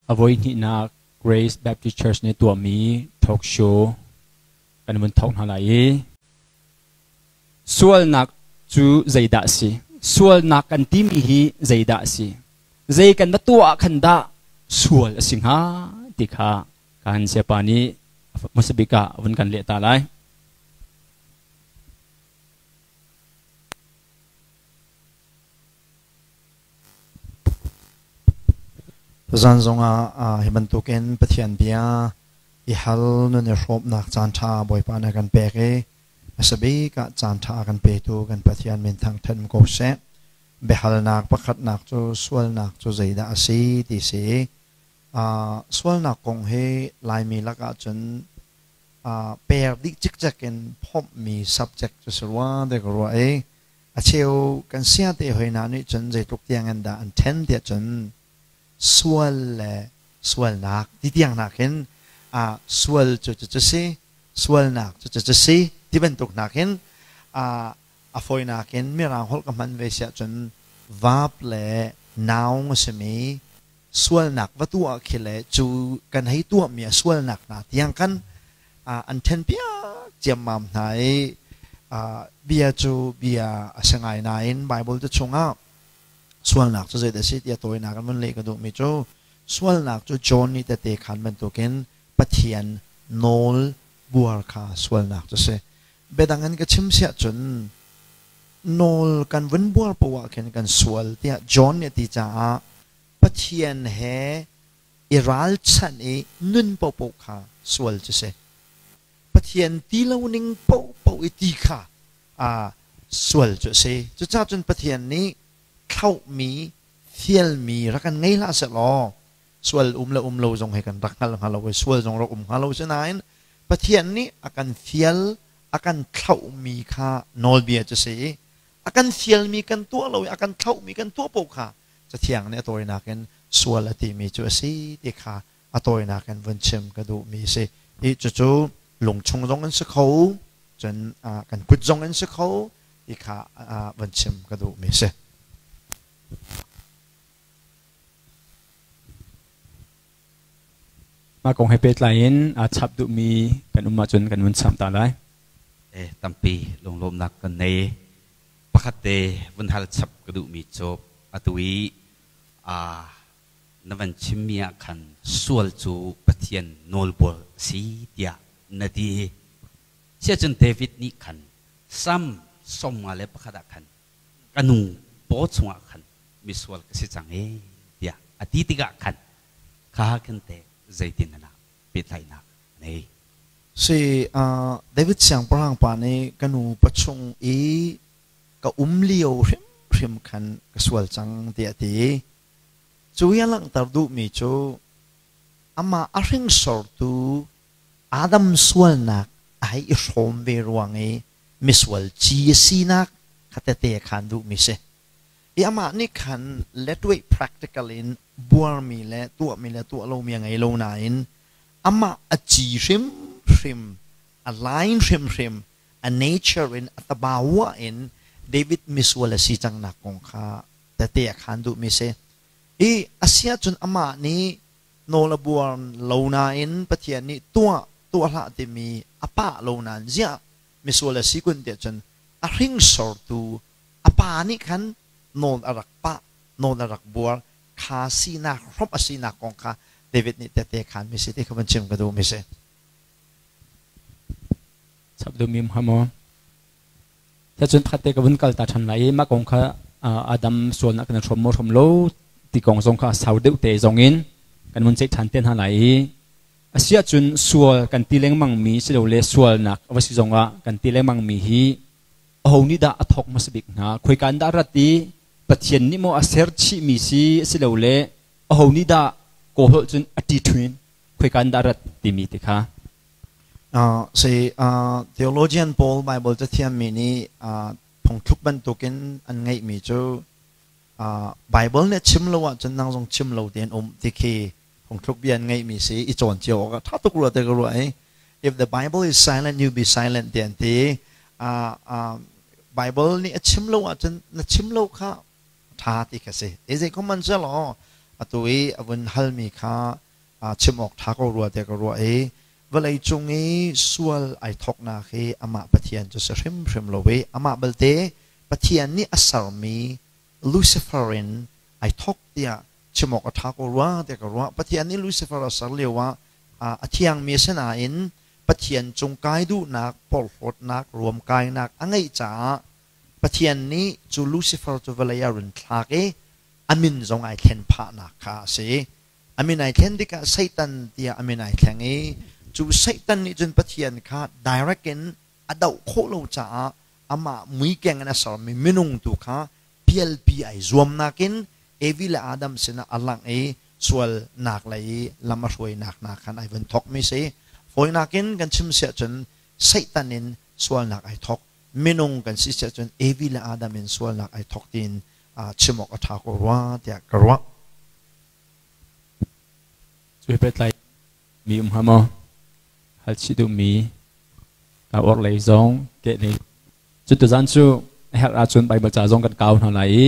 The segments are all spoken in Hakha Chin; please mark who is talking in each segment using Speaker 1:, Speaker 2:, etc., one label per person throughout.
Speaker 1: A voihnihnak Grace Baptist Church nih tuahmi talk show kan vun thawk hna lai i sualnak cu zeidah a si? Sualnak kan timi hi zeidah a si? Zei kan va tuah ah khan dah sual a si hnga ti kha kan siapa nih hmasa bik ah vun kan leh ta lai.
Speaker 2: Tuzan zongah hi bantukin Pathian bia i hal nun i hrawmnak caanṭha Bawipa nih a kan pek i hmasa bik ah caanṭha a kan petu kan Pathian min thangṭhat ko seh. Biahalnak pakhatnak cu sualnak cu zeidah a si ti si. Sualnak kong hi Laimi lakah cun per dih cikcek in phomhmi subject cu si rua ti ka ruah i A cheu kan siate hoi hna nih cun zeitluk tiang in dah an ṭhen tiah cun sual le sualnak ti tiang hna khin sual cu cu si, sualnak cu cu si ti bantuk hna khin a fawinak in Mirang holh ka hman ve siah cun verb le noun a simi sualnak va tuah khi le cu kan hei tuahmi a sualnak hna tiang khan an ṭhenpiak ciammam hna i bia cu bia a si ngai nain Baibal te chungah sualnak cu zeidah a si tiah tawinak in vun leh ka duhmi cu sualnak cu John nih tete khan bantukin Pathian nawl buar kha sualnak cu si. Biadang in ka chim siah cun nawl kan vun buar poah khin kan sual tiah John nih a ti caah Pathian he i ralchanh i nun paohpaoh kha sual cu si. Pathian ti lo ning paohpaoh i ti kha sual cu a si. Cucaah cun Pathian nih thlauhmi, fialmi rak kan ngei hlah seh law sual um le um lo zong hi kan rak hngal hnga lo i sual zong rak um hnga lo. Sinain Pathian nih a kan fial, a kan thlauhmi kha nawlbia cu si i a kan fialmi kan tuah lo i a kan thlauhmi kan tuah paoh kha Cathiang nih a tawinak in sual a timi cu a si ti kha a tawinak in vun chim ka duhmi a si. Hi cucu lungchung zong in si kho, cun kan kut zong in si kho ti kha vun chim ka duhmi a si.
Speaker 1: Mah kong he pehtlai in aa chap duhmi kan um ahcun kan vun chap ta lai.
Speaker 3: Tampi lunglawmhnak kan nei. Pakhat te vun hal chap ka duhmi cu atu i na van chimmi ah khan sual cu Pathian nawlbual a si tiah na ti. Siahcun David nih khan Salm 51 ah khan ka nu paw chungah khan misual ka si cang ee tiah a ti tikah khan kha khan teh zeitin na pehtlaihnak a nei?
Speaker 2: Si, David siangpahrang pa nih ka nu pachung i ka um lio hrimhrim khan ka sual cang tiah a ti. Cu i a langhter duhmi cu amah a hringsortu Adam sualnak a hei i hrawm ve ruang i misual ci a sinak kha tete a khan duhmi si. I amah nih khan letway practical in buarmi le tuahmi le tuah lomi a ngei lo nain amah a ci hrimhrim, a line hrimhrim, a nature in a tabawa in David misual a si cangnak kong kha tete a khan duhmi si. I a si ahcun amah nih nawl a buar lo nain Pathian nih tuah tuah hlah timi a pah lo nain ziah misual a si kun tiah cun a hringsortu a pa nih khan nawl a rak pah, nawl a rak buar kha sinak hrawmh a sinak kong kha David nih tete khan mi si ti kha van chim ka duh mi si.
Speaker 1: Chap duh mi hamo. Cun pakhat te ka vun kal ta ṭhan lai i mah kong kha Adam sualnak kan hrawm maw hrawm lo ti kong zong kha sau deuh te zong in kan vun ceih ṭhan te hna lai i a si ahcun sual kan ti lengmang mi silole sualnak a va si zongah kan ti lengmang mi hi aho nih dah a thawk hmasa bik hna khoika in dah rat i Pathian nih maw a ser chihmi si silole aho nih dah kawlholh cun a ṭi ṭhuin khoika in dah rat timi ti kha.
Speaker 2: Si theologian pawl Bible cathiammi nih phungthluk bantukin an ngeihmi cu Bible nih chim lo ahcun nang zong chim lo tein um ti khi phungthluk bia an ngeihmi si i cawn cio awk ah ṭha tuk rua te ka ruah i if the Bible is silent you be silent ti an ti. Bible nih a chim lo ahcun na chim lo kha ṭha ti kha si. Zei ko man selaw Atu i a vun halmi kha chim awk ṭha ko rua tiah ka ruah i vawlei cung i sual ai thawknak hi amah Pathian cu si hrimhrim lo i amah balte Pathian nih a sermi Lucifer in ai thawk tiah chim awk a ṭha ko rua tiah ka ruah. Pathian nih Lucifer a ser lio ah a thiangmi a si nain Pathian cung kai duhnak, porhlawtnak, ruamkainak a ngeih caah Pathian nih cu Lucifer cu vawlei ah run thlak i a min zong ai thlen phahnak kha a si. A min ai thlen tikah Satan tiah a min ai thleng i cu Satan nih cun Pathian kha direct in a doh khawh lo caah amah muikeng in a sermi minung tu kha pialpi ai zuamnak in Evi le Adam sinah a langh i sualnak lei i lam a hruainak hna khan ai vun thawkmi si. Fawinak in kan chim siah cun Satan in sualnak ai thawk. Minung kan si siah cun Evi le Adam in sualnak ai thawk tiin chim awk a ṭha ko rua tiah ka ruah.
Speaker 1: Cu hi pehtlai mi um hnga maw? Hal chih duhmi ka orh lei zong keh lei. Cu tuzan cu a herh ahcun Baibal ca zong kan kau hna lai i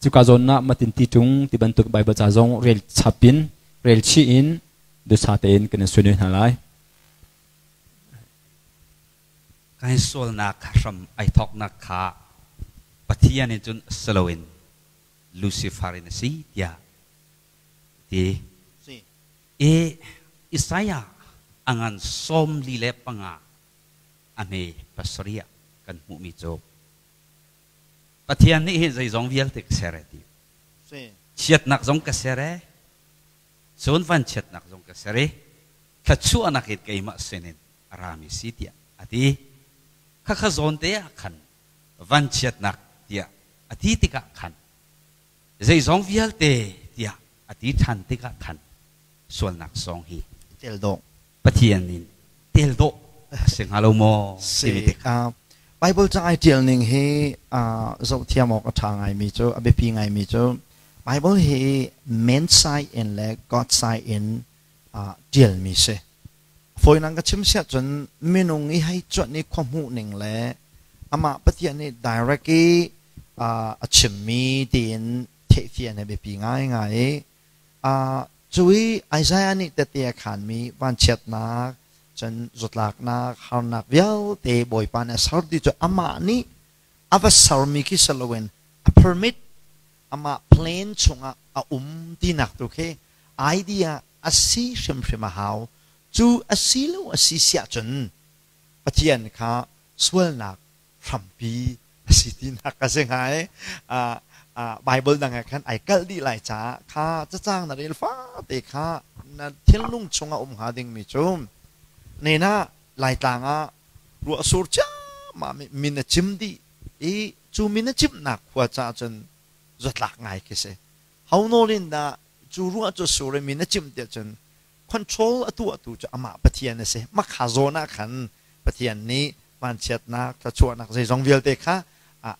Speaker 1: cuka zawn ah matin ti ṭung ti bantuk Baibal ca zong rel chap in rel chih in dusa tein kan in sunui hna lai.
Speaker 3: Kan sualnak hram ai thawknak kha Pathian in cun si loin Lucifer in a si tiah ti. I Isaiah a ngan 45 a hme 7 ah kan hmuhmi cu Pathian nih hin zeizong vialte ka ser e ti. Chiatnak zong ka ser e, cun vanchiatnak zong ka ser i thluachuahnak in keimah sinin a rami si tiah a ti. Khakha zawn te ah khan vanchiatnak tiah a ti tikah khan zeizong vialte tiah a ti ṭhan tikah khan sualnak song hi
Speaker 2: tel dawh
Speaker 3: Pathian in tel dawh a si hnga lo maw timi
Speaker 2: tik Bible ca ai ṭial ning hi zoh thiam awk a ṭha ngaimi cu a biapi ngaimi cu Bible hi man side in le God side in ṭialmi si. Fawinak ka chim siah cun minung i hei cuanh i khua hmuh ning le amah Pathian nih direct i a chimmi tiin theihfian hi biapi ngaingai i cu i Isaiah nih tette a khanmi vanchiatnak cun zawtlaknak harnak vialte Bawipa nih a ser ti cu amah nih a va sermi khi si loin a permit amah plan chungah a um tinak tu khi idea a si hrimhrim a hau. Cu a si lo a si siah cun Pathian kha sualnak hrampi a si tinak ka si hnga i Bible dang ah khan ai kalh dih lai caah kha cacang na rel fate kha na thinlung chungah um hnga dingmi cu nena Laitlang ah ruah sur ciammam i min a cim dih i cu min a cimnak khua caah cun zatlak ngai khi si. Ho nawl in dah cu ruah cu sur i min a cimh tiah cun control a tuahtu cu amah Pathian a si. Makha zawn ah khan Pathian nih vanchiatnak, thluachuahnak zeizong vialte kha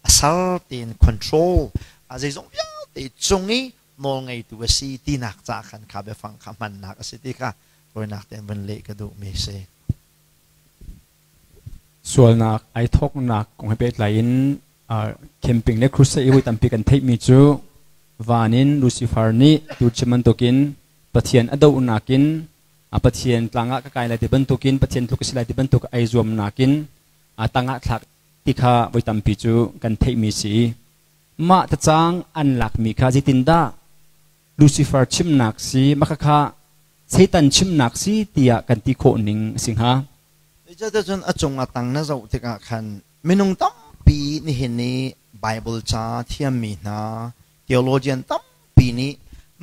Speaker 2: a ser tiin control zeizong vialte cung i nawlngeitu a si tinak caah khan kha biafang kha hmannak a si ti kha tawinak tein vun leh ka duhmi a si.
Speaker 1: Sualnak ai thawknak kong he pehtlai in camping le crusade i voi tampi kan theihmi cu van in Lucifer nih tu chim bantukin Pathian a dohnak in Pathian tlang ah ka kai lai ti bantukin Pathian tluk ka si lai ti bantuk ai zuamnak in a tangah thlak ti kha voi tampi cu kan theihmi si. Mah tacang an lakmi kha zeitindah Lucifer chimnak si mah kha Satan chimnak si tiah kan ti khawh ning a si hnga?
Speaker 2: Zeicahtiah a cung a tang na zoh tikah khan minung tampi nihin i Bible ca thiammi hna theologian tampi nih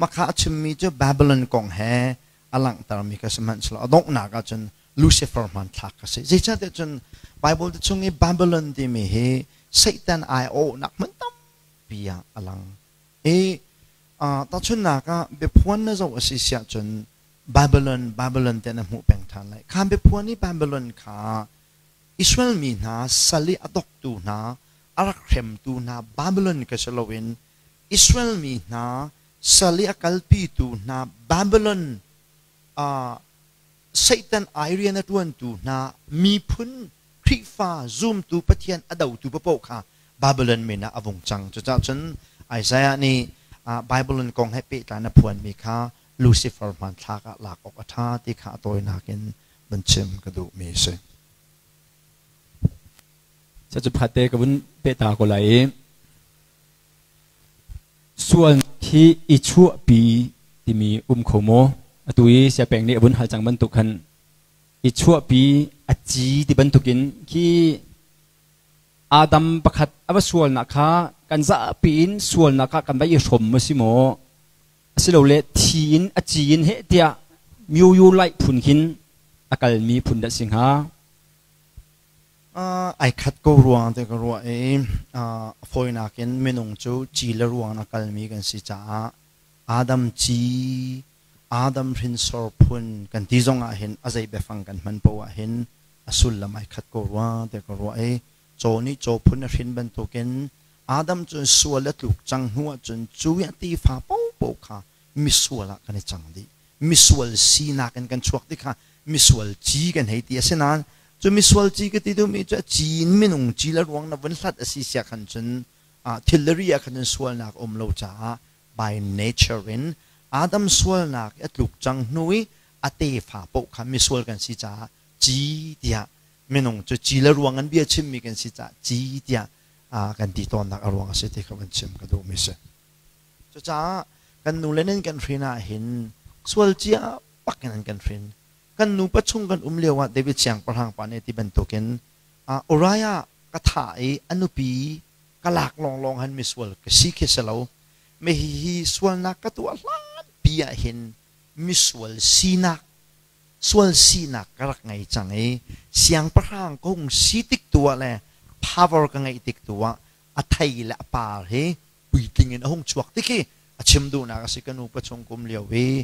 Speaker 2: makha a chimmi cu Babylon kong he a langhtermi kha sihmanhsehlaw a donghnak ahcun Lucifer hmanthlak a si. Zeicahtiah cun Bible chung i Babylon timi hi Satan aiawhnak hmun tampi ah a lang. I tahchunhnak ah biaphuan na zoh a si siah cun Babylon Babylon te na hmuh peng ṭhan lai. Kha biaphuan i Babylon kha Israel mi hna sal i a doktu hna a rak hremtu hna Babylon ka si loin Israel mi hna sal i a kalpitu hna Babylon Satan ai rian a ṭuantu hna miphun Khrihfa zumtu Pathian a dotu paoh kha Babylon min ah a vung cang. Cucaah cun Isaiah nih Bible in kong he pehtlai na phuanmi kha Lucifer hmanthlak ah lak awk a ṭha ti kha a tawinak in vun chim ka duhmi a si.
Speaker 1: Cu phate ka vun pehta ko lai i sual hi i chuahpi timi um kho maw? Atu i siapeng nih a vun hal cang bantuk khan i chuahpi a ci ti bantukin khi Adam pakhat a va sualnak kha kan zapi in sualnak kha kan va i hrawm maw si maw? Asilole thi in a ci in heh tiah myoyo laih phun khin a kalmi phun dah si hnga?
Speaker 2: Ai khat ko ruang te ka ruah i a fawinak in minung cu ci le ruang a kalmi kan si caah Adam ci Adam hrinsor phun kan ti zong ah hin a zei biafang kan hman poah ah hin a sullam ai khat ko rua te ka ruah i caw nih caw phun a hrin bantukin Adam cu sual a tluk cang hnu ahcun cu a tefa paohpaoh kha misual ah kan i cang dih. Misual sinak in kan chuak ti kha misual ci kan hei ti. Asinain cu misual ci ka ti duhmi cu a ci in minung ci le ruang na vun hlat a si sia khan cun thil le ri ah khan cun sualnak a um lo caah by nature in Adam sualnak a tluk cang hnu i a tefa paoh kha misual kan si caah ci tiah minung cu ci le ruang an bia chimmi kan si caah ci tiah kan ti tawnnak a ruang a si ti kha van chim ka duhmi si. Cucaah kan nu le nan kan hrin ah hin sual cia bak in an kan hrin. Kan nupa chung kan um lio ah David siangpahrang pa nih ti bantukin Uriah ka thah i a nupi ka lak lawnglawng han misual ka si khi si lo. Me hihi sualnak ka tuah hlan pi ah hin misual sinak sual sinak ka rak ngei cang i siangpahrang ka hung si tik tu ah le power ka ngeih tik tu ah a thei le a par hi puitling in a hung chuak ti khi a chim duhnak a si. Ka nu pachung kum lio i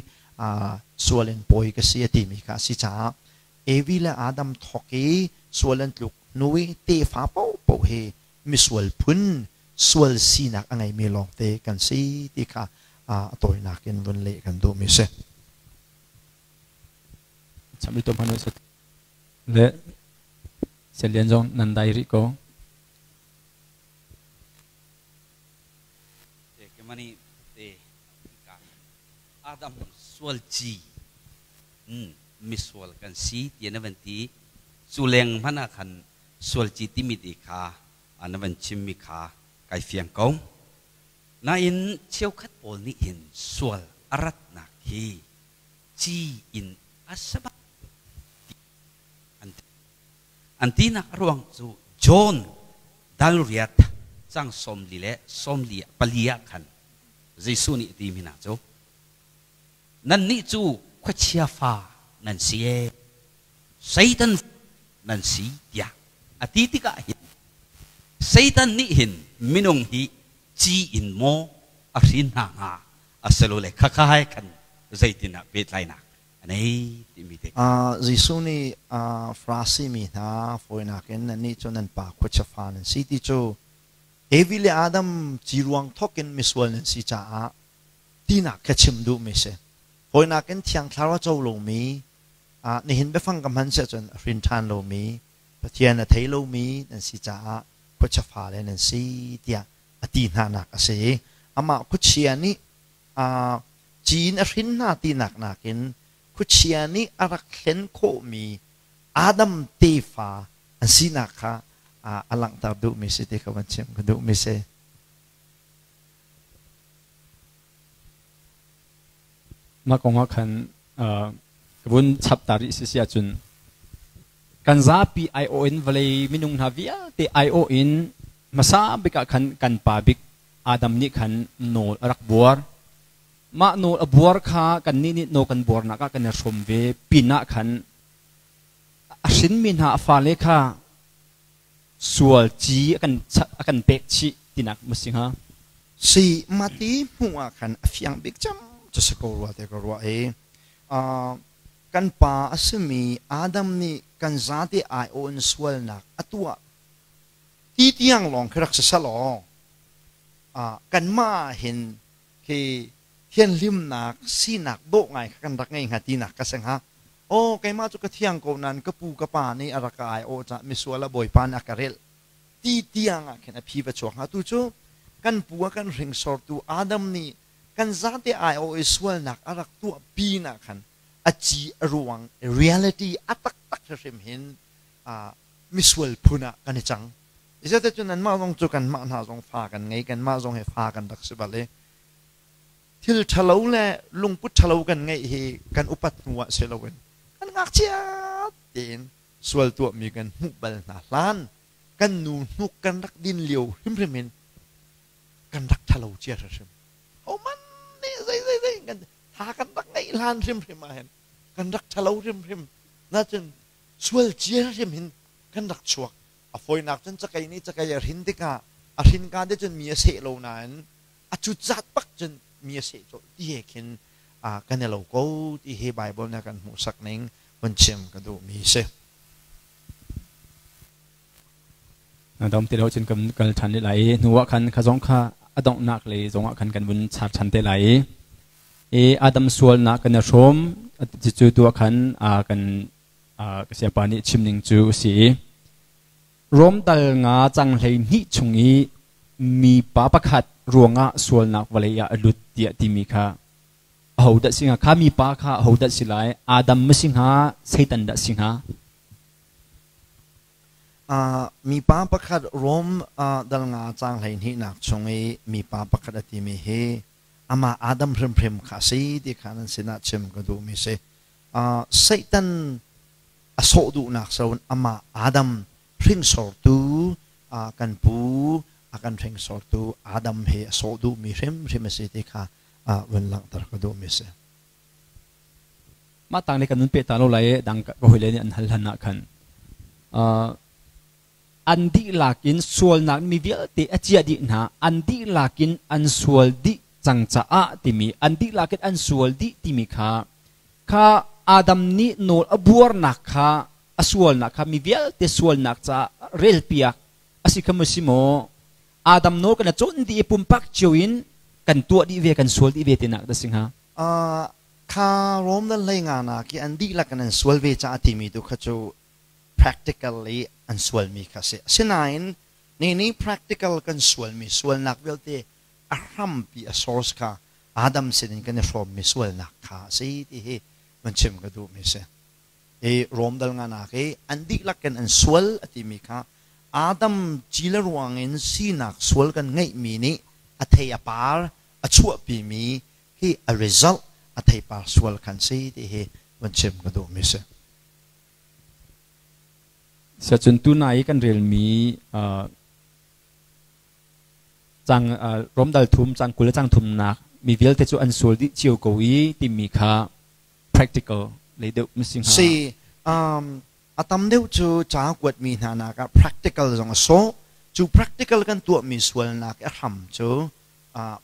Speaker 2: sual in pawi ka si a timi kha a si caah Evi le Adam thawk i sual an tluk hnu i tefa paohpaoh hi misual phun sual sinak a ngeimi lawngte kan si ti kha a tawinak in vun leh kan duhmi si.
Speaker 1: Le Selian zong nan dai rih ko.
Speaker 3: Kemani te Adam sual ci misual kan si ti na van ti cu leng hmanh ah khan sual ci timi ti kha na van chimmi kha kai fiang ko. Nain cheukhat pawl nih hin sual a ratnak hi ci in a sabak an ti. An tinak a ruang cu John dalriat cang 44 le 44 ah khan Jesuh nih a timi hna cu, Nannih cu khuachia fa nan si ee, Satan nan si tiah a ti tikah hin Satan nih hin minung hi ci in maw a hrin hna hnga asilole khakha he khan zeitin ah pehtlainak a nei timi te.
Speaker 2: Jesuh nih Farasi mi hna fawinak in nannih cu nan pa khuachia fa nan si ti cu Evi le Adam ci ruang thawk in misual nan si caah tinak kha chim duhmi si. Fawinak in Thiang Thlarau a co lomi, nihin biafang ka hman si ahcun a hrin ṭhan lomi, Pathian a thei lomi nan si caah khuachia fale nan si tiah a ti hnanak a si. Amah khuachia nih ci in a hrin hna tinak nakin khuachia nih a rak hlen khawhmi Adam tefa an sinak kha a langhter duhmi si ti kha van chim ka duhmi si.
Speaker 1: Mah kong ah khan ka vun chap ta rih si si ahcun kan zapi aiawh in vawlei minung hna vialte aiawh in hmasa bik ah khan kan pa bik Adam nih khan nawl a rak buar. Mah nawl a buar kha kannih nih nawl kan buarnak ah kan i hrawm ve pinah khan a hrinmi hna a fale kha sual ci a kan pek chih tinak maw si hnga?
Speaker 2: Si mati hmuh ah khan a fiang bik cem cu si ko rua te ka ruah i kan pa a simi Adam nih kan zate aiawh in sualnak a tuah ti tiang lawng khi rak si selaw kanmah hin khi thianhlimnak sinak dawh ngai kha kan rak ngei hnga tinak ka si hnga. Aw keimah cu ka thiang ko nain ka pu ka pa nih a rak ka aiawh caah misual a bawipa nih a ka relh ti tiang ah khin a phi va chuak hnga. Tu cu kan pu a kan hringsortu Adam nih Kan zate ai o i sualnak a rak tuah pin ah khan a ci a ruang reality a taktak hrim hin misual phun ah kan i cang. Izate cun nanmah zong cu kanmah hna zong fa kan ngei, kanmah zong hi fa kan rak si bal i thil ṭhalo le lungput ṭhalo kan ngeih hi kan upat hnu ah si loin kan ngakchia tein sual tuahmi kan hmuh bal hna hlan kan nu hnuk kan rak din lio hrimhrim in kan rak ṭhalo cia hrimhrim. Homan nih zei zei zei kan tha kan rak ngeih hlan hrimhrim ah hin kan rak ṭhalo hrimhrim. Nacun sual cia hrim hin kan rak chuak. A fawinak cun cakei nih cakei a hrin tikah a hrin ka te cun mi a seh lo nain a cutzat bak cun mi a seh colh ti he khin kan i lo ko ti hi Bible nih a kan hmuhsak ning hun chim ka duhmi si.
Speaker 1: Na dom ti lo cun kan kal ṭhan lai i hnu ah khan kha zong kha a donghnak lei zongah khan kan vun char ṭhan te lai i Adam sualnak kan i hrawm cucu tu ah khan kan ka siapa nih chim ning cu a si i Rom dal nga cang 12 chung i mipa pakhat ruangah sualnak vawlei ah a lut tiah timi kha aho dah si hnga? Kha mipa kha aho dah si lai? Adam ma si hnga? Satan dah si hnga?
Speaker 2: Mipa pakhat Rom dal nga cang 12nak chung i mipa pakhat a timi hi amah Adam hrimhrim kha a si ti kha nan sinah chim ka duhmi si. Satan a sawh duhnak so amah Adam hringsortu kan pu a kan hringsortu Adam he a sawh duhmi hrimhrim a si ti kha vun langhter ka duhmi si.
Speaker 1: Mah tang le kan nun pe ta lo lai dang ka hawile nih an hal hlan ah khan an dihlak in sualnak mi vialte a ciah dih hna, an dihlak in an sual dih cang caah timi, an dihlak in an sual dih timi kha kha Adam nih nawl a buarnak kha, a sualnak kha mi vialte sualnak caah relpiak a si kha maw si maw, Adam nawl kan cawn dih i pumpak cio in kan tuah dih ve, kan sual dih ve tinak dah si hnga?
Speaker 2: Kha Rom nan hlei nga nak i an dihlak in an sual ve caah timi tu kha cu practically an sualmi kha a si. Asinain ni nih practical kan sualmi sualnak vialte a hrampi, a source kha Adam sinin kan i hrawmmi sualnak kha a si ti hi van chim ka duhmi si. I Rom dal nganak i an dihlak in an sual a timi kha Adam cile ruangin sinak sual kan ngeihmi nih a thei a par a chuahpimi hi a result, a theipar sual khan si ti hi van chim ka duhmi si.
Speaker 1: Siacun tunai i kan relmi cang Romdal thum cang 20 cang thumnak mi vialte cu an sual dih cio ko i timi kha practical lei deuh mising
Speaker 2: ha. Si, a tam deuh cu ca kuatmi hna nak ah practical zong a sawh. Cu practical kan tuahmi sualnak a hram cu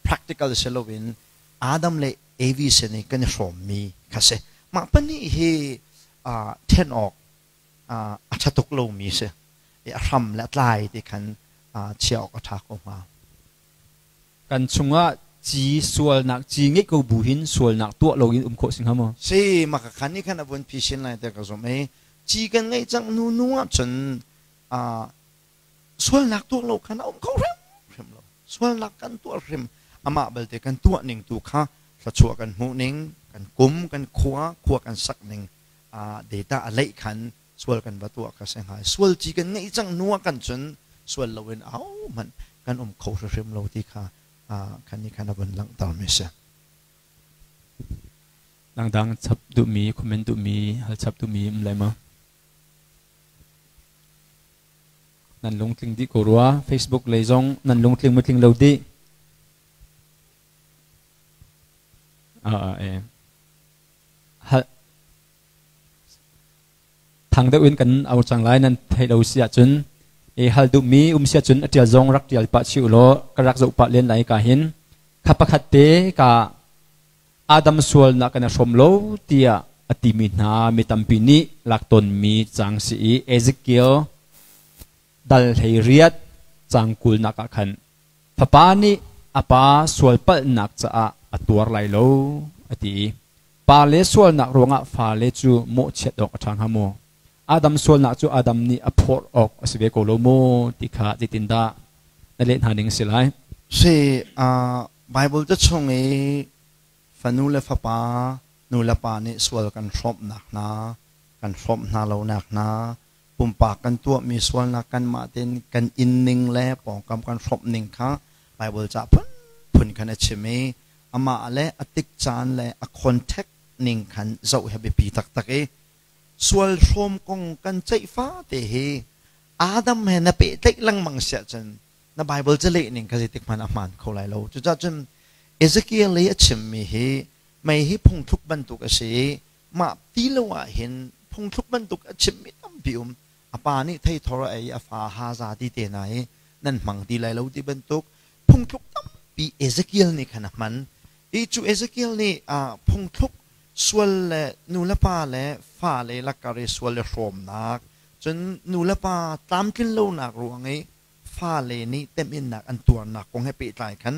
Speaker 2: practical si loin Adam le Evi sin i kan i hrawmmi kha si. Mah pahnih hi ṭhen awk a ṭha tuk lomi si. A hram le a tlai ti khan chiah awk a ṭha ko hnga.
Speaker 1: Kan chungah ci sualnak ci ngeih ko bu hin sualnak tuah loin um khawh si hnga maw?
Speaker 2: Si, mah ka khan nih khan a vun phisin lai tiah ka zumh i ci kan ngeih cang hnu hnu ahcun sualnak tuah lo khan a um kho hrimhrim lo. Sualnak kan tuah hrim, amah belte kan tuah ning tu kha thluachuah kan hmuh ning, kan kum, kan khua, khua kan sak ning data a leih khan sual kan va tuah kha si hnga. Sual ci kan ngeih cang hnu ah kan cun sual loin ahohmanh kan um kho hrimhrim lo ti kha kan nih khan a vun langhter mi si.
Speaker 1: Dangdang chap duhmi, comment duhmi, hal chap duhmi um lai maw? Nan lungtling dih ko rua. Facebook lei zong nan lungtling maw tling lo dih? Hal thang deuh in kan au cang lai nan theih lo si ahcun i hal duhmi um si ahcun a ṭial zong rak ṭial pah chih u law ka rak zoh pah len lai ka hin kha pakhat te ka Adam sualnak kan i hrawm lo tiah a timi hna mi tampi nih lak tawnmi cang si i Ezekiel dal 18 cang 20nak ah khan fapa nih a pa sualpalhnak caah a tuar lai lo a ti i pale sualnak ruangah fale cu mawhchiat awk a ṭha hnga maw? Adam sualnak cu Adam nih a phorh awk a si ve ko lo maw ti kha zeitindah na leh hna ning a si lai?
Speaker 2: Si, Bible ca chung i fanu le fapa nu le pa nih sual kan hrawmhnak hna, kan hrawmh hna lonak hna, pumpak kan tuahmi sualnak kanmah tein kan inning le pawngkam kan hrawmh ning kha Bible ca phunphun khan a chim i amah le a tik caan le a contact ning khan zoh hi biapi taktak i sual hrawm kong kan ceih fate hi Adam he na pehtlaih lengmang siah cun na Bible caleh ning kha zeitik hmanh a hmaan kho lai lo. Cucaah cun Ezekiel i a chimmi hi mei hi phungthluk bantuk a si i mah ti lo ah hin phungthluk bantuk a chimmi tampi um. A pa nih theithor a ei, a fa haza ti te hna hi nan hmang ti lai lo ti bantuk phungthluk tampi Ezekiel nih khan a hman. I cu Ezekiel nih phungthluk sual le nu le pa le fale lakar i sual le hrawmnak cun nu le pa tlamtlin lonak ruang i fale nih temhinnak an tuarnak kong he pehtlai khan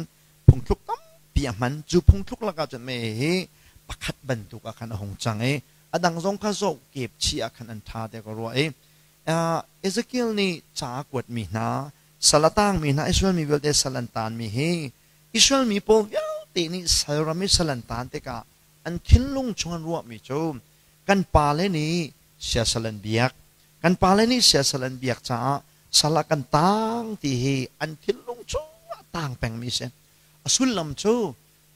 Speaker 2: phungthluk tampi a hman. Cu phungthluk lakah cun mei hi pakhat bantuk ah khan a hung cang i a dang zong kha zoh kep chih ah khan an ṭha tiah ka ruah i Ezekiel nih ca a kuatmi hna, sal a tangmi hna, Israel mi vialte sal an taanmi hi Israel mi pawl vialte nih sal ram i sal an taan tikah an thinlung chung an ruahmi cu kan pale nih siasal an biak, kan pale nih siasal an biak caah sal ah kan taang ti hi an thinlung chungah taang pengmi si. A sullam cu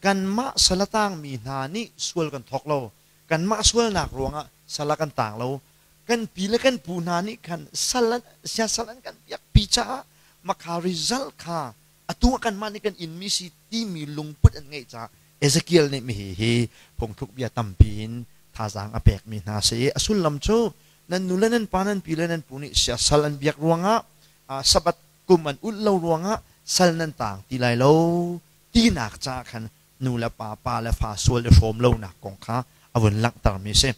Speaker 2: kanmah sal a taangmi hna nih sual kan thawk lo. Kanmah sualnak ruangah sal ah kan taang lo. Kan pi le kan pu hna nih khan sal an, siasal an kan biakpi caah makha result kha atu ah kanmah nih kan inmi si timi lungput an ngeih caah Ezekiel nih mihi hi phungthluk bia tampi in thazaang a pekmi hna si i a sullam cu nan nu le nan pa nan pi le nan pu nih siasal an biak ruangah Sabbath kum an ulh lo ruangah sal nan taang ti lai lo tinak caah khan nu le pa pa le fa sual i hrawm lonak kong kha a vun langhtermi a si.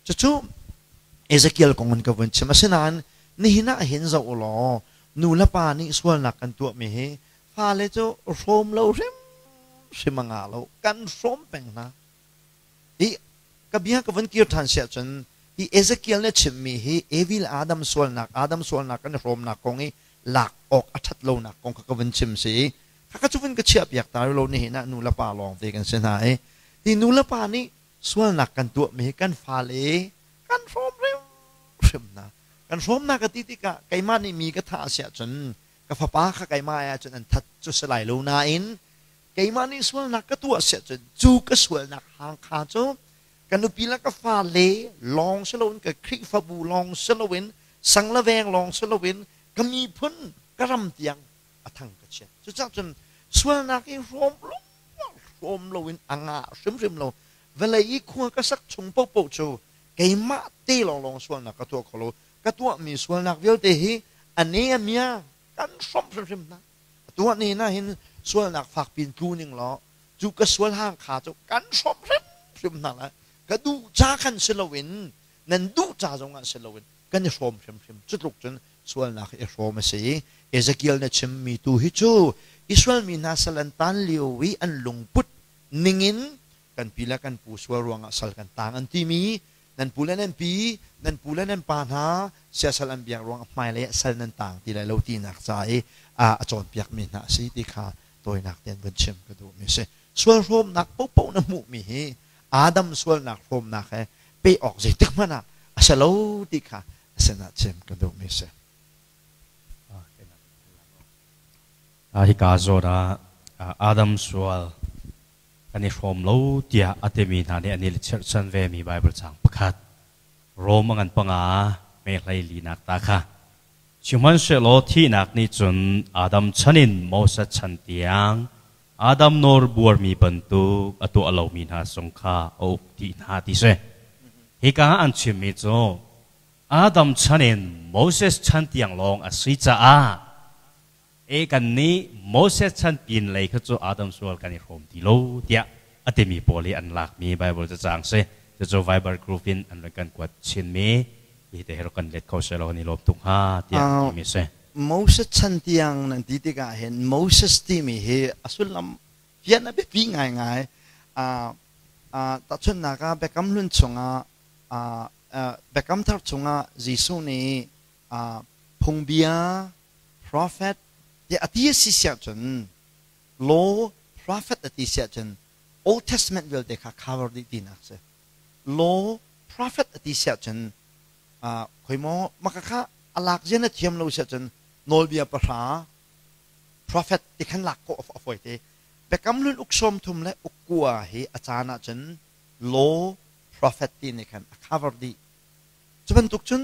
Speaker 2: Cucu Ezekiel kong in ka vun chim. Asinain nihin ah hin zoh u law nu le pa nih sualnak kan tuahmi hi fale cu hrawm lo hrimhrim a ngah lo. Kan hrawm peng hna. Hi ka bia ka vun kir ṭhan siah cun hi Ezekiel nih a chimmi hi Evi le Adam sualnak, Adam sualnak kan i hrawmnak kong i lak awk a ṭhat lonak kong kha ka vun chim si i khakha cu vun ka chiahpiak ta lo nihin ah nu le pa lawng te kan si hna i hi nu le pa nih sualnak kan tuahmi hi kan fale kan hrawm hrimhrim hna. Kan hrawmnak ka ti tikah keimah nih mi ka thah a si ahcun ka fapa kha keimah ai ahcun an that cu si lai lo nain keimah nih sualnak ka tuah si ahcun cu ka sualnak hang kha cu ka nupi le ka fale lawng si loin ka Khrihfabu lawng si loin sang le veng lawng si loin ka miphun ka ram tiang a thang ka chiat. Cucaah cun sualnak i hrawm lo hrawm loin a ngah hrimhrim lo. Vawlei i khua ka sak chung paohpaoh cu keimah te lawnglawng sualnak ka tuah kho lo. Ka tuahmi sualnak vialte hi a ne a mia kan hrawmh hrimhrim hna. Atu ah nihin ah hin sualnak fakpi in tlu ning law cu ka sual hang kha cu kan hrawmh hrimhrim hna lai. Ka duh ca khan si loin nan duh ca zongah si loin kan i hrawm hrimhrim. Cu tluk cun sualnak i hrawm a si. Ezekiel na chimmi tu hi cu Israel mi hna sal an tan lio i an lungput ningin kan pi le kan pu sual ruangah sal kan tang an timi nan pu le nan pi nan pu le nan pa hna siasal an biak ruangah hmailei ah sal nan tang ti lai lo tinak ca i a cawnpiakmi hna a si ti kha tawinak tein vun chim ka duhmi a si. Sual hrawmnak paohpaoh na hmuhmi hi Adam sualnak hrawmnak he pe awk zeitik hmanh ah a si lo ti kha a sinah chim ka duhmi a si.
Speaker 3: Hika zawn ah Adam sual kan i hrawm lo tiah a timi hna nih an i chirhchan vemi Baibal caang pakhat Rom a ngan panga me hlei linak ta kha sihmanhsehlaw thihnak nih cun Adam chan in Moses chan tiang Adam nawl buarmi bantuk a tuah lomi hna zong kha a uk dih hna ti si. Hika ah an chimmi cu Adam chan in Moses chan tiang lawng a si caah E kan nih Moses chan pin lei kha cu Adam sual kan i hrawm ti lo tiah a timi pawl hi an lakmi Bible cacang si. Cucu Viber group in an rak kan kuat chinmi hi te hi rak kan let kho seh law kan i lawm tuk hnga tiah timi si.
Speaker 2: Moses chan tiang nan ti tikah hin Moses timi hi a sullam fian a biapi ngaingai. Tahchunhnak ah Biakam Hlun chungah Biakam Thar chungah Jesuh nih phungbia prophet tiah a ti a si siah cun law, Prophet ati siah cun Old Testament vialte kha cover dih tinak si. Law, prophet ati siah cun khoi maw maka kha alak zia na thiam lo siah cun nawlbia pahra prophet ti khan lak khawh a fawi te. Biakam hlun uk sawm thum le uk kua hi a caan ah cun law, prophet ti nih khan a cover dih. Cu bantuk cun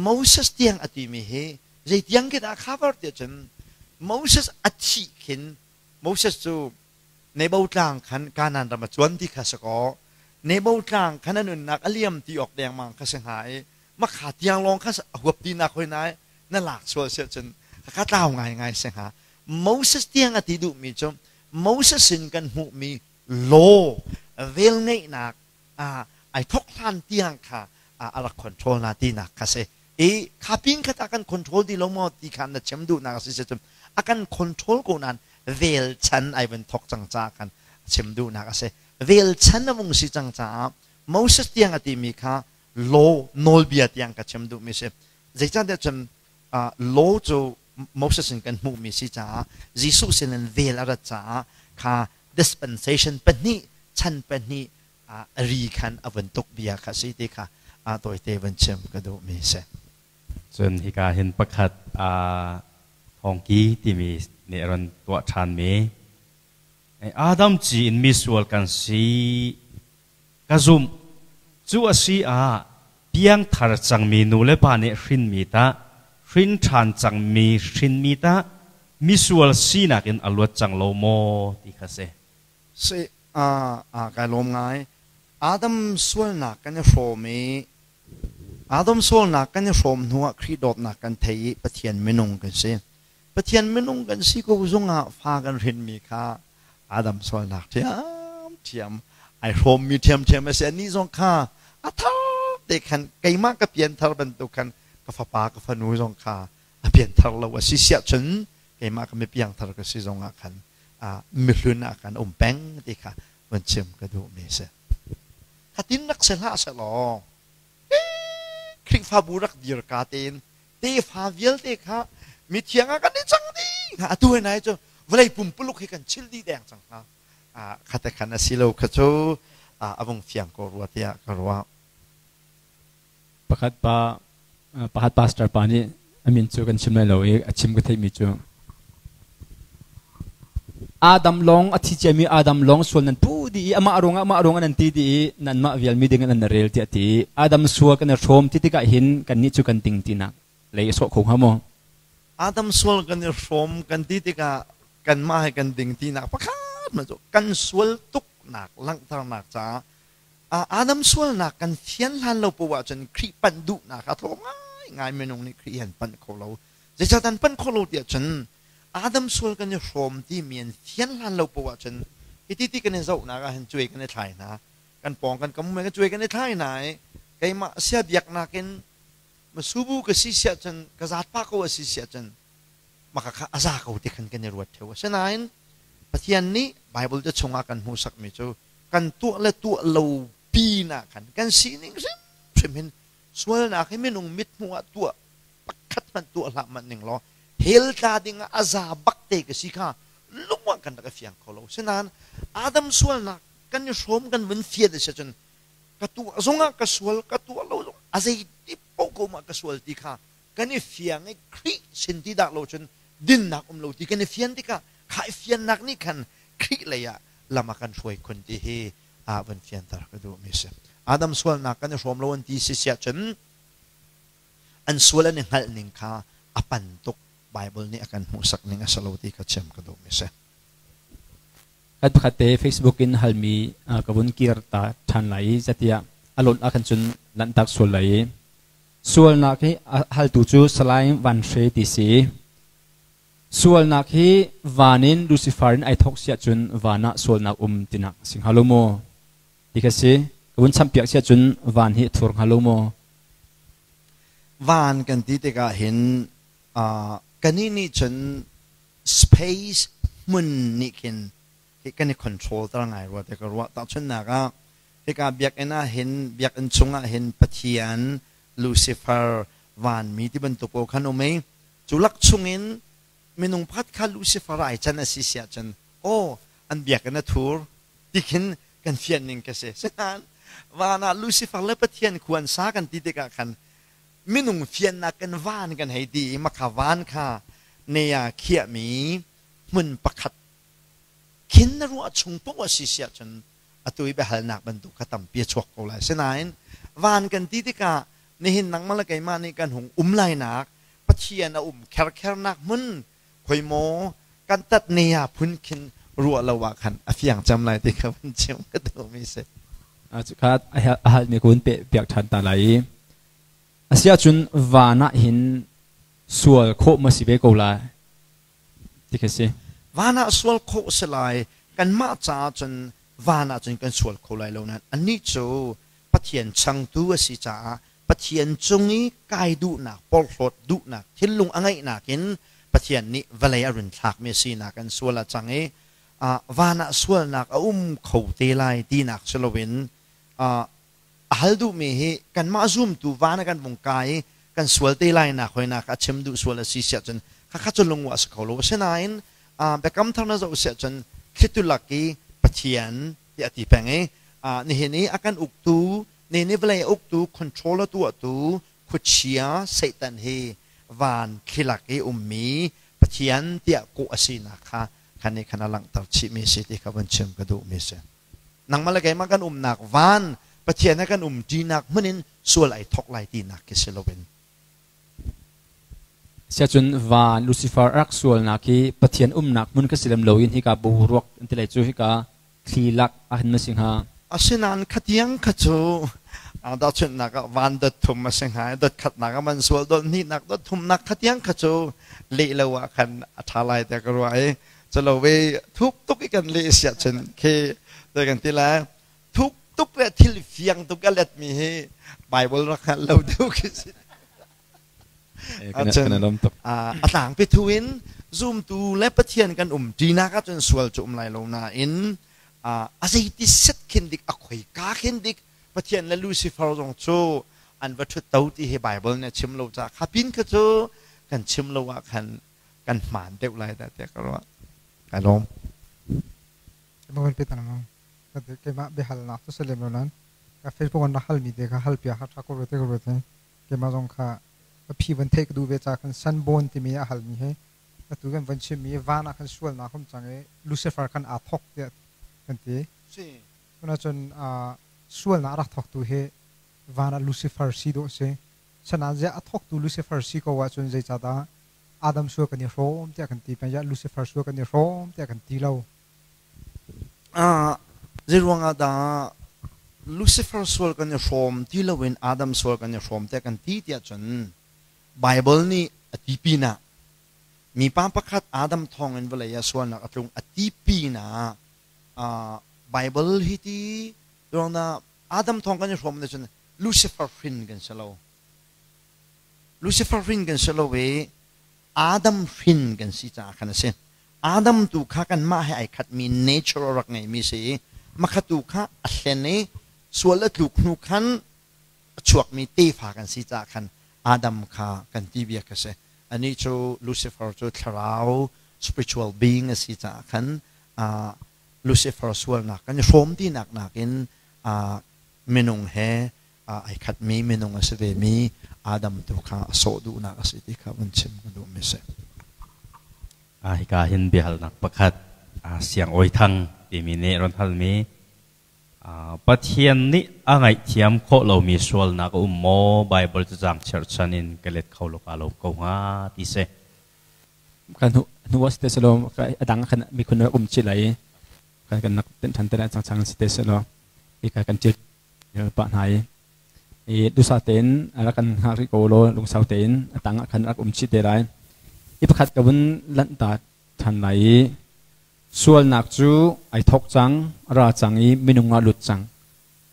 Speaker 2: Moses tiang a timi hi zei tiang khi dah a cover tiah cun Moses a thih khin Moses cu Nebo tlang khan Kanaan ram a cuan ti kha si kaw Nebo tlang khan a nunnak a liam ti awk dengmang kha si hnga i makha tiang lawng kha a huap ti nak hoi nai na lak sual siah cun ka tlau ngaingai si hnga. Moses tiang a ti duhmi cu Moses sin kan hmuhmi law velngeihnak ai thok hlan tiang kha a rak control na tinak kha si i kha pin kha ta kan control ti lo maw ti kha na chim duhnak a si si cun a kan control ko nain vel chan ai van thok cang ca khan chim duhnak a si. Vel chan a vung si cang caah Moses tiang a timi kha law, nawlbia tiang ka chim duhmi si. Zeicahtiah cun law cu Moses in kan hmuhmi si caah Jesuh sin in vel a rat caah kha dispensation pahnih, chan pahnih ri khan a vun tuk bia kha si ti kha tawite vun chim ka duhmi si.
Speaker 3: Cun hika hin pakhat thawngki timi nih a ron tuah ṭhanmi Adam ci in misual kan si ka zumh. Cu a si ah piangthar cangmi nu le pa nih hrinmi tah, hrin ṭhan cangmi hrinmi tah misual sinak in a luat cang lo maw ti kha si.
Speaker 2: Si, kai lawm ngai. Adam sualnak kan i hrawm i Adam sualnak kan i hrawm hnuah Khrih dawtnak kan thei i Pathian minung kan si. Pathian minung kan si ko zongah fa kan hrinmi kha Adam sualnak ṭhiamṭhiam ai hrawmmi ṭhiamṭhiam a si. Anih zong kha a thar te khan keimah ka pianthar bantuk khan ka fapa ka fanu zong kha a pianthar lo a si siah cun keimah ka mi piangthar ka si zongah khan mihlun ah khan um peng ti kha van chim ka duhmi a si. Khatin rak si hlah sehlaw Khrihfabu rak dir ka tein tefa vialte kha mithiang ah kan i cang dih hnga. Atu he nai cu vawlei pumpuluk hi kan chil dih deng cang hnga. Khate khan a si lo kha cu a vung fiang ko rua tiah ka ruah.
Speaker 1: Pakhat pa, pakhat pastor pa nih a min cu kan chim lai lo i a chim ka theihmi cu Adam lawng a thi ciami Adam lawng sual nan pu dih i amah ruangah amah ruangah nan ti dih i nanmah vial mi ding nan rel tiah ti. Adam sual kan i hrawm ti tikah hin kannih cu kan ting tinak lei a sawh kho hnga maw?
Speaker 2: Adam sual kan i hrawm kan ti tikah kanmah he kan ding tinak pakhat ma cu kan sual tuknak langhternak caah Adam sualnak kan fian hlan lo poah ahcun Khrih panh duhnak a tlawm ngaingai. Minung nih Khrih an panh kho lo. Zeicahtiah an panh kho lo tiah cun Adam sual kan i hrawm timi an fian hlan lo poah ahcun hiti ti kan i zohnak ah hin cuai kan i thlai hna, kan pawng kan kam kan cuai kan i thlai hna i keimah sia biaknak in masubu ka si siah cun ka zaat pah ko a si siah cun maka kha a za ko ti khan kan i ruat theo. Asinain Pathian nih Bible te chungah kan hmuhsakmi cu kan tuah le tuah lo pinah khan kan sining hrimhrim hin sualnak hi minung mithmuh ah tuah pakhat hmanh tuah hlah manh ning law hell tla ding ah a za bak te ka si kha lung ah kan rak i fiang kho lo. Sinain Adam sualnak kan i hrawm kan vun fian a si cun ka tuah zongah ka sual, ka tuah lo zong a zei ti paoh ko ma ka sual ti kha kan i fiang i Khrih sin ti dah lo cun dinnak um lo ti kan i fian tikah kha i fiannak nih khan Khrih lei ah lam a kan hruai khun ti hi ah van fianter ka duhmi si. Adam sualnak kan i hrawm lo an ti si siah cun an sual an i hngalh ning kha a pan tuk, Bible nih a kan hmuhsak ning a si lo ti kha chim ka duhmi si.
Speaker 1: Kan pakhat te Facebook in halmi ka vun kir ta ṭhan lai i zatiah a lawnh ah khan cun lanhtak sual lai i sualnak hi haltu cu Salai Van Hre ti si. Sualnak hi van in Lucifer in ai thawk siah cun van ah sualnak um tinak si hnga lo maw ti kha si. Ka vun champiak siah cun van hi a thur hnga lo maw?
Speaker 2: Van kan ti tikah hin kannih nih cun space hmun nih khin hi kan i control ter ngai rua ti ka ruah. Tahchunhnak ah hika biakinn ah hin, biakinn chungah hin Pathian, Lucifer, vanmi ti bantuk pawl khan um i cu lak chungin minung pakhat kha Lucifer ai can a si siah cun Aw an biakinn a thur ti khin kan fian ning ka si. Sinain van ah Lucifer le Pathian khua an sa kan ti tikah khan minung fiannak kan van kan hei ti i makha van kha nea khiahmi hmun pakhat khin na ruah chung paoh a si si ahcun atu i biahalnak bantuk kha tampi a chuak ko lai. Sinain van kan ti tikah nihin nangmah le keimah nih kan hung um lainak Pathian a um kherkhernak hmun khoi maw kan tat ne ah phun khin ruah lo ah khan a fiang cem lai ti kha vun chim ka duhmi si.
Speaker 1: Kha a halmi ka vun pe piak ṭhan ta lai i asiahcun van ah hin sual khawh ma si ve ko lai ti kha si.
Speaker 2: Van ah sual khawh si lai kanmah caah cun van ah cun kan sual kho lai lo nain anih cu Pathian changtu a si caah Pathian cung i kai duhnak, porhlawt duhnak thinlung a ngeihnak in Pathian nih vawlei a run thlakmi a sinak in sual a cang i van ah sualnak a um kho te lai tinak si loin a hal duhmi hi kanmah zumtu van ah kan vung kai i kan sual te lai nak hoinak a chim duh sual a si siah cun khakha cu lungwa a si kho lo. Asinain Biakam Thar na zoh siah cun thlitu lak i Pathian ti a ti peng i nihin i a kan uktu nihin i vawlei a uktu control a tuahtu khuachia Satan hi van thlilak i ummi Pathian tiah kawh a sinak kha khan nih khan a langhter chihmi si ti kha vun chim ka duhmi si. Nangmah le keimah kan umnak van Pathian he kan um ṭinak hmun in sual ai thawk lai tinak khi si loin.
Speaker 1: Siacun van Lucifer rak sualnak hi Pathian umnak hmun kha si lem loin hika boruak an ti lai cu hika thli lak ah hin na si hnga.
Speaker 2: Asinain khatiang kha cu tahchunhnak ah van dot thum a si hnga i dot khatnak ah man sual dot hnihnak dot thumnak khatiang kha cu leh lo ah khan a ṭha lai tiah ka ruah i culo ve thuk tuk i kan leh siah cun khi te kan ti lai thuk tuk le thil fiang tuk a letmi hi Bible rak hngalh lo deuh khi si. A tlangpi thu in zumtu le Pathian kan um ṭinak ahcun sual cu um lai lo nain a zeiti set khin dik a khoika khin dik Pathian le Lucifer zong cu an va ṭhut to ti hi Bible nih a chim lo caah kha pin kha cu kan chim lo ah khan kan hmaan deuh lai dah tiah ka ruah. Kai lawm.
Speaker 4: Keimah biahalnak cu si lem lo nain ka Facebook an rak halmi te kha halpiak kha ṭha ko rua te ka ruat i keimah zong kha a phi van theih ka duh ve ca khan sanbon timi a halmi hi atu kan van chimmi van ah khan sualnak um cang i Lucifer khan aa thawk tiah kan ti. Cun ahcun sualnak a rak thawktu hi van ah Lucifer si dawh si. Sanain ziah a thawktu Lucifer si ko ahcun zeicahdah Adam sual kan i hrawm tiah kan ti peng, Lucifer sual kan i hrawm tiah kan ti lo.
Speaker 2: Zeiruang ah dah Lucifer sual kan i hrawm ti loin Adam sual kan i hrawm tiah kan ti tiah cun Baibal nih a ti pinah mipa pakhat Adam thawngin vawlei ah sualnak a tlung a ti pinah Baibal hi ti ruang dah Adam thawng kan i hrawm cun Lucifer hrin kan si lo. Lucifer hrin kan si lo i Adam hrin kan si caah khan a si. Adam tu kha kanmah he ai khatmi nature a rak ngeimi si i makhatu kha a hlen i sual a tluk hnu khan a chuakmi tefa kan si caah khan Adam kha kan ti bia kha si. Anih cu Lucifer cu thlarau spiritual being a si caah khan Lucifer sualnak kan i hrawm tinak nakin minung he ai khatmi minung a si vemi Adam tu kha a sawh duhnak a si ti kha vun chim ka duhmi si.
Speaker 3: Hika hin biahalnak pakhat Siang Awi Thang timi nih ron halmi Pathian nih a ngaihthiam khawh lomi sualnak a um maw Bible cacang cherhchan in ka let kho lo ka lo ko hnga ti si.
Speaker 1: Kan hnu ah si te selaw a dang khan mikhun um chi lai kan kan nak ten than te lai chang chang si te selaw ika kan chil pah hna i dusa tein rak kan hngak rih ko law lungsau tein a tang ah khan rak um chih te lai. Hi pakhat ka vun lanh ta ṭhan lai i sualnak cu ai thawk cang, a ra cang i minung ah lut cang.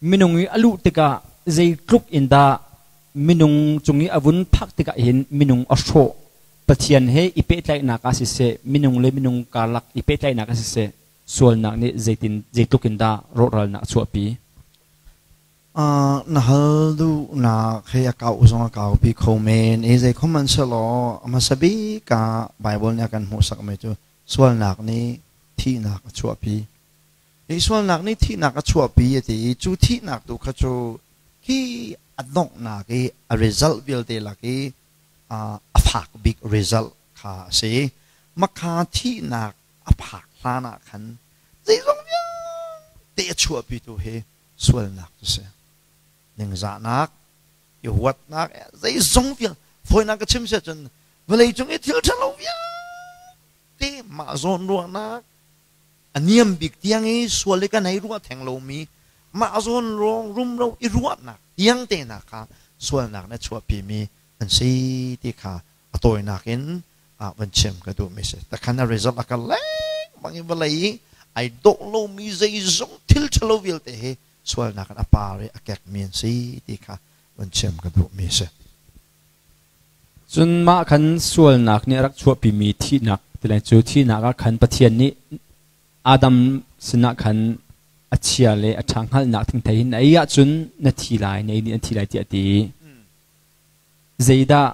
Speaker 1: Minung i a luh tikah zeitluk in dah minung cung i a vun phak tikah hin minung a hrawh. Pathian he i pehtlaihnak ah siseh, minung le minung karlak i pehtlaihnak ah siseh, sualnak nih zeitin zeitluk in dah rawhralnak a chuahpi?
Speaker 2: Na hal duhnak he a kau zong a kaupi kho men i zei khom an selaw a hmasa bik ah Bible nih a kan hmuhsakmi cu sualnak nih Thihnak a chuahpi. Hi sualnak nih thihnak a chuahpi a ti i cu thihnak tu kha cu khi a donghnak i a result vialte lak i a fak bik result kha a si. Makha thihnak a phak hlan ah khan zeizong vialte a chuahpitu hi sualnak cu si. Ningzahnak, i huatnak, zeizong vialte fawinak ka chim si ahcun vawlei cung i thil ṭhalo vialte mah zawn ruahnak a niam bik tiang i sual i kan hei ruah theng lomi mah zawn ruang rumro i ruahnak tiang te hna kha sualnak nih a chuahpimi an si ti kha a tawinak in van chim ka duhmi si. Takhan a result a kal lengmang i vawlei i ai dawh lomi zeizong thil ṭhalo vialte hi sualnak in a par i a kekmi an si ti kha van chim ka duhmi si.
Speaker 1: Cun mah khan sualnak nih a rak chuahpimi thihnak ti lai cu thihnak ah khan Pathian nih Adam sinah khan a chia le a ṭha hngalhnak thingthei hin na ei ahcun na thi lai, na ei nih na thi lai tiah a ti. Zeidah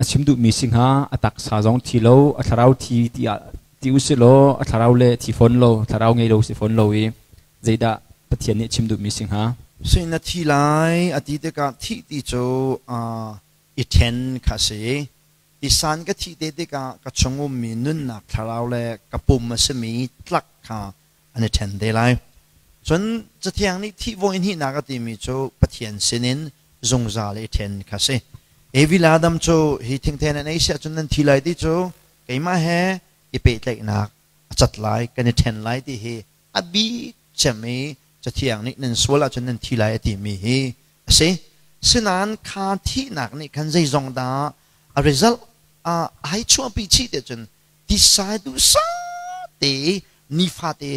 Speaker 1: a chim duhmi si hnga? A taksa zong thi lo, a thlarau thi tiah ti u sih law a thlarau le thi fawn lo, thlarau ngei lo si fawn lo i zeidah Pathian nih a chim duhmi si hnga?
Speaker 2: Sui na thi lai a ti tikah thih ti cu i ṭhen kha a si. Tisan ka thih te tikah ka chung ummi nunnak thlarau le ka pum a simi tlak kha an i ṭhen te lai. Cun Cathiang nih thih voi hnihnak a timi cu Pathian sinin zungzal i ṭhen kha a si. Evi le Adam cu hi thingthen an ei siah cun nan thi lai ti cu keimah he i pehtlaihnak a cat lai, kan i ṭhen lai ti hi a bik cem i Cathiang nih nan sual ahcun nan thi lai a timi hi a si. Sinain kha thihnak nih khan zeizong dah a result ai chuahpi chih te cun tisai duhsah te nifate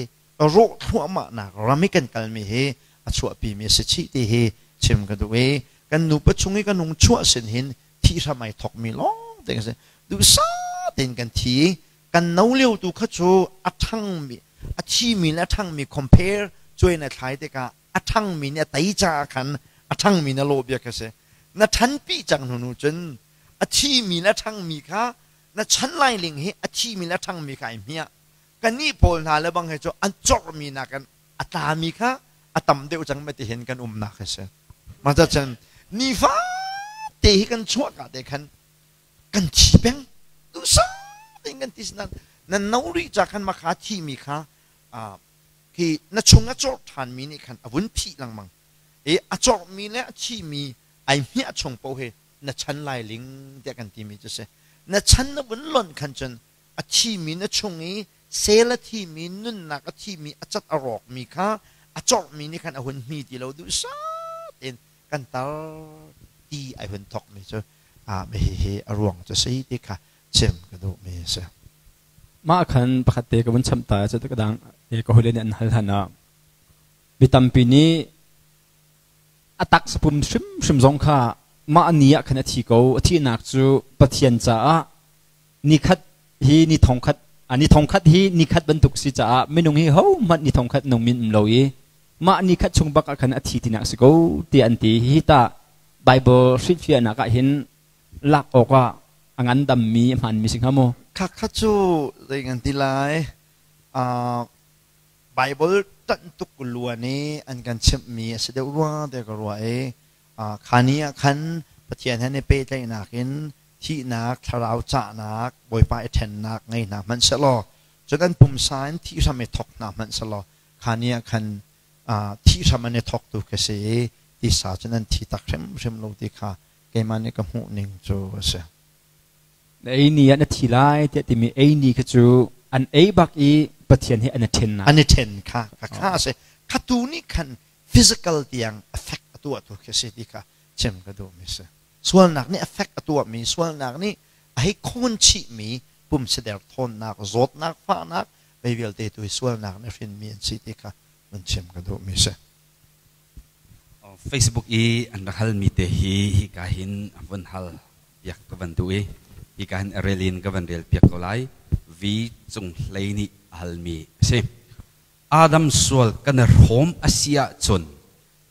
Speaker 2: rawh thluahmahnak ram i kan kalmi hi a chuahpimi a si chih ti hi chim ka duh i kan nupa chung i kan nung chuah sin hin thih hram ai thokmi lawng te kan si. Duhsah tein kan thi i kan no lio tu kha cu a ṭhangmi a thimi le a ṭhangmi compare cuai na thlai tikah a ṭhangmi nih a tei caah khan a ṭhangmi na lawh bia kha si. Na ṭhanpi cang hnu hnu cun a thimi le a ṭhangmi kha na chan lai ling hi a thimi le a ṭhangmi kha ai hmiah. Kannih pawl hna le bang he cu an corhmi nakin a tlami kha a tam deuh cang ma ti hin kan umnak hi si. Mah cun nifate hi kan chuahka te khan kan thi peng duhsah tein kan ti sinan nan no rih ca khan makha thimi kha khi na chung a corh ṭhanmi nih khan a vun phih lengmang i a corhmi le a thimi ai hmiah chung paoh hi na chan lai ling tiah kan timi cu si. Na chan na vun lonh khan cun a thimi na chung i sel a thimi nunnak a thimi a cat a rawkmi kha a corhmi nih khan a hun hmi ti lo duhsah tein kan tar ti ai hun thokmi cu hihi a ruang cu si ti kha chim ka duhmi a si.
Speaker 1: Mah khan pakhat te ka vun chamh ta cu ka dang ka hawile nih an hal han ah mi tampi nih a taksa pum hrimhrim zong kha mah ni ah khan a thi ko. A thihnak cu Pathian caah nikhat hi ni thongkhat ni thongkhat hi nikhat bantuk si caah minung hi hohmanh ni thongkhat nung min um lo i mah nikhat chung bak ah khan a thi tinak si ko tiah an ti. Hihi tah Bible hrilhfiahnak ah hin lak awkah a ngandammi a hmaanmi si hnga maw?
Speaker 2: Khakha cu zei ngan ti lai? Bible ṭanh tuk luan i an kan chimhmi a si deuh rua tiah ka ruah i kha ni ah khan Pathian he an i pehtlaihnak in thihnak, thlarau cahnak, Bawipa i ṭhennak ngei hna hmanh sehlaw, cun an pumsa in thih hram i thawk hna hmanh sehlaw, kha ni ah khan thih hram an i thawk tu khi si i tisa cun an thi tak hrimhrim lo ti kha keimah nih ka hmuh ning cu a si.
Speaker 1: Na ei ni ah na thi lai tiah timi ei ni kha cu an ei bak i Pathian he an i ṭhennak.
Speaker 2: An i ṭhen kha kha a si. Kha tu nih khan physical tiang effect a tuahtu khi si ti kha chim ka duhmi si. Sualnak nih effect a tuahmi, sualnak nih a hei khawn chihmi pumsader thawnnak, zawtnak, fahnak, mei vialte tu hi sualnak nih hrinmi an si ti kha vun chim ka duhmi si.
Speaker 3: Facebook i an rak halmi te hi hika hin a vun hal piak ka van duh i hika hin a rel in ka van rel piak ko lai. V Cung Hlei nih a halmi a si. Adam sual kan i hrawm a si ahcun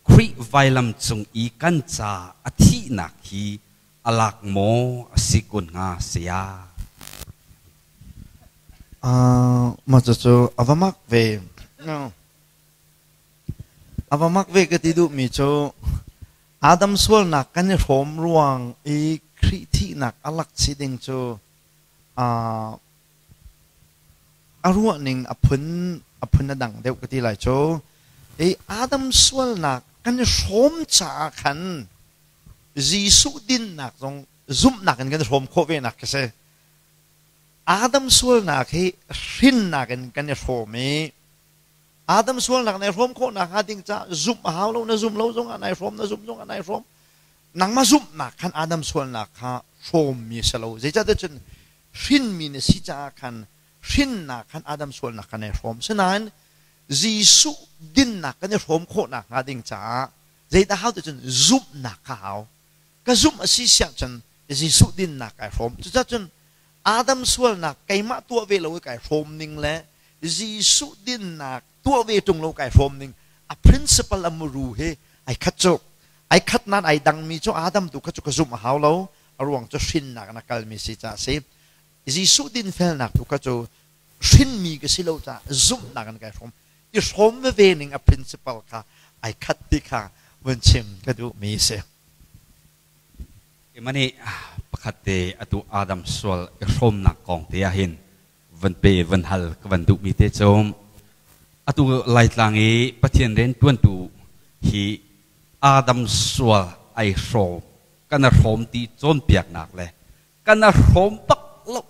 Speaker 3: Khrih vailam cung i kan ca a thihnak hi a lak maw a si kun hnga saya?
Speaker 2: Mah cucu a va mak ve. A va mak ve ka ti duhmi cu Adam sualnak kan i hrawm ruang i Khrih thihnak a lak chih ding cu a ruahning a phun a phun a dang deuh ka ti lai cu. I Adam sualnak kan i hrawm caah khan Jesuh dinnak zong zumhnak in kan i hrawm khawh ve nak khi si. Adam sualnak hi hrinnak in kan i hrawm i Adam sualnak na i hrawm khawh nakhnga ding caah zumh a hau lo, na zumh lo zongah nai hrawm, na zumh zongah nai hrawm. Nangmah zumhnak khan Adam sualnak kha hrawmmi a si lo. Zeicahtiah cun hrinmi na si caah khan hrinnak khan Adam sualnak kha nai hrawm. Sinain Jesuh dinnak kan i hrawm khawh nakhnga ding caah zeidah hau ti cun zumhnak kha hau. Ka zumh a si siah cun Jesuh dinnak kai hrawm. Cucaah cun Adam sualnak keimah tuah ve lo i kai hrawm ning le Jesuh dinnak tuah ve ṭung lo kai hrawm ning a principle a muru hi ai khat cu. Ai khat nain ai dangmi cu Adam tu kha cu ka zumh a hau lo. A ruang cu hrinnak in a kalmi si caah a si. Jesuh dinfelnak tu kha cu hrinmi ka si lo caah zumhnak in kai hrawm. I hrawm veve ning a principle kha ai khat ti kha vun chim ka duhmi a si.
Speaker 3: Keimah nih pakhat te atu Adam sual i hrawmnak kong te ah hin van pe van hal ka van duhmi te cu atu Laitlang i Pathian rian ṭuantu hi Adam sual ai hrawm kan a hrawm ti cawnpiaknak le kan a hrawm bak lo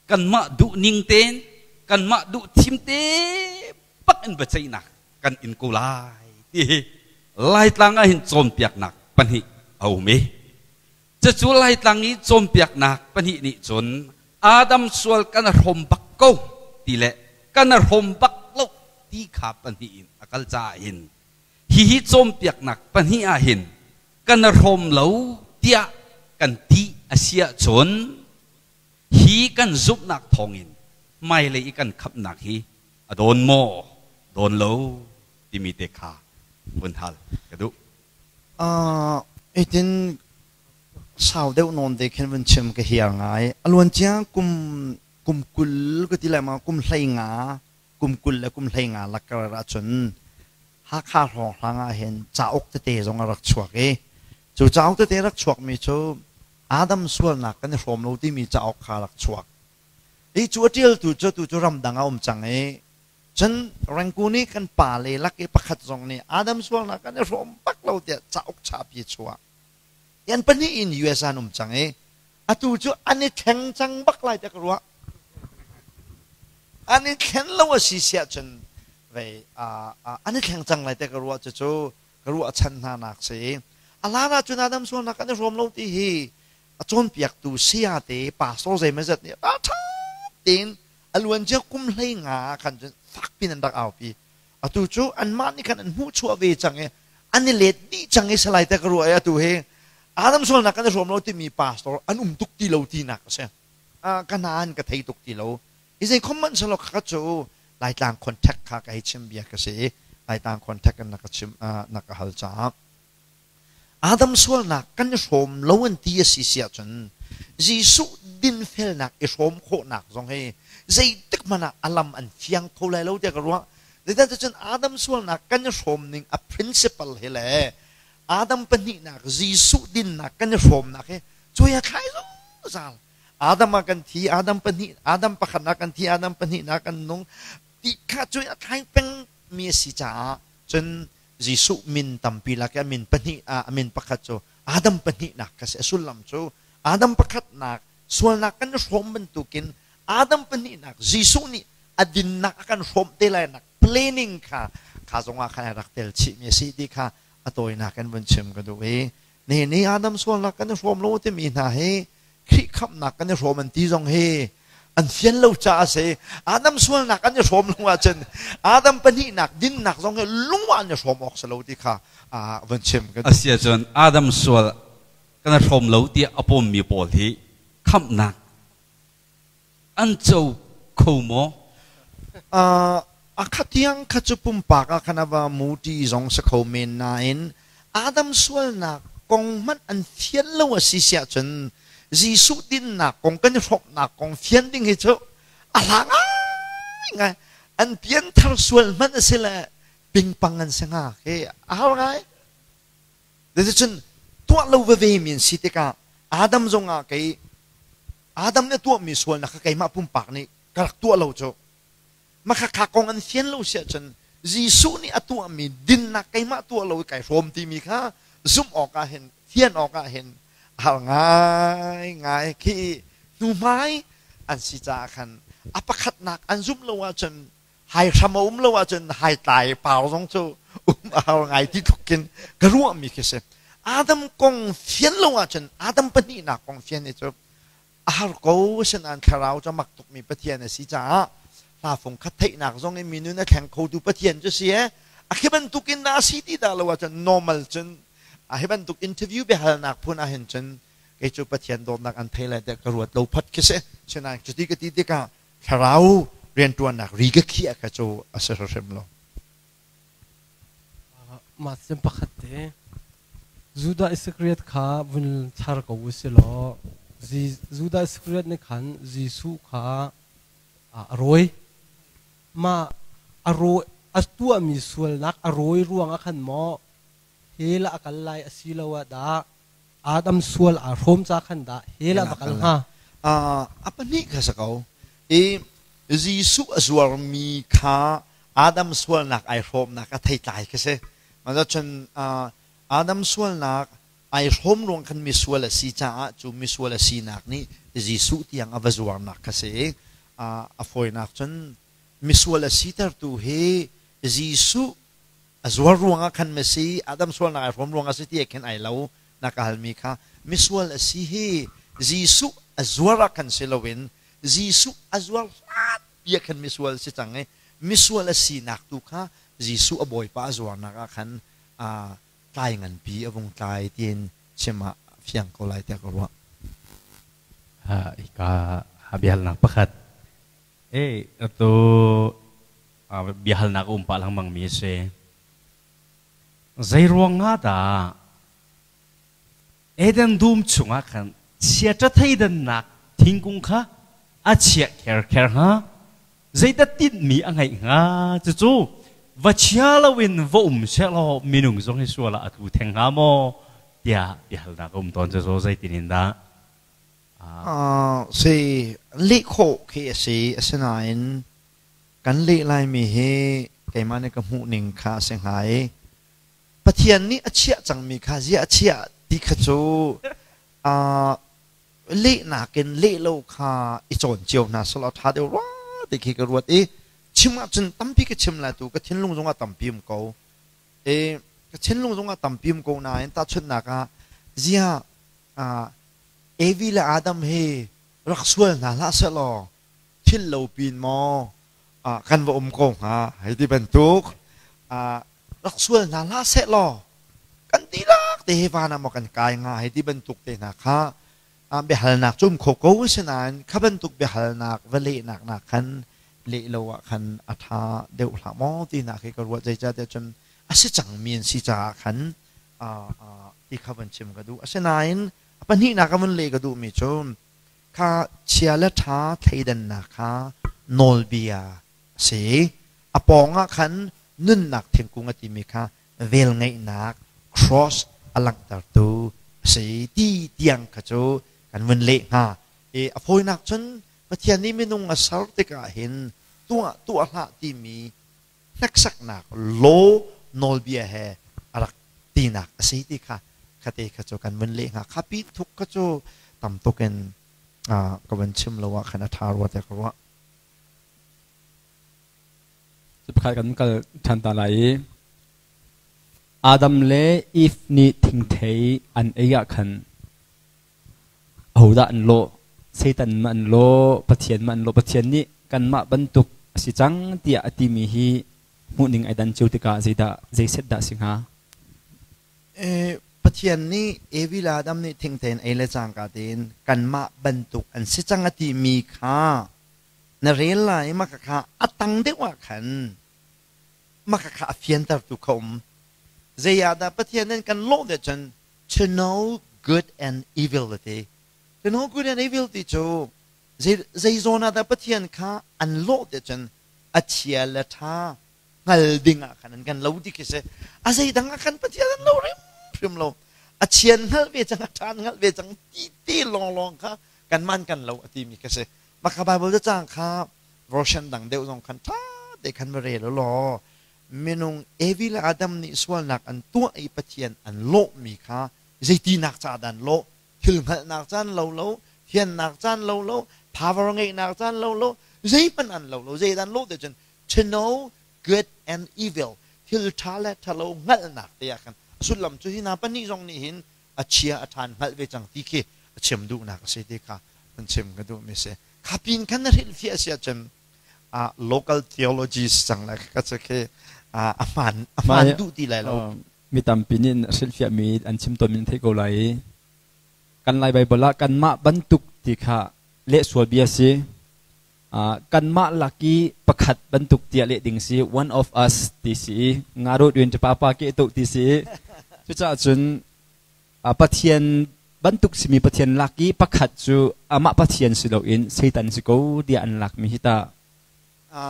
Speaker 3: kanmah duh ning tein kanmah duh thim te bak in biaceihnak kan in ko lai ti hi Laitlang ah hin cawnpiaknak pahnih a um i cucu Laitlang i cawnpiaknak pahnih nih cun Adam sual kan a hrawm bak ko ti le kan a hrawm bak lo ti kha pahnih in a kal caah hin hihi cawnpiaknak pahnih ah hin kan a hrawm lo tiah kan ti a si ahcun hi kan zumhnak thawngin hmailei i kan khamhnak hi a dawn maw dawn lo timi te kha vun hal ka duh.
Speaker 2: Itin sau deuh nawn te khin vun chim ka hiar ngai. A luan cia kum kum 20 ka ti lai ma kum 15 kum 20 le kum 15 lakar ahcun Hakha hrawnghrang ah hin cauk tete zong a rak chuak i cu cauk tete rak chuakmi cu Adam sualnak kan i hrawm lo timi cauk kha rak chuak. Hi cu a ṭialtu cu tu cu ramdang a um cang i cun Rangoon i kan pa le lak i pakhat zong nih Adam sualnak kan i hrawm bak lo tiah cauk chapi chuah. Yan pahnih in US an um cang i atu cu an i thleng cang bak lai tiah ka ruah. An i thlen lo a si siah cun vei an i thleng cang lai tiah ka ruah cucu ka ruah chan hna nak si. A lan ahcun Adam sualnak kan i hrawm lo ti hi a cawnpiaktu saya te pastor zeimawzat nih a ṭha tein a luancia kum 15 khan cun fak pin an rak aupi. Atu cu anmah nih khan an hmuhchuah ve cang i an i let dih cang i salai te ka ruah i atu hi Adam sualnak kan i hrawm lo timi pastor an um tuk ti lo tinak a si. Ka nain ka thei tuk ti lo. I zei khom hmanh selaw kha cu Laitlang contact kha ka hei chim bia ka si i Laitlang contact in na ka chim na ka hal caah Adam sualnak kan i hrawm lo an ti a si si ahcun Jesuh dinfelnak i hrawm khawhnak zong hi zeitik hmanh ah a lam an fiang kho lai lo tiah ka ruah. Zeicahtiah cun Adam sualnak kan i hrawm ning a principle hi le Adam pahnihnak Jesuh dinnak kan i hrawmnak hi cuai a thlai zungzal. Adam ah kan thi, Adam pahnih, Adam pakhatnak kan thi, Adam pahnihnak kan nung ti kha cuai a thlai peng mi a si caah cun Jesuh min tampi lak i a min pahnih ah a min pakhat cu Adam pahnihnak kha si. A sullam cu Adam pakhatnak sualnak kan i hrawm bantukin Adam pahnihnak Jesuh nih a dinnak a kan hrawm te lai nak planning kha kha zongah khan a rak tel chihmi a si ti kha a tawinak in vun chim ka duh i ni ni Adam sualnak kan i hrawm lo timi hna hi Khrih khamhnak kan i hrawm an ti zong hi an fian lo caah a si. Adam sualnak an i hrawm lo ahcun Adam pahnihnak dinnak zong hi lung ah an i hrawm awk si lo ti kha vun chim ka duh.
Speaker 3: Asi ahcun Adam sual kan i hrawm lo tiah a pawmmi pawl hi khamhnak an co kho maw?
Speaker 2: A khatiang kha cu pumpak ah khan a va muti zong si kho men nain Adam sualnak kong hmanh an fian lo a si siah cun Jesuh dinnak kong kan i hrawmhnak kong fian ding hi cu A hla ngai ngai. An pianthar sual hmanh a si le pingpang an si hnga khi a har ngai. Cun tuah lo veve mi an si tikah Adam zongah kei Adam nih tuahmi sualnak kha keimah pumpak nih ka rak tuah lo cu. Makhakha kong an fian lo si ahcun Jesuh nih a tuahmi dinnak keimah tuah lo i kai hrawm timi kha zumh awk ah hin fian awk ah hin a har ngai ngai khi hnuhmai an si caah khan a pakhatnak an zumh lo ahcun hai hram a um lo ahcun hai tlai par zong cu um a har ngai ti tluk khin ka ruahmi khi si. Adam kong fian lo ahcun Adam pahnihnak kong fian hi cu a har ko. Asinain thlarau cu mak tukmi Pathian a si caah hla fung khat theihnak zong in minun a thleng khotu Pathian cu si e. A khi bantukin dah a si ti dah lo ahcun normal cun a hi bantuk interview biahalnak phun ah hin cun kei cu Pathian dawtnak an thei lai tiah ka ruat lo phot khi si. Sinain cuti ka ti tikah thlarau rianṭuannak ri ka khiah kha cu a si hrim lo.
Speaker 5: Mah cun pakhat te Judah Iskariot kha vun char ko u si law Judah Iskariot nih khan Jesuh kha a rawi. Mah a rawi a tuahmi sualnak a rawi ruangah khan maw hell ah a kal lai asiloah dah Adam sual aa hrawm ca khan dah hell ah va kal hnga?
Speaker 2: A pahnih kha si ko. I Jesuh a zuarmi kha Adam sualnak ai hrawmnak a theitlai khi si. Mah cun Adam sualnak ai hrawm ruang khan misual a si caah cu misual a sinak nih Jesuh tiang a va zuarnak kha si. A fawinak cun misual a sitertu hi Jesuh a zuar ruangah khan masi Adam sualnak ai hrawm ruangah si ti khin ai lo na ka halmi kha misual a si hi Jesuh a zuar ah khan si loin Jesuh a zuar hlan bia khan misual si cang i misual a sinak tu kha Jesuh a Bawipa a zuarnak ah khan tlai nganpi a vung tlai tiin chim ah fiang ko lai tiah ka ruah.
Speaker 3: Hika biahalnak pakhat e atu biahalnak a um pah lengmang mi a si. Zei ruang ah dah Eden dum chungah khan chiaṭa theidannak thingkung kha a chiah kherkher hnga? Zeidah tinhmi a ngeih hnga? Cucu va chia loin va um sehlaw minung zong hi sual ah a tlu theng hnga maw? Tiah biahalnak a um tawn. Cucu zeitin in dah?
Speaker 2: Si leh khawh khi a si. Asinain kan leh laimi hi keimah nih ka hmuhning kha a si hnga i Pathian nih a chiah cangmi kha ziah a chiah ti kha cu lehnak in leh lo kha i cawn cio hna selaw ṭha deuh rua ti khi ka ruat i chim ahcun tampi ka chim lai tu ka thinlung zongah tampi um ko i ka thinlung zongah tampi um ko nain tahchunhnak ah ziah Evi le Adam hi rak sual hna hlah sehlaw thil lo pin maw kan va um ko hnga hei ti bantuk rak sual hna hlah sehlaw kan dihlak te hi van ah maw kan kai hnga hei ti bantuk te hna kha biahalnak cu um kho ko asinain kha bantuk biahalnak va lehnak nak khan leh lo ah khan a ṭha deuh hlah maw tinak hi ka ruat. Zeicahtiah cun a si cangmi an si caah khan ti kha van chim ka duh. Asinain a pahnihnak a vun leh ka duhmi cu kha chia le ṭha thleidannak kha nawlbia a si. A pawngah khan nunnak thingkung a timi kha velngeihnak cross a langhtertu a si ti tiang kha cu kan vun leh hnga. I a fawinak cun Pathian nih minung a ser tikah hin tuah tuah hlah timi hneksaknak law nawlbia he a rak tinak a si ti kha khate kha cu kan vun leh hnga. Kha pi thuk kha cu tam tuk in ka vun chim lo ah khan a ṭha rua tiah ka ruah.
Speaker 1: Pakhat kan kal ṭhan ta lai i Adam le Eve nih thingthei an ei ah khan ahodah an lawh? Satan ma an lawh? Pathian ma an lawh? Pathian nih kanmah bantuk a si cang tiah a timi hi hmuhning ai dan cio tikah zeidah zeiset dah si hnga?
Speaker 2: Pathian nih Evi le Adam nih thingthei an ei le cangka tein kanmah bantuk an si cang a timi kha na rel lai. Mah kha a tang deuh ah khan mah kha a fiantertu kha um. Zei ah dah Pathian nih kan lawh deh cun to know good and evil ti, to know good and evil ti cu Zei zawn ah dah Pathian kha an lawh te cun a chia le ṭha hngal ding ah khan an kan lo ti khi si. A zeidang ah khan Pathian an lo hrimhrim lo. A chian hngalh ve cang, a ṭhan hngalh ve cang ti te lawnglawng kha kanmah an kan lo a timi khi si. Mah kha Bible cacang kha version dang deuh zong khan ṭha te khan va rel u law minung Evi le Adam nih sualnak an tuah i Pathian an lawhmi kha zeitinak ca dah an lawh? Thil hngalhnak caan lo lo, thiannak caan lo lo, power ngeihnak caan lo lo, zeihmanh an lo lo, zeidah an lawh te cun to know good and evil, thil ṭha le ṭhalo hngalhnak te ah khan a sullam cu hi hna pahnih zong nih hin a chia a ṭhan hngalh ve cang ti khi a chim duhnak a si ti kha hun chim ka duhmi a si. Kha pin khan na hrilhfiah si ahcun local theologies cang le ka cu khi a hmaan duh ti lai lo.
Speaker 1: Mi tampi nih hrilhfiahmi an chim tawnmi an theih ko lai i kan Lai Baibal ah kanmah bantuk ti kha leh sual bia si. Kanmah lak i pakhat bantuk tiah leh ding si, one of us ti si i nga rawt uin papa ke to ti si. Cucaah cun Pathian bantuk simi Pathian lak i pakhat cu amah Pathian si loin Satan si ko tiah an lakmi hi ta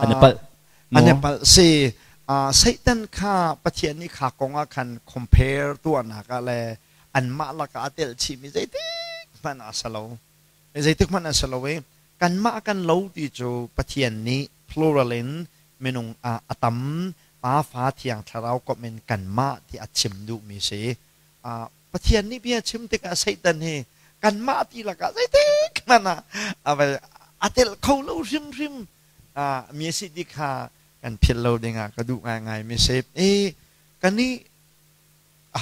Speaker 1: an i palh.
Speaker 2: An i palh si. Satan kha Pathian nih kha kong ah khan compare tuahnak ah le anmah lakah a telh chihmi zeitik hmanh ah a si lo. Zeitik hmanh a si lo i kanmah kan lo ti cu Pathian nih plural in minung ah a tam Pa Fa Thiang Thlarau komh in kanmah ti a chim duhmi si. Pathian nih bia chim tikah Satan hi kanmah ti lakah zeitik hmanh ah a telh kho lo hrimhrim mi a si ti kha kan philh lo dingah ka duh ngaingai mi si. E kanih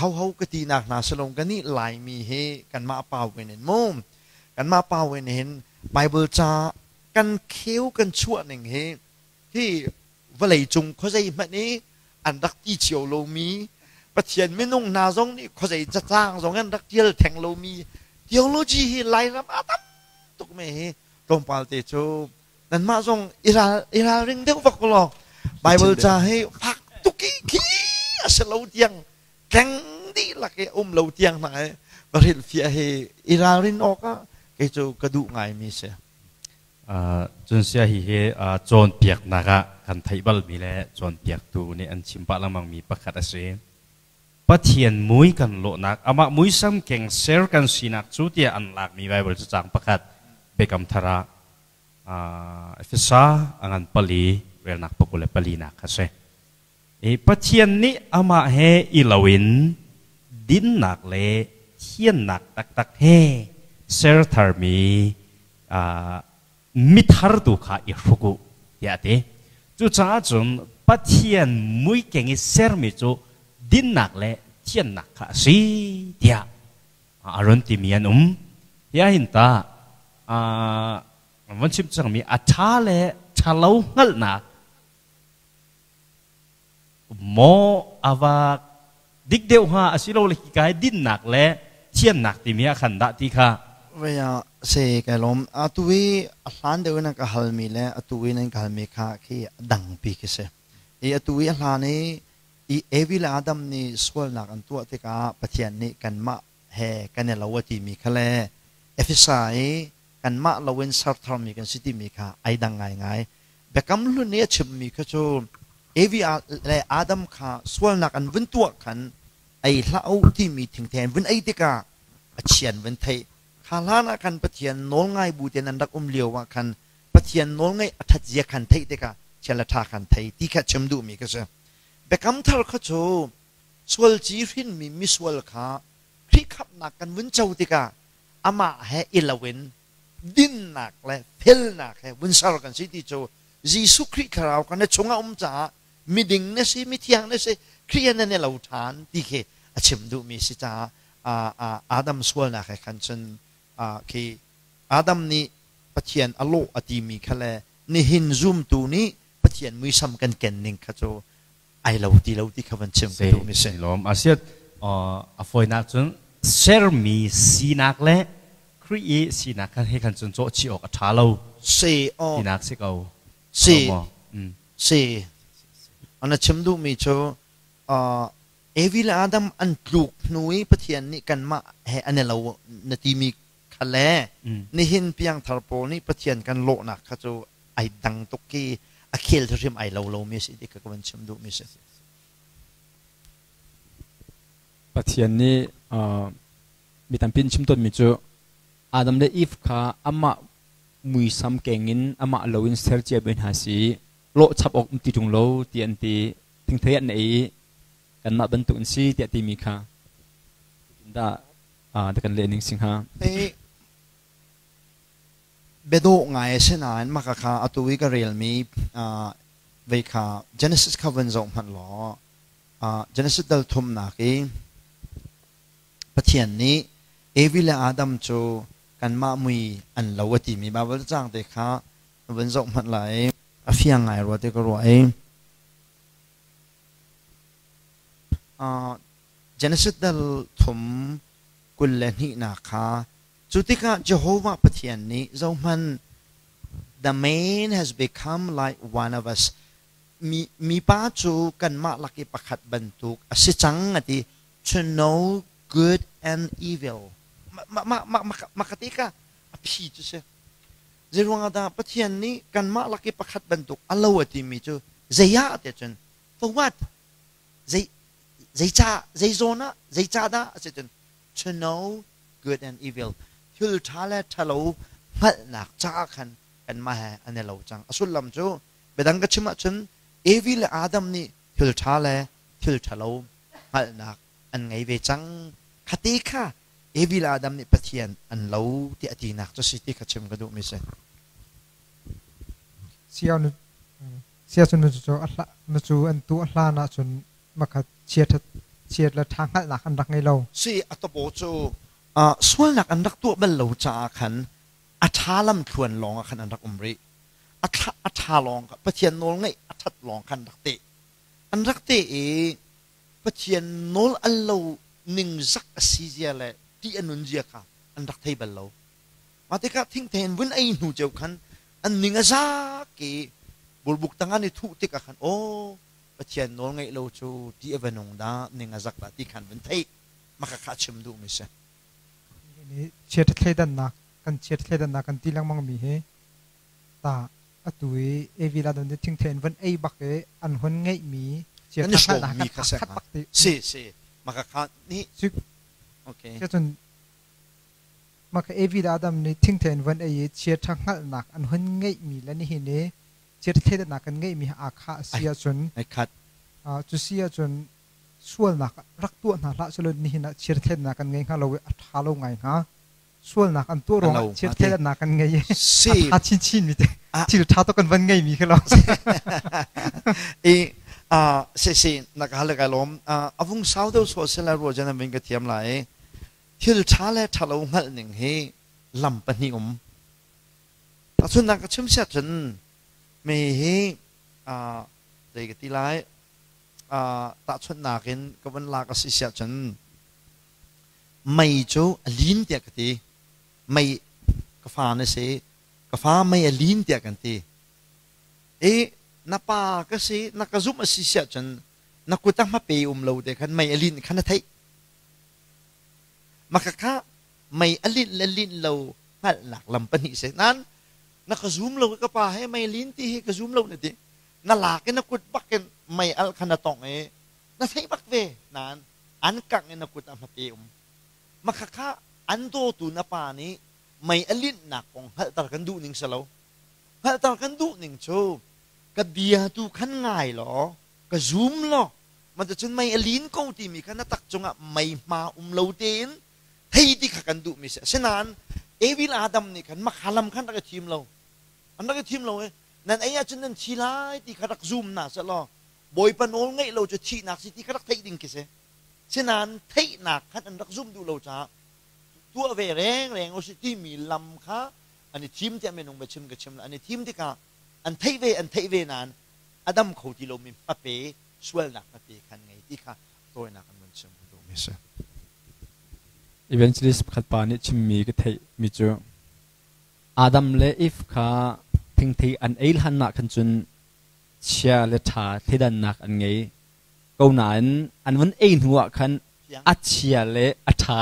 Speaker 2: hoho ka tinak hna silong kanih Laimi hi kanmah pawin in mu kanmah pawin hin Bible ca kan kheu kan chuah ning hi hi vawlei cung khuazei hmanh i an rak ti cio lomi Pathian minung hna zong nih khuazei cacang zong an rak tial theng lomi theology hi Lairam ah tam tuk me hi tlawmpal te cu nanmah zong i ralring deuh vak law Bible ca hi fak tuk i khi a si lo tiang tleng dihlak i um lo tiang hna i va hrilhfiah hi i ralrin awk ah kei cu ka duh ngaimi si.
Speaker 3: Cun sia hi hi cawnpiaknak ah kan theih balmi le cawnpiaktu nih an chim pah lengmangmi pakhat a si. Pathian mui kan lawhnak, amah muisam keng ser kan sinak cu tiah an lakmi Baibal cacang pakhat Biakam Thar ah Efesa a ngan pali relnak pakul le palinak kha si. Pathian nih amah he i loin dinnak le thiannak taktak he ser tharmi mithar tu kha i hruk u tiah a ti. Cucaah cun Pathian muikeng i sermi cu dinnak le thiannak kha a si tiah a run timi an um. Hi ahhin tah van chim cangmi a ṭha le ṭhalo hngalhnak maw a va dik deuh hnga asilole hika hi dinnak le thiannak timi ah khan dah ti kha
Speaker 2: Vaya se kai lawm. Atu i a hlan deuh in a ka halmi le atu i nan ka halmi kha khi a dangpi khi si. I atu i a hlan i i Evi le Adam nih sualnak an tuah tikah Pathian nih kanmah he kan i lo a timi kha le Efesa i kanmah loin sertharmi kan si timi kha ai dang ngaingai. Biakam hlun i a chimmi kha cu Evi le Adam kha sualnak an vun tuah khan ei hlah u timi thingthe an vun ei tikah a chian vun theih. Kha hlan ah khan Pathian nawl ngai bu tein an rak um lio ah khan Pathian nawl ngaih a ṭhat zia khan theih tikah chia le ṭha khan thei ti kha chim duhmi ka si. Biakam thar kha cu sualci hrinmi misual kha Khrih khamhnak kan vun co tikah amah he i loin dinnak le felnak he vun ser kan si ti cu Jesuh Khrih thlarau kha na chungah um caah miding na si, mithiang na si, Khrih he nan i lo ṭhan ti khi a chim duhmi si caah Adam sualnak he khan cun khi Adam nih Pathian a lawh a timi kha le nihin zumtu nih Pathian muisam kan ken ning kha cu ai lo ti lo ti kha van chim ka duhmi si.
Speaker 3: Lawm asiat a fawinak cun sermi sinak le Khrih i sinak kha he khan cun cawh chih awk a ṭha lo.
Speaker 2: Si aw.
Speaker 3: Tinak si ko.
Speaker 2: Si. Si. Ana chim duhmi cu Evi le Adam an tluk hnu i Pathian nih kanmah he an i lo na timi Kha le nihin piangthar pawl nih Pathian kan lawhnak kha cu ai dang tuk ki a khel hrim ai lo lomi si ti ka van chim duhmi si.
Speaker 1: Pathian nih mi tampi in chim tawnmi cu Adam le Eve kha amah muisam keng in amah lo in ser cia mi hna si lawh chap awk um ti ṭung lo ti an ti. Thingthei an ei i kanmah bantuk an si tiah timi kha dah kan leh ning si hnga?
Speaker 2: Biadawh ngai a si nain maka kha atu i ka relmi vei kha Genesis kha vun zoh hmanh law Genesis dal thumnak i Pathian nih Evi le Adam cu kanmah mui an lo a timi Baibal caang te kha vun zoh hmanh lai. A fiang ngai rua ti ka ruah i Genesis dal thum 22nak kha cu tikah Jehovah Pathian nih zohhmanh, the man has become like one of us, mi mipa cu kanmah lak i pakhat bantuk a si cang a ti, to know good and evil. Mah ka ti ka a phi cu si. Zeiruang ah dah Pathian nih kanmah lak i pakhat bantuk a lo a timi cu zei ah tiah cun for what, zei zeicah, zei zawn ah, zeicah dah a si cun to know good and evil, thil ṭha le ṭhalo hngalhnak caah khan kanmah he an i lo cang. A sullam cu biadang ka chim ahcun Evi le Adam nih thil ṭha le thil ṭhalo hngalhnak an ngei ve cang. Khate kha Evi le Adam nih Pathian an lo ti a tinak cu si ti kha chim ka duhmi si.
Speaker 4: Sia cu nu cu a nu cu an tu a hlan ahcun makhat chiat chiat le ṭha hngalhnak an rak ngei lo.
Speaker 2: Si a tapaw cu sualnak an rak tuah bal lo caah khan a ṭha lamthluan lawng ah khan an rak um rih. A ṭha lawng Pathian nawl ngaih a ṭhat lawng khan rak teh. An rak teh i Pathian nawl al lo ningzak a si zia le ṭih a nun zia kha an rak thei bal lo. Mah tikah thingthei in vun ei hnu ceu khan an ning a zak i burbuk tang an i thuh tikah khan aw Pathian nawl ngeih lo cu ṭih a va nung dah, ning a zak dah ti khan vun theih. Mah kha chim duhmi si.
Speaker 4: Chiat thleidannak kan chiat thleidannak kan ti lengmang mi hi ta atu i Evi la don thingthei in van ei bak i an hun ngeihmi
Speaker 2: chiat hngalhnak kha khat bak ti. Si si mah kha ni okay.
Speaker 4: Cun mah kha Evi le Adam nih thingthei in van ei i chiat hngalhnak an hun ngeihmi le nihin i chiat thleidannak kan ngeihmi aa khah a si ahcun
Speaker 2: ai khat.
Speaker 4: Cu si ahcun sualnak rak tuah hna hlah selaw nihin ah chiat thleidannak kan ngei hnga lo i a ṭha lo ngai hnga. Sualnak an tuah ruangah chiat thleidannak kan ngei i a ṭha chinchin mi te thil ṭha tuk kan van ngei mi khi lo.
Speaker 2: I si si na ka hal kai lawm. A vung sau deuh sawh sela ruah jan an vin ka thiam lai. Thil ṭha le ṭha lo hngalh ning hi lam pahnih um. Tahchunhnak ka chim siah cun mi hi zei ka ti lai, tahchunhnak in ka vun lak a si siah cun mei cu a lin tiah ka ti. Mei ka fa na si, ka fa, mei a lin tiah kan ti i na pa ka si, na ka zumh a si siah cun na kut ah hmape um lo te khan mei a lin khan na theih. Maka kha mei a linh le linh lo hngalhnak lam pahnih si. Nain na ka zum lo, ka pa he mei lin ti hi ka zum lo na ti, na lak i na kut bak in mei al kha na tongh i na theih bak ve, nain an kangh i na kut ah hmape um. Maka kha an dawtu na pa nih mei a linhnak kong hngalhter kan duh ning si lo. Hngalhter kan duh ning cu ka bia tu khan ngai law ka zum law cun mei a lin ko timi kha na tak cungah mei hma um lo tein thei ti kha kan duhmi si. Asinain Evil Adam nih khan makhalam khan rak i thim lo, an rak i thim lo i nan ei ahcun nan thi lai ti kha rak zum hna seh law Bawipa nawl ngeih lo cu thihnak si ti kha rak theih ding khi si. Sinain theihnak khan an rak zum duh lo caah tuah ve rengreng u si timi lam kha an i thim tiah minung biachim ka chim. An i thim tikah an theih ve, an theih ve nain a dam kho ti lomi hmape, sualnak hmape khan ngei ti kha tawinak an vun chim ka duhmi si.
Speaker 1: Evangelist pakhat pa nih chimmi ka theih mi cu Adam le Eve kha thingthei an ei hlan ah khan cun chia le ṭha thleidannak an ngei ko nain an vun ei hnu ah khan a chia le a ṭha.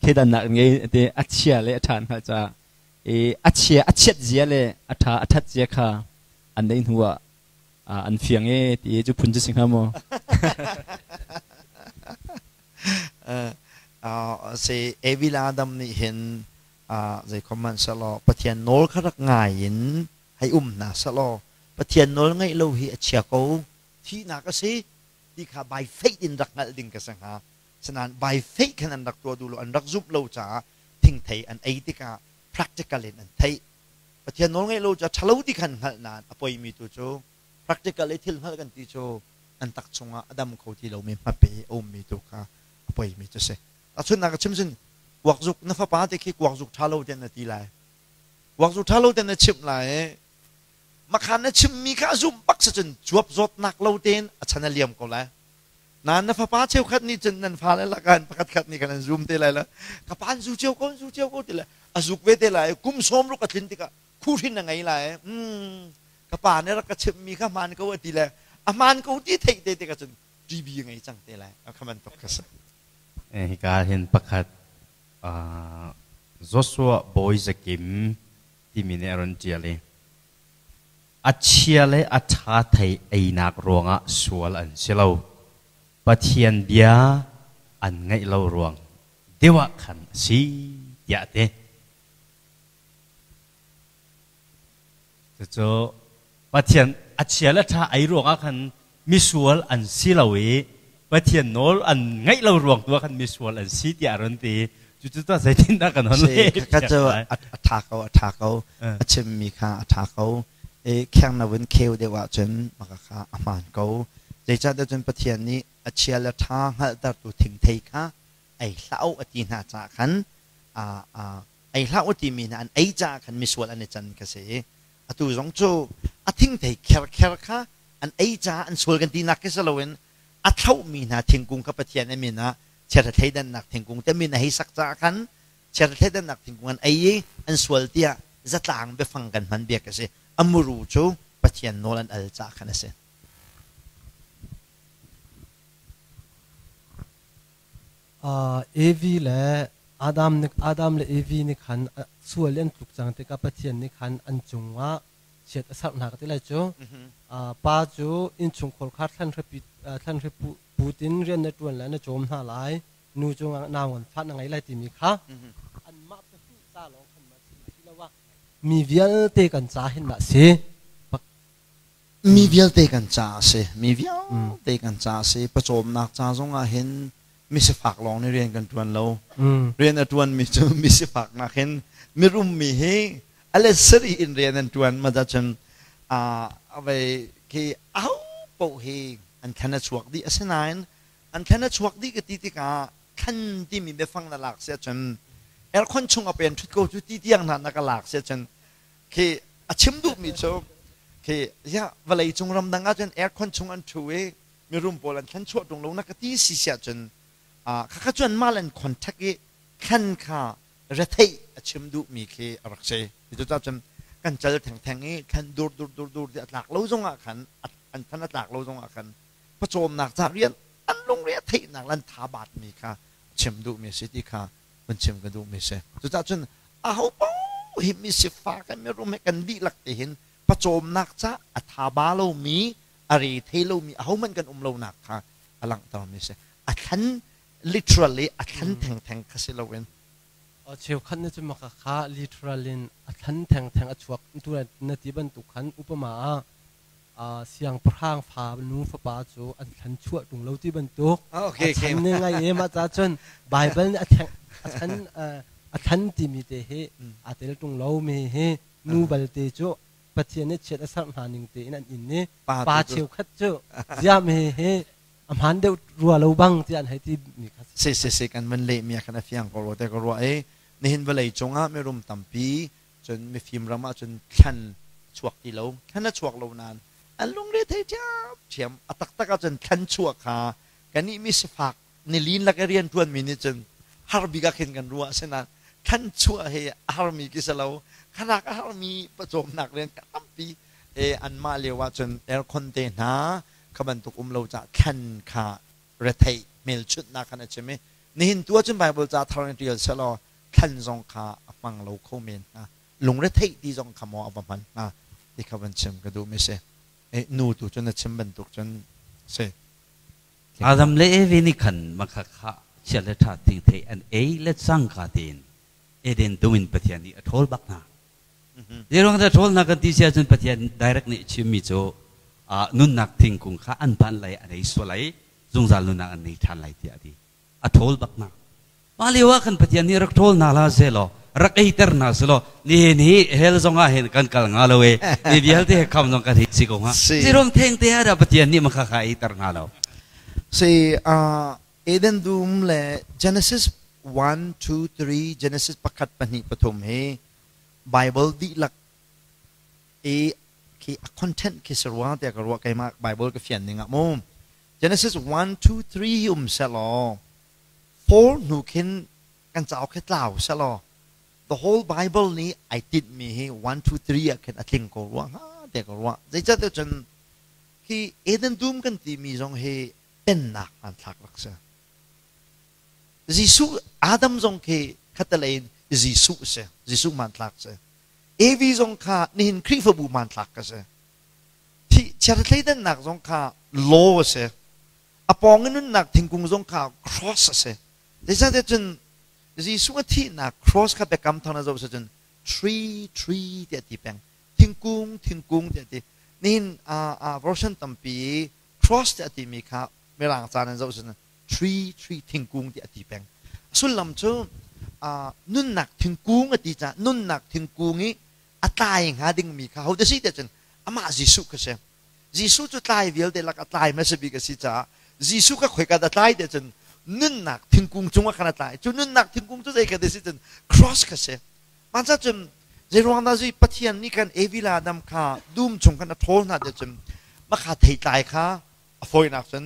Speaker 1: theidannak ngei te a chia le a ṭha an hngalh caah i a chia a chiat zia le a ṭha a ṭhat zia kha an neih hnu ah an fiang e ti cu phun cu si hnga maw?
Speaker 2: Si Evil Adam nih hin zei khom hmanh sehlaw Pathian nawl kha rak ngai in hei um hna sehlaw Pathian nawl ngaih lo hi a chia ko, thihnak a si ti kha by faith in rak hngalh ding ka si hnga. Sinain by faith khan an rak tuah duh lo, an rak zumh lo caah thingthei an ei tikah practical in an theih. Pathian nawl ngaih lo cu a ṭhalo ti khan hngalh nain a poimi tu cu practical i thil hngalh kan ti cu an tak chungah a dam kho ti lomi hmape a ummi tu kha a poimi cu si. Tahchunhnak ka chim cun kuak zuk na fapa te khi kuak zuk ṭha lo tiah na ti lai. Kuak zuk ṭha lo tiah na chimh lai i makhan na chimmi kha a zumh bak si cun cuap zawtnak lo tein a chan a liam ko lai. Nain na fapa cheukhat nih cun nan fale lakah pakhat khat nih khan an zum te lai lo. Ka pa an zu cio ko, an zu cio ko ti le a zuk ve te lai. Kum 60 a tlin tikah khuhrin a ngei lai. Ka pa nih rak ka chimhmi kha hmaan ko a ti le a hmaan ko ti theih te tikah cun TB a ngei cang te lai. Kha bantuk kha si.
Speaker 3: Hika hin pakhat Joshua Bawi Zakim timi nih a run ṭial i A chia le a ṭha thei einak ruangah sual an si lo. Pathian bia an ngaih lo ruang deuh ah khan a si, tiah a ti. Cucu Pathian a chia le ṭha ei ruangah khan misual an si lo i Pathian nawl an ngaih lo ruang tu ah khan misual an si tiah a run ti. Cucu tuah zeitindah kan hon leh?
Speaker 2: Kha cu a ṭha ko, a ṭha ko. A chimmi kha a ṭha ko. I kheng na vun kheu deuh ahcun maka kha a hmaan ko. Zeicahtiah cun Pathian nih a chia le ṭha hngalhtertu thingthei kha ei hlah u a ti hna caah khan ei hlah u timi hna an ei caah khan misual an i can ka si. Atu zong cu a thingthei kherkher kha an ei caah an sual kan tinak khi si loin a thlauhmi hna thingkung kha Pathian a min ah chiahra thleidannak thingkung te min a hei sak caah khan chiahra thleidannak thingkung an ei i an sual tiah zatlang biafang kan hman biak a si. A muru cu Pathian nawl an al caah khan a si.
Speaker 5: Evi le Adam nih Adam le Evi nih khan sual i an tluk cang tikah Pathian nih khan an cungah chiat a serh hna ka ti lai cu. Pa cu innchungkhar kha thlanhri put in rian na ṭuan lai, na cawm hna lai, nu cu nau nganfah na ngei lai timi kha anmah pahnih ca lawng khan ma si asiloah mi vialte kan ca hin dah si?
Speaker 2: Mi vialte kan ca a si. Mi vialte kan ca a si. Pawcawmnak ca zong ah hin misifak lawng nih rian kan ṭuan lo. Rian a ṭuanmi cu misifak nakin mirummi hi a let sarih in rian an ṭuan. Mah cun vei khi aho paoh hi an thlan a chuak dih. Asinain an thlan a chuak dih ka ti tikah thlan timi biafang na lak si ahcun aircon chung a pen ṭhut ko cu ti tiang hna na ka lak si ahcun khi a chim duhmi cu khi ya vawlei cung ramdang ahcun aircon chung an ṭhu i mirum pawl an thlan chuah ṭung lo na ka ti si si ahcun khakha cu anmah le an contact i thlan kha retheih a chim duhmi khi a rak si. Cucaah cun kan cal thengtheng i thlan dur dur dur dur ti a tlak lo zongah khan an than a tlak lo zongah khan pawcawmnak ca rian an lungre a theihnak le an tha batmi kha chim duhmi a si ti kha vun chim ka duhmi a si. Cucaah cun aho paoh hi misifak he mirum he kan dihlak te hin pawcawmnak ca a tha ba lomi a re thei lomi ahohmanh kan um lonak kha a langhtermi a si. A thlan literally a thlan thengtheng kha si loin
Speaker 5: Cheukhat nih cun maka kha literal in a thlan thengtheng a chuak tu na ti bantuk khan upama ah siangpahrang fa nu fapa cu an thlan chuah ṭung lo ti bantuk a chan nih ngai i mah ca cun Baibal nih a theng a chan a thlan timi te hi aa tel ṭung lo mi hi nu balte cu Pathian nih chiat a serh hna ning tein an in i pa cheukhat cu ziah mi hi a hmaan deuh rua lo bang tiah an hei ti mi kha
Speaker 2: si si si kan van leh mi ah khan a fiang ko rua te ka ruah i nihin vawlei cungah mirum tampi cun mifim ram ah cun thlan chuak ti lo thlan a chuak lo nain an lungre thei ṭhiamṭhiam a taktak ah cun thlan chuah kha kannih mi sifak nilin lak i rian ṭuanmi nih cun har bik ah khin kan ruah asinain thlan chuah hi a harmi khi si lo khanak a harmi pawcawmnak rian kha tampi e anmah lio ah cun aircon te hna kha bantuk um lo caah thlan kha retheih hmelchunhnak khan a chim i Nihin tu ahcun Bible ca thar in ṭial sehlaw thlan zong kha a hmang lo kho men hnga. Lungretheih ti zong kha maw a va hman hnga ti kha van chim ka duhmi si. Nu tu cun na chim bantuk cun si.
Speaker 3: Adam le Evi nih khan makhakha chia le ṭha thingthei an ei le cangka tein Eden dum in Pathian nih a ṭhawl bak hna. Zeiruang dah ṭhawl hna kan ti si ahcun Pathian direct nih chimmi cu nunnak thingkung kha an ban lai an ei sual lai zungzal nunnak an nei ṭhan lai tiah a ti. A ṭhawl bak hna. Mah lio ah khan Pathian nih rak ṭhawl hna hlah sehlaw rak eiter hna selaw nihin hi hell zong ah hin kan kal hnga lo i mi vialte he kham zong kan hi si ko hnga. Zeiruang theng te ah dah Pathian nih makha kha eiter hna lo?
Speaker 2: Si Eden dum le Genesis 1, 2, 3, Genesis pakhat pahnih pathum hi Bible dihlak i khi a content khi si rua tiah ka ruah keimah Bible ka fian ning ah mu. Genesis 1, 2, 3 hi um sehlaw 4 hnu khin kan cauk hi tlau sehlaw the whole Bible nih ai tinhmi hi 1, 2, 3 ah khin a tling ko rua hnga tiah ka ruah. Zeicahtiah cun khi Eden dum kan timi zong hi pennak hmanthlak rak si. Jesuh Adam zong khi khatalei in Jesuh si. Jesuh hmanthlak si. Evi zong kha nihin Khrihfabu hmanthlak ka si. Thi chiarthleidannak zong kha law a si. A pawng in nunnak thingkung zong kha cross a si. Zeicahtiah cun Jesuh a thihnak cross kha biakam thawng na zoh si cun tree tree tiah ti peng. Thingkung thingkung tiah ti. Nihin version tampi cross tiah timi kha mirang ca nan zoh cun tree tree thingkung tiah a ti peng. A sullam cu nunnak thingkung a ti caah nunnak thingkung i a tlai hnga dingmi kha ho si tiah cun amah Jesuh kha si. Jesuh cu tlai vialte lak a tlai hmasa bik a si caah Jesuh kha khoika dah tlai tiah cun nunnak thingkung cungah khan a tlai. Cu nunnak thingkung cu zei kha si cun cross kha si. Mah cun zeiruang dah zui Pathian nih khan Evi le Adam kha dum chung khan a ṭhawl hna tiah cun makha theitlai kha a fawinak cun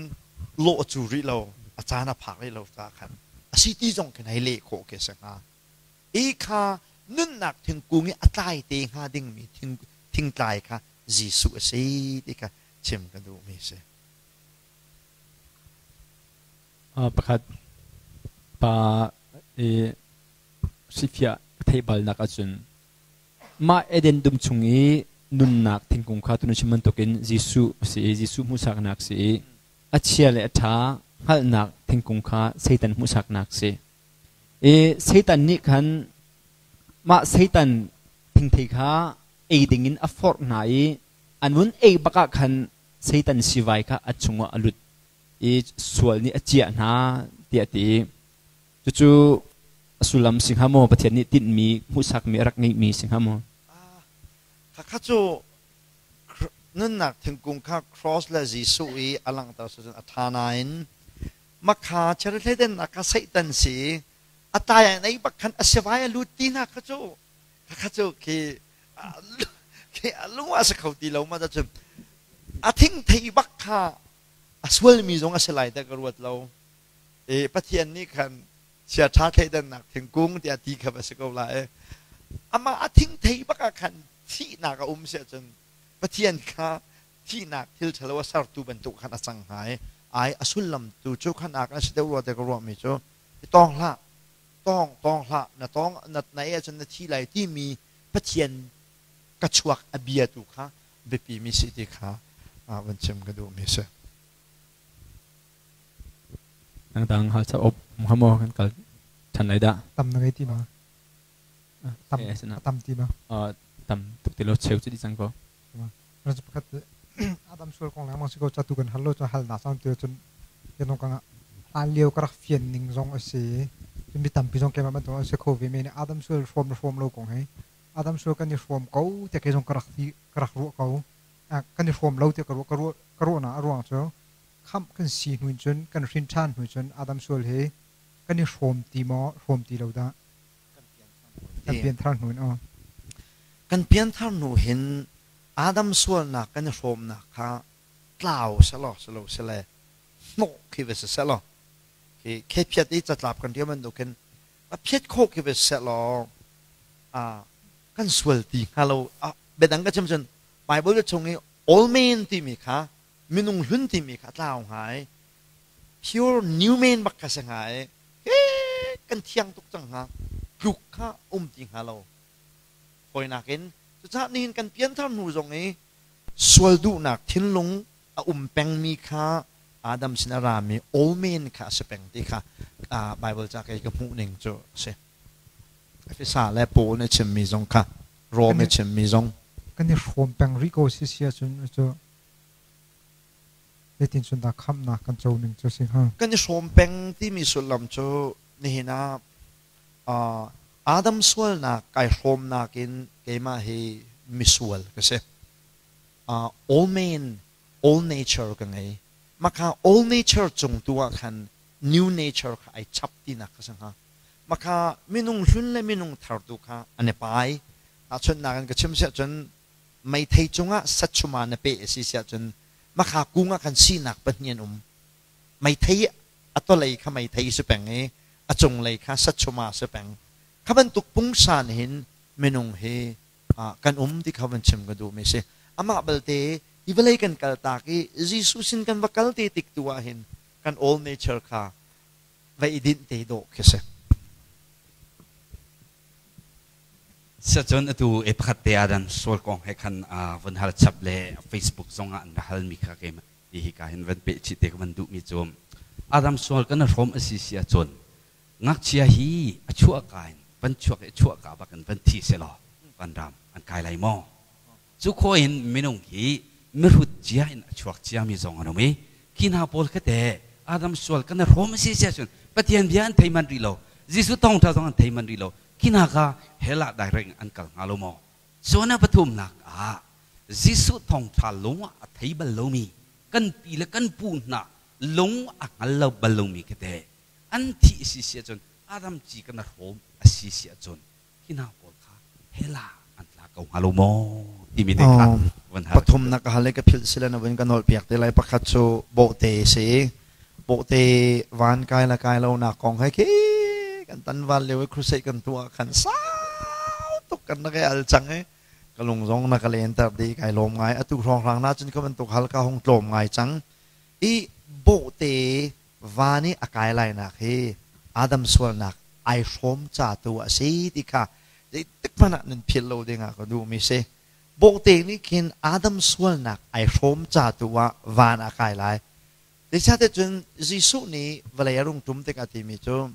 Speaker 2: lawh a cu rih lo, a caan a phak rih lo caah khan a si ti zong khin hei leh khawh khi a si hnga. I kha nunnak thingkung i a tlai te hnga dingmi thing, thingtlai kha Jesuh a si ti kha chim ka duhmi a si.
Speaker 1: Pakhat pa i Sifia ka theih balnak ahcun mah Eden dum chung i nunnak thingkung kha tunu chim bantukin Jesuh a si i Jesuh hmuhsaknak si i a chia le a ṭha hngalhnak thingkung kha Satan hmuhsaknak si. I Satan nih khan mah Satan thingthei kha ei dingin a forh hna i an vun ei bak ah khan Satan sivai kha a chungah a lut i sual nih a ciah hna tiah a ti. Cucu a sullam si hnga maw? Pathian nih tinhmi, hmuhsakmi a rak ngeihmi si hnga maw?
Speaker 2: Khakha cu nunnak thingkung kha cross le Jesuh i a langhter cun a ṭha nain makha cherithleidennak kha Satan si a tai an ei bak khan a sivai a lut ti hna kha cu khakha cu khi khi a lung a si kho ti lo ma cun a thing thei bak kha a sualmi zong a si lai te ka ruat lo. I Pathian nih khan chiaṭha thleidannak thingkung tiah ti kha va si ko lai. Amah a thing thei bak ah khan thihnak a um si ahcun Pathian kha thihnak thil ṭhalo a sertu bantuk khan a cang hnga i ai a sullam tu cu khan a kan si deuh rua te ka ruahmi cu i tawng hlah tawng tawng hlah na tawng na na ei ahcun na thi lai timi Pathian ka chuak a bia tu kha biapi mi si ti kha van chim ka duhmi si.
Speaker 1: Dangdang hal cha op hamo kan kal than lai dah.
Speaker 4: Tam na ngei ti ma? Tam tam ti ma?
Speaker 1: Tam tuk ti lo cheu chu di cang ko.
Speaker 4: Ran pakhat Adam sual kong lengmang si ko cha tu kan hal lo cun hal na sang te cun yanong kanga hlan lio ka rak fian ning zong a si cun mi tampi zong keimah bantuk an si kho ve men Adam sual hrawm le hrawm lo kong hi Adam sual kan i hrawm ko te ke zong ka rak ti ka rak ruah ko kan i hrawm lo te ka ruah ka ruah ka ruah na a ruang cu khamh kan si hnu in cun kan hrin ṭhan hnu cun Adam sual hi kan i hrawm ti maw hrawm ti lo dah kan pianthar hnu in aw
Speaker 2: kan pianthar hnu hin Adam sualnak kan i hrawmnak kha tlau selaw selo sele hnawh khi va si selaw khi khephiat i catlap kan riam bantukin a phiat khawh khi va selaw a kan sual ti hnga lo biadang ka chim cun Bible chung i old man timi kha minung hlun timi kha tlau hnga i pure new man bak kha si hnga i he Kan thiang tuk cang hnga. Tluk kha um ti hnga lo. Fawinak in cucaah nihin kan pianthar hnu zong i sual duhnak thinlung a um pengmi kha Adam sin a rami old man kha a si peng ti kha Bible ca kei ka hmuh ning cu a si. Efesa le Paul nih chimmi zong kha Rom i chimmi zong
Speaker 4: kan i hrawm peng rih ko si si ahcun cu zeitin cun dah khamhnak kan co ning cu si hnga?
Speaker 2: Kan i hrawm peng timi sullam cu nihin ah Adam sualnak kai hrawmnak in keimah hi misual ka si. Old man, old nature ka ngei. Maka old nature cung tu ah khan new nature kha ai chap tinak ka si hnga. Maka minung hlun le minung thar tu kha an i pai. Tahchunhnak in ka chim siah cun meithei cungah satchuma na peh a si siah cun maka kung ah khan sinak pahnih an um. Meithei a tolei kha meithei si peng i a cunglei kha satchuma si peng. Kha bantuk pungsan hin minung hi kan um ti kha van chim ka duhmi si. Amah balte hi vawlei kan kaltak i Jesuh sin kan va kal te tik tu ah hin kan old nature kha va i dinh te dawh khi si.
Speaker 3: Siacun atu e pakhat te adan sual kong he khan vun hal chap le Facebook zong ah an ra hal mi kha ke hi hi ka hin van pe chi te ka van duh mi cu Adam sual kan hrom asi si ahcun ngakchia hi a chuah ka in van chuak i chuah ka bak in van thi se law van ram an kai lai maw cu kho in minung hi mihrut cia in a chuak cia mi zong an um i khi hna pawl kha te Adam sual kan hrom si si ahcun Pathian bia an thei man rih lo Jesuh thawngtha zong an thei man rih lo khi hna kha hell ah direct an kal hnga lo maw cun a pathumnak ah Jesuh thawngtha lung ah a thei bal lomi kan pi le kan pu hna lung a hngal lo bal lomi khi te an thih si si ahcun Adam ci kan hrom a si si ahcun hi hna pawl kha hell ah an tla ko hnga lo maw timi te kha van hal.
Speaker 2: Pathumnak ka hal i ka philh sila na vun ka nolh piak te lai. Pakhat cu bawhte si. Bawhte van kai la kai lo nak kong he khi kan tan van lio i crusade kan tuah khan sau tuk kan rak i al cang i ka lung zong na ka len ter di kai lawm ngai. Atu hrawnghrang na cun ka bantuk hal ka hung tlawm ngai cang i bawhte van i a kai lainak hi Adam sualnak ai hrawm ca tu a si ti kha zeitik hmanh ah nan philh lo ding ah ka duhmi si. Bawhte nih khin Adam sualnak ai hrawm ca tu ah van a kai lai. Zeicahtiah cun Jesuh nih vawlei a rung ṭum tikah timi cu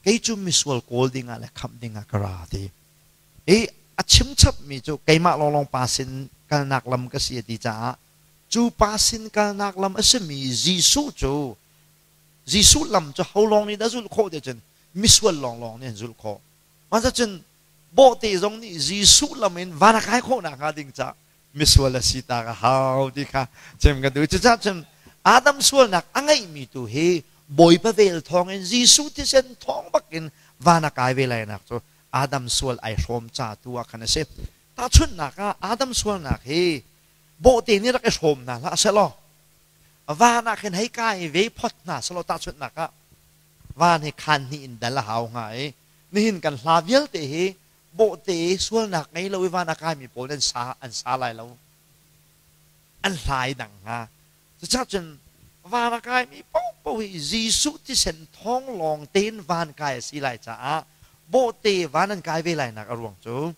Speaker 2: kei cu misual kawl dingah le khamh dingah ka ra ti. I a chim chapmi cu keimah lawnglawng pa sin kalnak lam ka si a ti caah cu pa sin kalnak lam a simi Jesuh cu Jesuh lam cu ho lawng nih dah zulh khawh ti cun misual lawnglawng nih an zulh khawh. Mah cun bawhte zong nih Jesuh lam in van a kai khawh nakhnga ding ca misual a si ta ka hau ti kha chim ka duh. Cucaah cun Adam sualnak a ngeihmi tu hi Bawipa vel thawngin Jesuh thisen thawng bakin van a kai ve lai nak cu Adam sual ai hrawm ca tu ah khan a si. Tahchunhnak ah Adam sualnak hi bawhte nih rak i hrawm hna hlah sehlaw van ah khin hei kai ve phot hna selaw tahchunhnak ah van hi khaan hnih in dal a hau hnga i nihin kan hla vialte hi bawhte sualnak ngei lo i van a kaimi pawl an sa lai lo, an hlai dang hnga. Cucaah cun van a kaimi paohpaoh hi Jesuh thisen thawng lawng tein van kai a si lai caah bawhte van an kai ve lai nak a ruang cu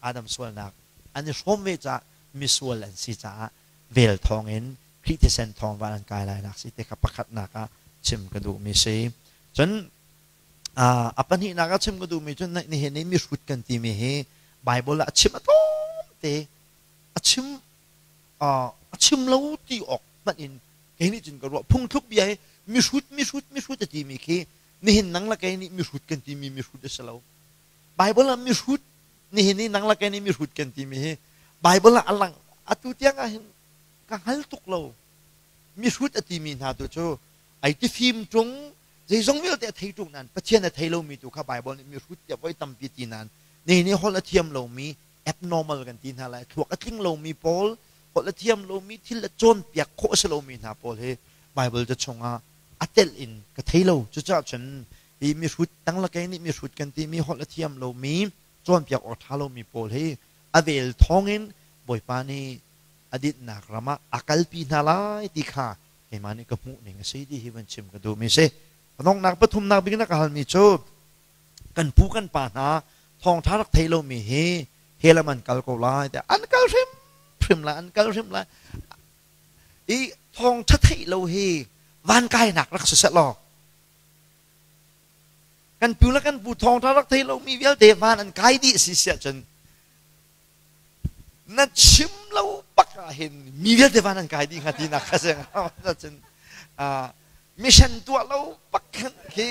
Speaker 2: Adam sualnak an i hrawm ve caah misual an si caah vel thawngin Khrih thisen thawng van an kai lai nak si ti kha pakhatnak ah chim ka duhmi si. Cun a pahnihnak ah chim ka duhmi cu nihin i mihrut kan timi hi Bible ah a chim a tlawm te, a chim lo ti awk hmanh in kei nih cun ka ruah. Phungthluk bia hi mihrut mihrut mihrut a timi khi nihin nang le kei nih mihrut kan timi mihrut a si lo. Bible ah mihrut nihin i nang le kei nih mihrut kan timi hi Bible ah a lang atu tiang ah hin ka hngal tuk lo. Mihrut a timi hna tu cu ai ti fim ṭung, zeizong vialte a thei ṭung nain Pathian a thei lomi tu kha Bible nih mihrut tiah voi tampi ti nain nihin i holh a thiam lomi abnormal kan ti hna lai, thluak a tling lomi pawl, holh a thiam lomi, thil a cawnpiak khawh a si lomi hna pawl hi Bible ca chungah a telh in ka thei lo. Cucaah cun hi mihrut tanglakei nih mihrut kan timi holh a thiam lomi, cawnpiak awk ṭha lomi pawl hi a vel thawngin Bawipa nih a dinhnak ram ah a kalpi hna lai ti kha keimah nih ka hmuh ning a si ti hi van chim ka duhmi si. A donghnak pathumnak bik na ka halmi cu Kan pu kan pa hna thawngtha rak thei lomi hi hell ah an kal ko lai tiah an kal hrimhrim lai, an kal hrim lai. I thawngtha theih lo hi van kainak rak si seh law kan pu le kan pu thawngtha rak thei lomi vialte van an kai dih si siah cun na chim lo bak ah hin mi vialte van an kai dih hnga ti nak kha si cun mission tuah lo bak khan khi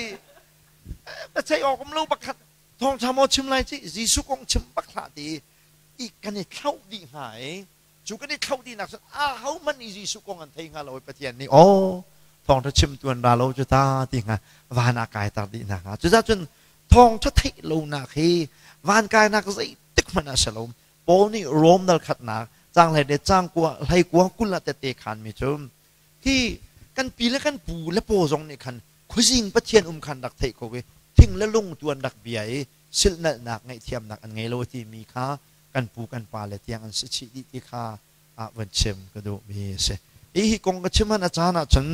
Speaker 2: na thei awk um lo bak khan thawngtha maw chim lai ci Jesuh kong chim bak hlah ti i kan i thlauh dih hnga i cu kan i thlauh dih nak cun a ho hmanh i Jesuh kong an thei hnga lo i Pathian nih aw thawngtha chim tuan ra lo cu ta ti hnga van a kai tar dih hna hnga cucaah cun thawngtha theih lonak hi van kainak zeitik hmanh ah si lo. Paul nih Rom dal khatnak caang hlei le caang kua hlei kua 20 ah tette khanmi cu hi kan pi le kan pu le paw zong nih khan khuazing Pathian um khan rak theih ko i thing le lung tu an rak bia i silhnalhnak ngaihthiamnak an ngei lo timi kha kan pu kan pa le tiang an si chih dih ti kha ah van chim ka duhmi a si. Hi hi kong ka chim han a caan ah cun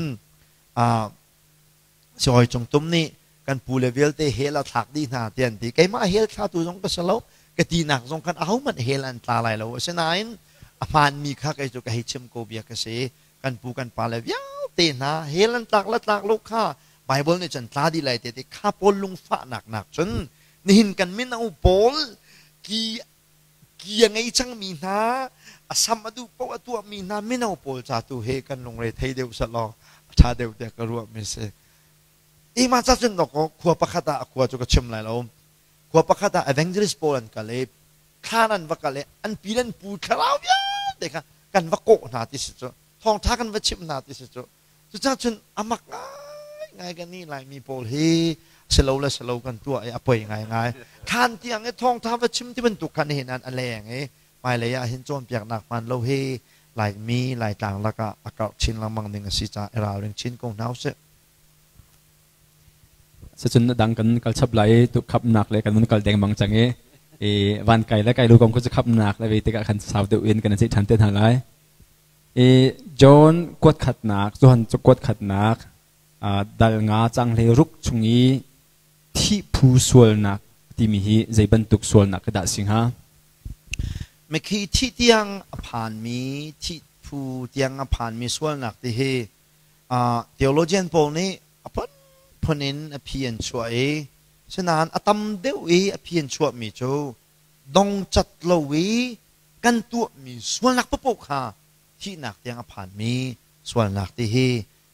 Speaker 2: Sihawi Cung Tum nih kan pu le vialte hell a thlak dih hna ti an ti. Keimah hell thlatu zong ka si lo. Ka tinak zong khan ahohmanh hell an tla lai lo. Asinain a hmaanmi kha kei cu ka hei chim ko bia ka si. Kan pu kan pa le vialte hna hell an tlak le tlak lo kha Bible nih cun tla dih lai te ti kha pawl lungfahnak nak cun nihin kan mino pawl ki ki a ngei cangmi hna a sam a duh paoh a tuahmi hna mino pawl ca tu he kan lungre thei deuh selaw a ṭha deuh tiah ka ruahmi si. Ima ca cun dawk khua pakhat ah a khua cu ka chim lai lo. Khua pakhat ah evangelist pawl an kal i thlan an va kal i an pi le an pu thlarau vialte kha kan va kawh hna ti si cu thawngṭha kan va chimh hna ti si cu. Cucaah cun a mak ngaingai kan nih Laimi pawl hi silo le silo kan tuah i a poi ngaingai. Thlan tiang i thawngtha va chim ti bantuk khan nihin an a leng i hmailei ah hin cawnpiaknak hmaan lo hi Laimi Laitlang lakah a karh chin lengmang ding a si caah i ralring chin ko hna usih.
Speaker 1: Sicun dang kan kal chap lai i tu khapnak le kan vun kal dengmang cang i i van kai le kai lu kong khu cu khapnak le ve tikah khan sau deuh in kan ceih ṭhan te hna lai. I John kuat khatnak, Johan cu kuat khatnak dal nga cang hlei ruk chung i thih phu sualnak timi hi zei bantuk sualnak ka dah si hnga?
Speaker 2: Mikhi thih tiang a phanmi, thih phu tiang a phanmi sualnak ti hi theologian pawl nih a phunphun in a phi an chuah i sinain a tam deuh i a phi an chuahmi cu dongcat lo i kan tuahmi sualnak paohpaoh kha thihnak tiang a phanmi sualnak ti hi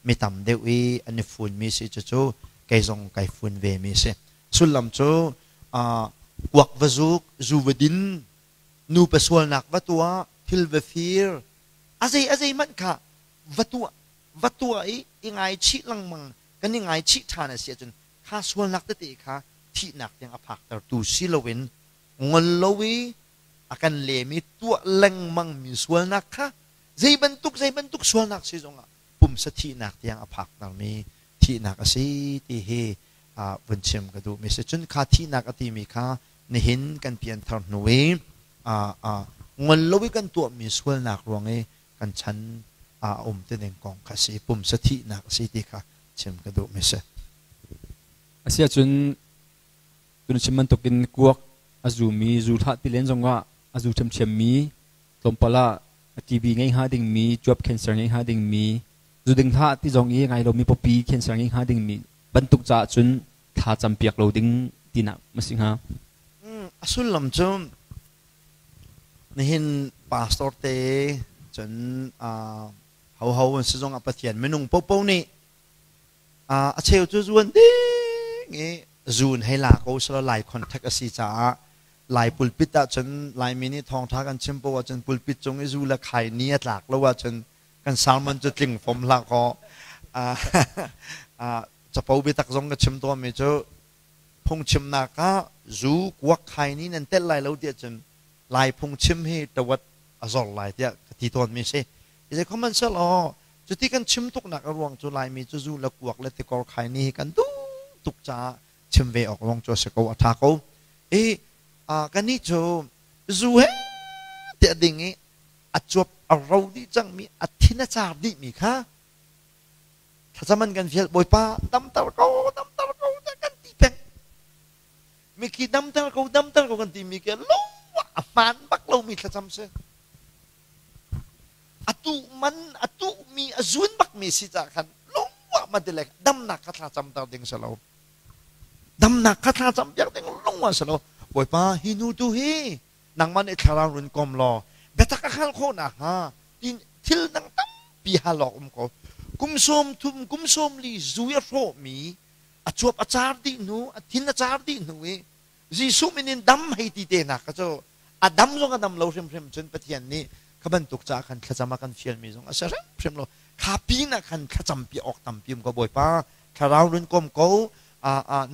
Speaker 2: mi tam deuh i an i funmi si. Cucu kei zong kai fun ve mi si. Sullam cu kuak va zuk, zu va din, nupa sualnak va tuah, thil va fir, a zei a zei hmanh kha va tuah va tuah i i ngaichih lengmang kan i ngaichih ṭhan a si ahcun kha sualnak tete kha thihnak tiang a phaktertu si loin ngol lo i a kan lem i tuah lengmangmi sualnak kha zei bantuk zei bantuk sualnak si zongah pumsa thihnak tiang a phaktermi thihnak a si ti hi vun chim ka duhmi si. Cun kha thihnak a timi kha nihin kan pianthar hnu i ngol lo i kan tuahmi sualnak ruang i kan chan a um ti ning kong kha si, pumsa thihnak a si ti kha chim ka duhmi si.
Speaker 1: Asiahcun tun chim bantukin kuak a zumi zu hlah ti len zongah a zu ṭhiamṭhiammi tlawmpal ah TB ngei hnga dingmi, cuap cancer ngei hnga dingmi, zu ding hlah ti zong i ngai lomi pawpi cancer ngei hnga dingmi bantuk caah cun thla campiak lo ding tinak ma si hnga?
Speaker 2: A sullam cu nihin pastor te cun hoho an si zongah Pathian minung popo nih a cheu cu zuan ding i zun hei la ko selaw Lai contact a si caah Lai pulpit ahcun Laimi nih thawngṭha kan chim poah ahcun pulpit cung i zu le khai ni a tlak lo ahcun kan sermon cu tling fom hlah kaw capo biatak zong ka chim tawnmi cu phungchimnak ah zu kuak khai ni nan telh lai lo tiah cun Lai phungchim hi tawat a zor lai tiah ka ti tawnmi si. Zei kho man selaw cuti kan chim tuknak a ruang cu Laimi cu zu le kuak le tikor khai ni hi kan duh tuk caah chim ve awk zong cu a si ko, a ṭha ko. I kannih cu zu he tiah ding i a cuap a ro dih cangmi, a thin a car dihmi kha thlacam an kan fial, Bawipa damter ko, damter ko tiah kan ti peng.
Speaker 6: Mikhi damter ko damter ko kan timi khi lo a hmaan bak lomi thlacam si. Atu man atu mi a zun bak mi si ca khan lungwa ma ti le damnak kha thla camter ding si lo. Damnak kha thla cam piak ding lungwa si lo. Bawipa hi nu tu hi nangmah nih thlarau run kom law biatak a hngalh khawh nakhnga tin thil dang tampi hal awk um ko. Kum sawm thum kum sawm li zu i a hrawhmi a cuap a car dih hnu a thin a car dih hnu i Jesuh min in dam hei ti te nak kha cu a dam zong a dam lo hrimhrim cun Pathian nih kha bantuk caah khan thlacam a kan fialmi zong a si hrimhrim lo kha pin ah khan thlacam pi awk tampi um ko Bawipa thlarau run kom ko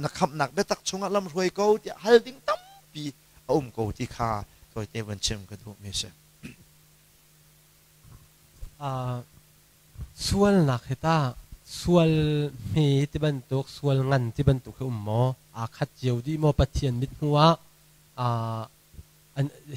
Speaker 6: na khamhnak biatak chungah lam hruai ko tiah hal ding tampi a um ko ti kha tawite van chim ka duhmi si.
Speaker 5: Sualnak hi tah sual hme ti bantuk, sual ngan ti bantuk hi um maw? Aa khat cio dih maw Pathian mithmuh ah?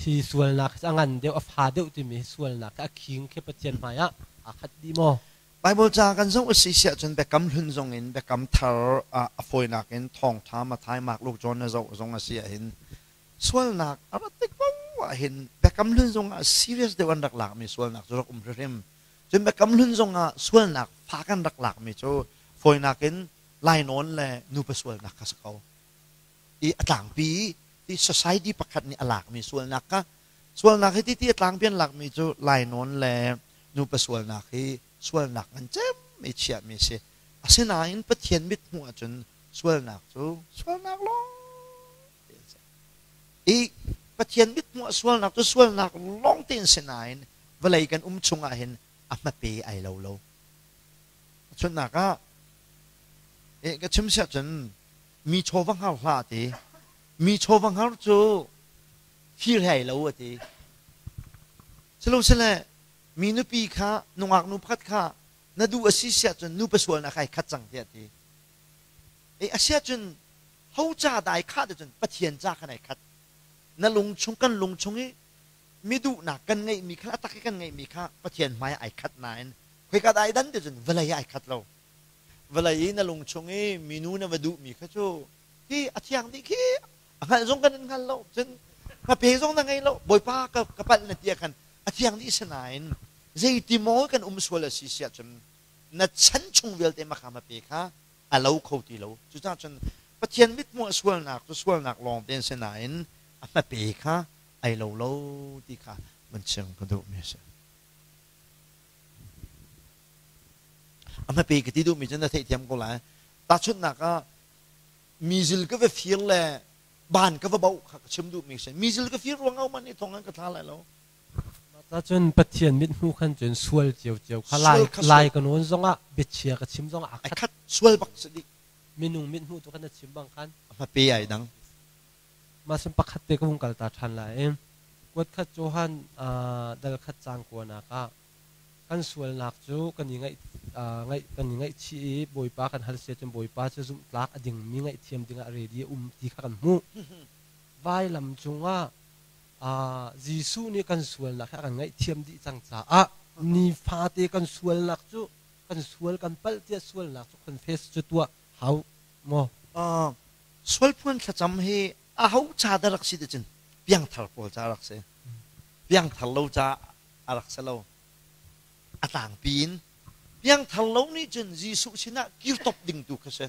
Speaker 5: Hi sualnak hi a ngan deuh, a fa deuh timi hi sualnak hi a khing khi Pathian hmai ah aa khat dih maw?
Speaker 6: Bible ca kan zoh a si siah cun Biakam Hlun zong in Biakam Thar ah a fawinak in Thawngṭha Matthai, Mark, Luke, John na zoh zong a si ahhin sualnak a rat tik paoh ahhin Biakam Hlun zong ah serious deuh an rak lakmi sualnak cu rak um hrimhrim. Cun Biakam Hlun zong ah sualnak fak an rak lakmi cu fawinak in lainawn le nupa sualnak kha si ko. I a tlangpi i society pakhat nih a lakmi sualnak kha sualnak hi ti ti a tlangpi an lakmi cu lainawn le nupa sualnak hi sualnak ngan cem i chiahmi a si. Asinain Pathian mithmuh ahcun sualnak cu sualnak lawng I Pathian mithmuh ah sualnak cu sualnak lawng tein si nain vawlei kan um chungah hin a hmape ai lo lo. Chunnak ah ka chim siah cun mi chaw va hngar hlah a ti. Mi chaw va hngar cu fir he ai lo a ti. Silosile mi nupi kha nungak nu pakhat kha na duh a si siah cun nupa sualnak ai khat cang tiah a ti. E a siah cun ho ca dah ai khah cun Pathian ca khan ai khat. Na lung chung kan lung chung i mi duhnak kan ngeihmi kha a tak i kan ngeihmi kha Pathian hmai ai khat nain khoika dah ai dan ti cun vawlei ah ai khat lo. Vawlei i na lung chung i minu na va duhmi kha cu hi a thiang dih khi a hngalh zong kan in hngal lo cun hmape zong na ngei lo Bawipa ka, ka palh na ti ah khan a thiang dih si nain zeiti maw kan um sual a si siah cun na chan chung vialte makha hmape kha a lo kho ti lo. Cucaah cun Pathian mithmuh ah sualnak cu sualnak lawng te an si nain a hmape kha ai lo lo ti kha van chim ka duhmi a si. A hmape ka ti duhmi cu na theihthiam ko lai. Tahchunhnak ah mizil ka va fir le ban ka va boh kha ka chim duhmi a si. Mizil ka fir ruang ah man nih thong an ka thla lai lo.
Speaker 5: Cun Pathian mithmuh khan cun sual ciocio kha lai, lai ka nawn zongah biachia ka chim zongah a
Speaker 6: khat. Sual bak si dih.
Speaker 5: Minung mithmuh tu khan na chim bang khan.
Speaker 6: Hmape ai dang.
Speaker 5: Mah sin pakhat te ka vung kal ta ṭhan lai. Kuat khat Johan dal khat caang kuanak ah kan sualnak cu kan i ngaih ngaih kan i ngaihchih i Bawipa kan hal sia cun Bawipa cu zumhtlak a dingmi ngaihthiam dingah ready a um ti kha kan hmuh. Vailam cungah Jesuh nih kan sualnak hi a kan ngaihthiam dih cang caah nifate kan sualnak cu kan sual kan palh tiah sualnak cu confess cu tuah hau maw?
Speaker 6: Sualphuan thlacam hi aho ca dah rak si ti cun piangthar pawl ca rak si. Piangthar lo ca a rak si lo. A tlangpi in piangthar lo nih cun Jesuh sinah kir top ding tu kha si.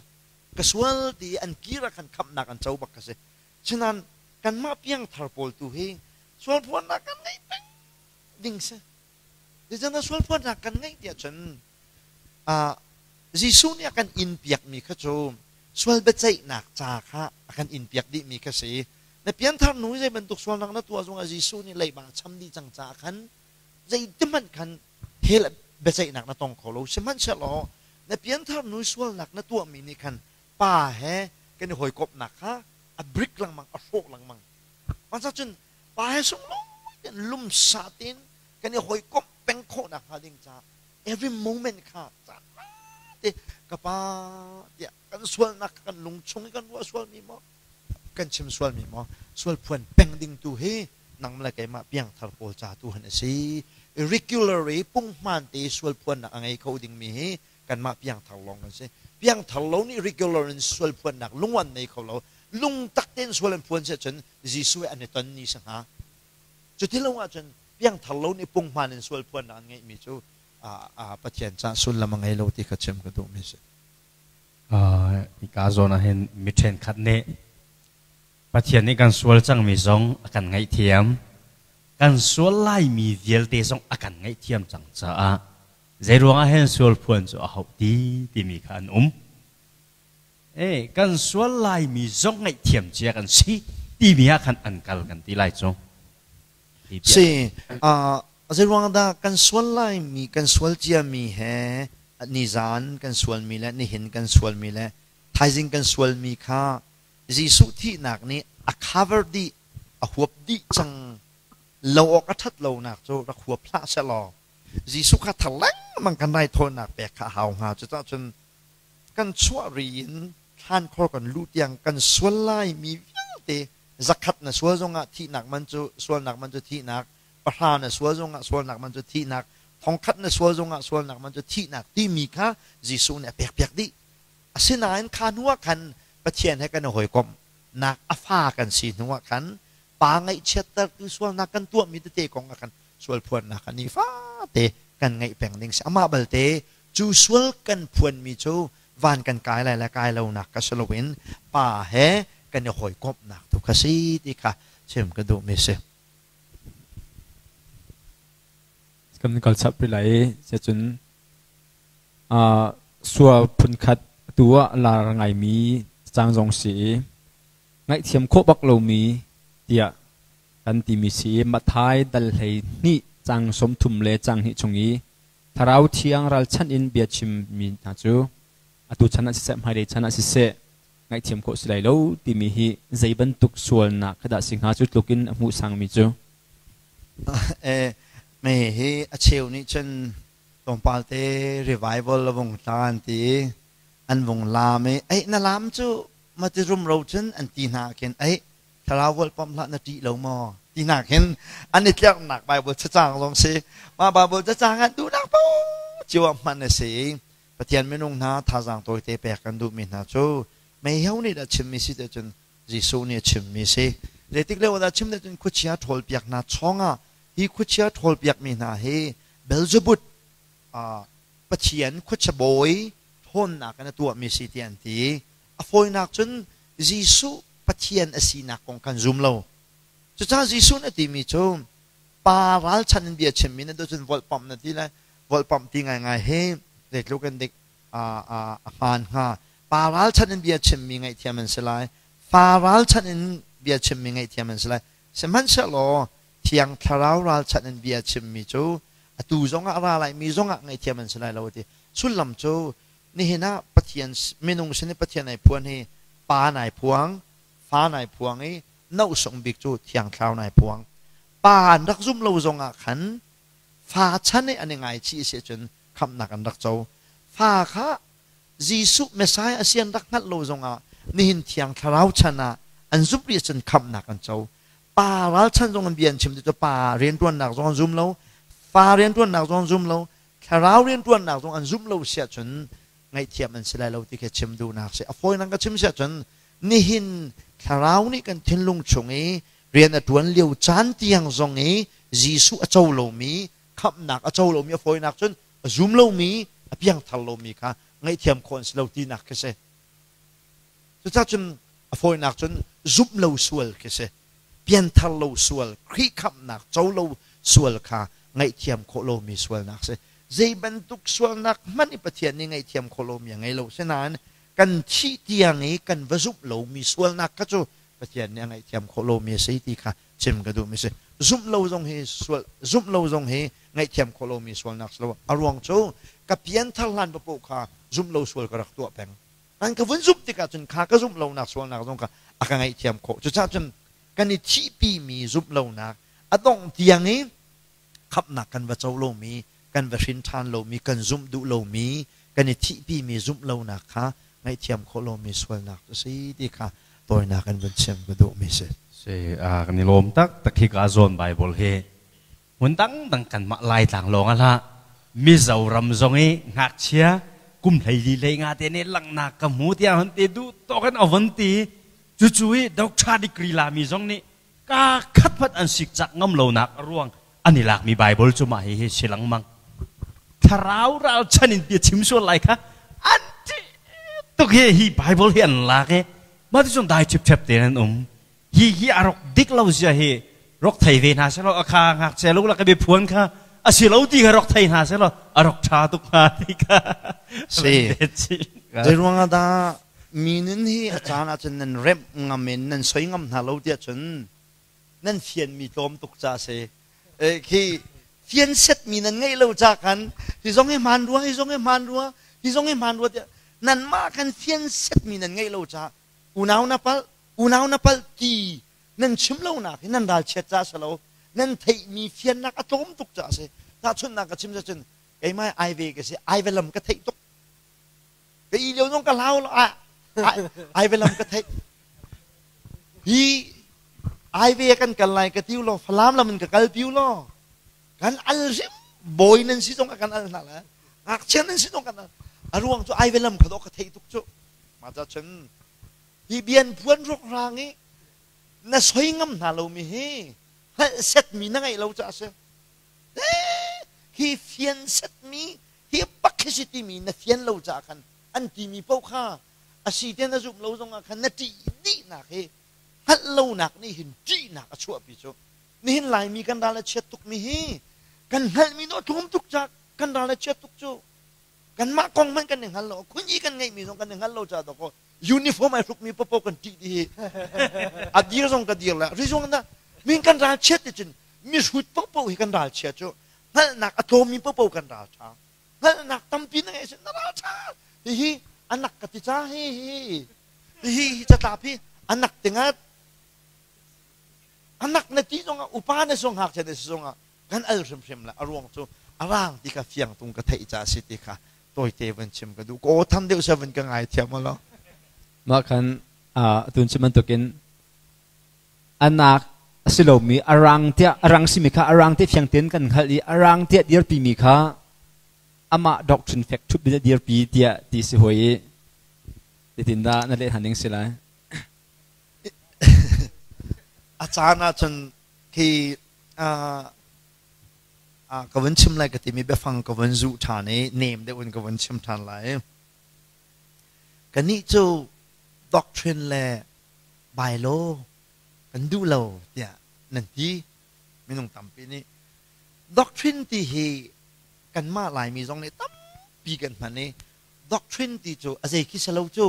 Speaker 6: Ka sual ti an kir ah khan khamhnak an co bak kha si. Cunan kanmah piangthar pawl tu hi sualphuannak kan ngeih peng ding si. Zeicahtiah sualphuannak kan ngeih tiah cun Jesuh nih a kan in piakmi kha cu sual biaceihnak ca kha a kan in piak dihmi kha si. Na pianthar nu zei bantuk sualnak na tuah zongah Jesuh nih leiba a cham dih cang caah khan zeitihmanh khan hell biaceihnak na tong kho lo. Sihmanhsehlaw na pianthar nu sualnak na tuahmi nih khan pa he kan i hawikomhnak kha a brik lengmang a hrawh lengmang mah cun pa he sunglawi tein lumsa tein kan i hawikomh peng khawh nakhnga ding caah every moment kha caan te ka pa tiah kan sualnak kan lung chung i kan ruah sualmi maw kan chim sualmi maw sual phuan peng ding tu hi nang le keimah piangthar pawl ca tu han a si regularly punghman te sual phuannak a ngei kho dingmi hi kanmah piangthar lawng kan si piangthar lo nih regular in sual phuannak lunguan nei kho lo Lungtak tein sual an phuan si ahcun Jesuh he an i ton ni si hnga. Cuti lo ahcun piangthar lo nih punghman in sual phuannak an ngeihmi cu Pathian caah sullam a ngei lo ti kha chim ka duhmi a si.
Speaker 3: Hika zawn ah hin mi ṭhenkhat nih Pathian nih kan sual cangmi zong a kan ngaihthiam, kan sual laimi vialte zong a kan ngaihthiam cang caah zeiruangah hen sual phuan cu a hauh ti timi kha an um. Eh, kan sual laimi zong ngaihthiam cia kan si timi ah khan an kal kan ti lai cu.
Speaker 6: Si, zeiruang dah kan sual laimi, kan sual ciami he nizan kan sualmi le nihin kan sualmi le thaizing kan sualmi kha Jesuh thihnak nih a cover dih, a huap dih cang lo awk a ṭhat lonak cu rak huap hlah sehlaw Jesuh kha thar lengmang kan raithawinak pek kha a hau hnga. Cucaah cun kan chuah ri in thlankhor kan luh tiang kan sual laimi vialte zakhat na sual zongah thihnak man cu sualnak man cu thihnak, pahra na sual zongah sualnak man cu thihnak, thongkhat na sual zongah sualnak man cu thihnak timi kha Jesuh nih a pekpiak dih. Asinain kha hnu ah khan Pathian he kan i hawikomh nak a fa kan si hnu ah khan pa ngaihchiattertu sualnak kan tuahmi tete kong ah khan sualphuannak kha nifate kan ngeih peng ding si. Amah balte cu sual kan phuanmi cu van kan kai lai le kai lonak ka si loin pa he kan i hawikomhnak tu kha si ti kha chim ka duhmi si.
Speaker 1: Kan kal chap rih lai i cun sual phunkhat tu ah lar ngaimi cang zong si i ngaihthiam khawh bak lomi tiah kan timi si i Matthai dal 12 cang 30 le cang 2 chung i Thlarau Thiang ralchanh in bia chimmi hna cu atu chan ah siseh hmailei chan ah siseh ngaihthiam khawh si lai lo timi hi zei bantuk sualnak kha dah si hnga cu tluk in a hmuh sangmi cu?
Speaker 6: Me hi a cheu nih cun tlawmpal te revival a vung tla an ti i an vung laam i ei na laam cu mati rumro cun an ti hna khin ei thlarau volpam hlah na ṭih lo maw ti hna khin an i tlerhnak Bible cacang zong si mah Bible cacang an duhnak paoh cio ah hman a si i Pathian minung hna thazaang tawite pek kan duhmi hna cu meiho nih dah chimmi si te cun Jesuh nih a chimmi si zeitik lio dah chim te cun khuachia ṭhawlpiak hna chawngah hi khuachia ṭhawlpiakmi hna hi Beelzebub Pathian khuachia bawi ṭhawnnak in a tuahmi si tiah an ti a fawinak cun Jesuh Pathian a sinak kong kan zum lo. Cucaah Jesuh nih a timi cu pa ralchan in bia chimmi na duh cun volhpamh na ti lai. Volhpamh ti ngaingai hi zeitluk in dik a hmaan hnga. Pa ralchan in bia chimmi ngaihthiam an si lai. Fa ralchan in bia chimmi ngaihthiam an si lai. Sihmanhsehlaw Thiang Thlarau ralchanh in bia chimmi cu atu zongah ra laimi zongah ngaihthiam an si lai lo a ti. Sullam cu nihin ah Pathian minung sin i Pathian ai phuan hi pa nai phuang, fa nai phuang i nohsung bik cu Thiang Thlarau nai phuang. Pa an rak zum lo zongah khan fa chan i an i ngaichih a si ahcun khamhnak an rak co. Fa kha Jesuh Messiah a si an rak hngalh lo zongah nihin Thiang Thlarau chan ah an zumh rih ahcun khamhnak an co. Pa ralchan zong an bia an chim ti cu pa rianṭuannak zong an zum lo, fa rianṭuannak zong an zum lo, thlarau rianṭuannak zong an zumh lo si ahcun ngaihthiam an si lai lo ti khi chim duhnak si. A fawinak ka chim si ahcun nihin thlarau nih kan thinlung chung i rian a ṭuan lio caan tiang zong i Jesuh a co lomi, khamhnak a co lomi, a fawinak cun a zum lomi, a piangthar lomi kha ngaihthiam khawh an si lo tinak khi si. Cucaah cun a fawinak cun zumh lo sual khi si. Pianthar lo sual, Khrih khamhnak co lo sual kha ngaihthiam khawh lomi sualnak si. Zei bantuk sualnak hmanh i Pathian nih ngaihthiam khawh lomi a ngei lo. Sinain kan thih tiang i kan va zumh lomi sualnak kha cu Pathian nih a ngaihthiam khawh lomi a si ti kha chim ka duhmi si. Zumh lo zong hi sual zumh lo zong hi ngaihthiam khawh lomi sualnak si lo. A ruang cu ka pianthar hlan paoh kha zumh lo sual ka rak tuah peng. An ka vun zumh tikah cun kha ka zumh lonak sualnak zong kha a ka ngaihthiam khawh. Cucaah cun kan i thihpimi zumh lonak a dongh tiang i khamhnak kan va co lomi, kan va hrin ṭhan lomi, kan zumh duh lomi, kan i thihpimi zumh lonak kha ngaihthiam khawh lomi sualnak cu si ti kha tawinak in vun chim ka duhmi si.
Speaker 3: Si, kan i lawm taktak hi ka zawn Bible hi hmun dangdang kanmah Laitlang lawng ah hlah Mizoram zong i ngakchia kum 14 15 te nih langhnak ka hmu tiah hon ti duh tawk in a von ti.
Speaker 7: Cucu i doctor degree lami zong nih ka khat hmanh an sikcak ngam lonak a ruang an i lakmi Bible cu mah hihi si lengmang. Thlarau ralchan in bia chim sual lai kha an ṭih tuk hi hi Bible hi an lak i mah ti cun dai ṭhipṭhep tein an um. Hi hi a rok dik lo zia hi rok thei ve hna selaw a kha ngakchia lu la ka biaphuan kha a si lo ti kha rok thei hna selaw a rok ṭha tuk hnga ti kha.
Speaker 6: Si. Zei ruangah dah mi nun hi a caan ahcun nan remh ngam in nan soi ngam hna lo tiah cun nan fianmi tlawm tuk ca si. Khi fian setmi nan ngeih lo ca khan hi zong hi hmaan rua, hi zong hi hmaan rua, hi zong hi hmaan rua tiah nanmah khan fian setmi nan ngeih lo ca unau na palh, unau na palh ti nan chim lonak hi nan ralchiat ca si lo, nan theihmi fiannak a tlawm tuk ca si. Tahchunhnak ka chim cun keimah ai ve ka si, ai ve lam ka theih tuk. Ka i lio zong ka hlau lo, ai ve lam ka theih. Hi ai ve kan kal lai ka tiu lo, Falam lam in ka kal piu lo. Kan al hrim bawi nan si zong ka kan al hna la. Ngakchia nan si zong kan al. A ruang cu ai ve lam kha dawh ka theih tuk cu. Mah ca cun hi bian puan ruk rang i na soi ngam hna lomi hi hngalh setmi na ngeih lo caah a si. Hi fian setmi hi bak hi si timi na fian lo caah khan an timi paoh kha a si te na zumh lo zongah khan na ṭih dihnak hi hngalh lonak nih hin ṭihnak a chuahpi cu. Nihin Laimi kan ral a chiat tukmi hi kan hngalhmi dawh tlawm tuk ca kan ral a chiat tuk cu. Kanmah kong hmanh kan i hngal lo. Khunyi kan ngeihmi zong kan i hngal lo caah dawkaw uniform ai hrukmi popo kan ṭih dih hi. A dir zong ka dir le rizong na min kan ral chiat ti cun mihrut popo hi kan ral chia cu hngalhnak a tlawmmi popo kan ral ṭha. Hngalhnak tampi na ngeih na ral ṭha. Hihi anak ka ti ca hi hi hi hi catlap hi anak tingat anak na ti zongah upa na zong ngakchia na si zongah kan al hrimhrim la a ruang cu a rang ti kha fiang tung ka theih ca si ti kha tawite van chim ka duh ko tham deuh sa van ka ngai thiam lo
Speaker 1: mah khan tun chim bantukin anak a si lomi a rang tiah a rang simi kha a rang te fiang tein kan hngalh i a rang tiah dirpi mi kha amah doctrine fek thup in a dirpi tiah ti si hoi i titin dah na leh hna ning si lai
Speaker 6: A caan ahcun khi ka vun chim lai ka timi biafang ka vun zuh ṭhan i nem deuh in ka vun chim ṭhan lai. Kannih cu doctrine le bylaw kan duh lo tiah nan ti. Minung tampi nih doctrine ti hi kanmah Laimi zong nih tampi kan hman i doctrine ti cu a zei khi si lo cu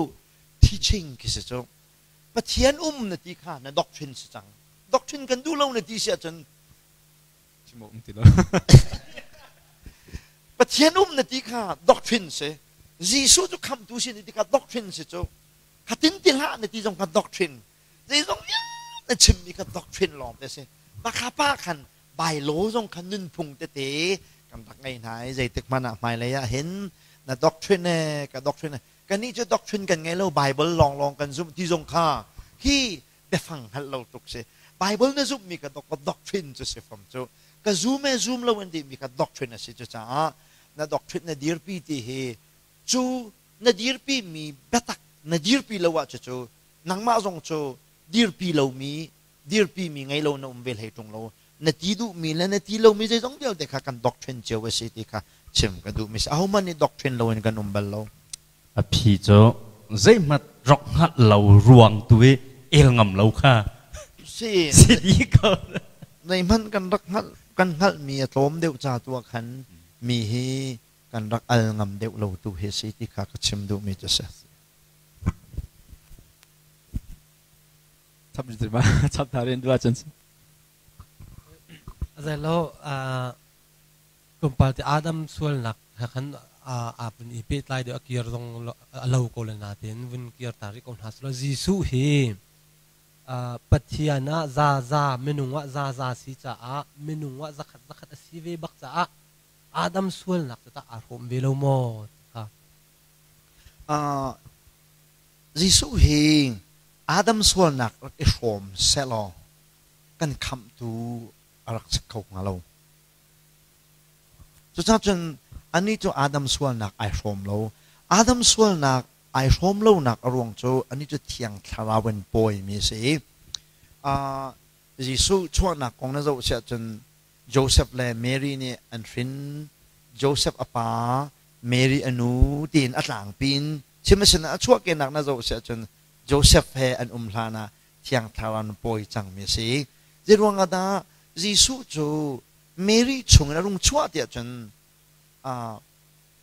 Speaker 6: teaching khi si cu. Pathian um na ti kha na doctrine si cang. Doctrine kan duh lo na ti si ahcun
Speaker 1: chim um ti lo.
Speaker 6: Pathian um na ti kha doctrine si. Jesuh cu khamhtu si na ti kha doctrine si cu. Khatin ti hlah na ti zong kha doctrine. Zeizong vialte chimmi kha doctrine lawng te si. Pakha pa khan bylaw zong kha nunphung tete kan rak ngei hna i zeitik hmanh ah hmailei ah hin na doctrine e ka doctrine e kannih cu doctrine kan ngei lo Bible lawnglawng kan zumh ti zong kha khi biafang hngalh lo tuk si Bible na zumhmi kha doctrine cu si fam cu ka zum e zum lo an timi kha doctrine a si cu caah na doctrine na dirpi ti hi cu na dirpi mi biatak na dirpi lo ah cucu nangmah zong cu dirpi lomi dirpi mi ngei lo na um ve hlei ṭung lo na ti duhmi le na ti lomi zeizong vialte kha kan doctrine cio a si ti kha chim ka duhmi si ahohmanh nih doctrine loin kan um bal lo
Speaker 7: A phi cu zeihmanh rok hngalh lo ruang tu i el ngam lo kha
Speaker 6: si
Speaker 7: si dih ko.
Speaker 6: Zeihmanh kan rak hngalh kan hngalhmi a tlawm deuh ca tu ah khan mi hi kan rak al ngam deuh lo tu hi si ti kha ka chim duhmi cu si.
Speaker 1: Chap chap tharin dua cun.
Speaker 5: Zeilo tlawmpal te Adam sualnak he khan aa vun i pehtlai deuh a kir zong a lo ko le nain vun kir ta rih ko hna selaw Jesuh hi Pathian ah zaza minung ah zaza si caah minung ah zakhat zakhat a si ve bak caah Adam sualnak cu tah aa hrawm ve lo maw ti kha.
Speaker 6: Jesuh hi Adam sualnak rak i hrawm sehlaw kan khamhtu a rak si kho hnga lo. Cucaah cun anih cu Adam sualnak ai hrawm lo. Adam sualnak Ai hrawm lonak a ruang cu anih cu Thiang Thlarau in pawimi a si. Jesuh chuahnak kong na zoh siah cun Joseph le Mary nih an hrin. Joseph a pa, Mary a nu tiin a tlangpi in chim a sinah a chuahkehnak na zoh siah cun Joseph he an um hlan ah Thiang Thlarau in pawi cangmi a si. Zeiruang ah dah Jesuh cu Mary chungin a rung chuah tiah cun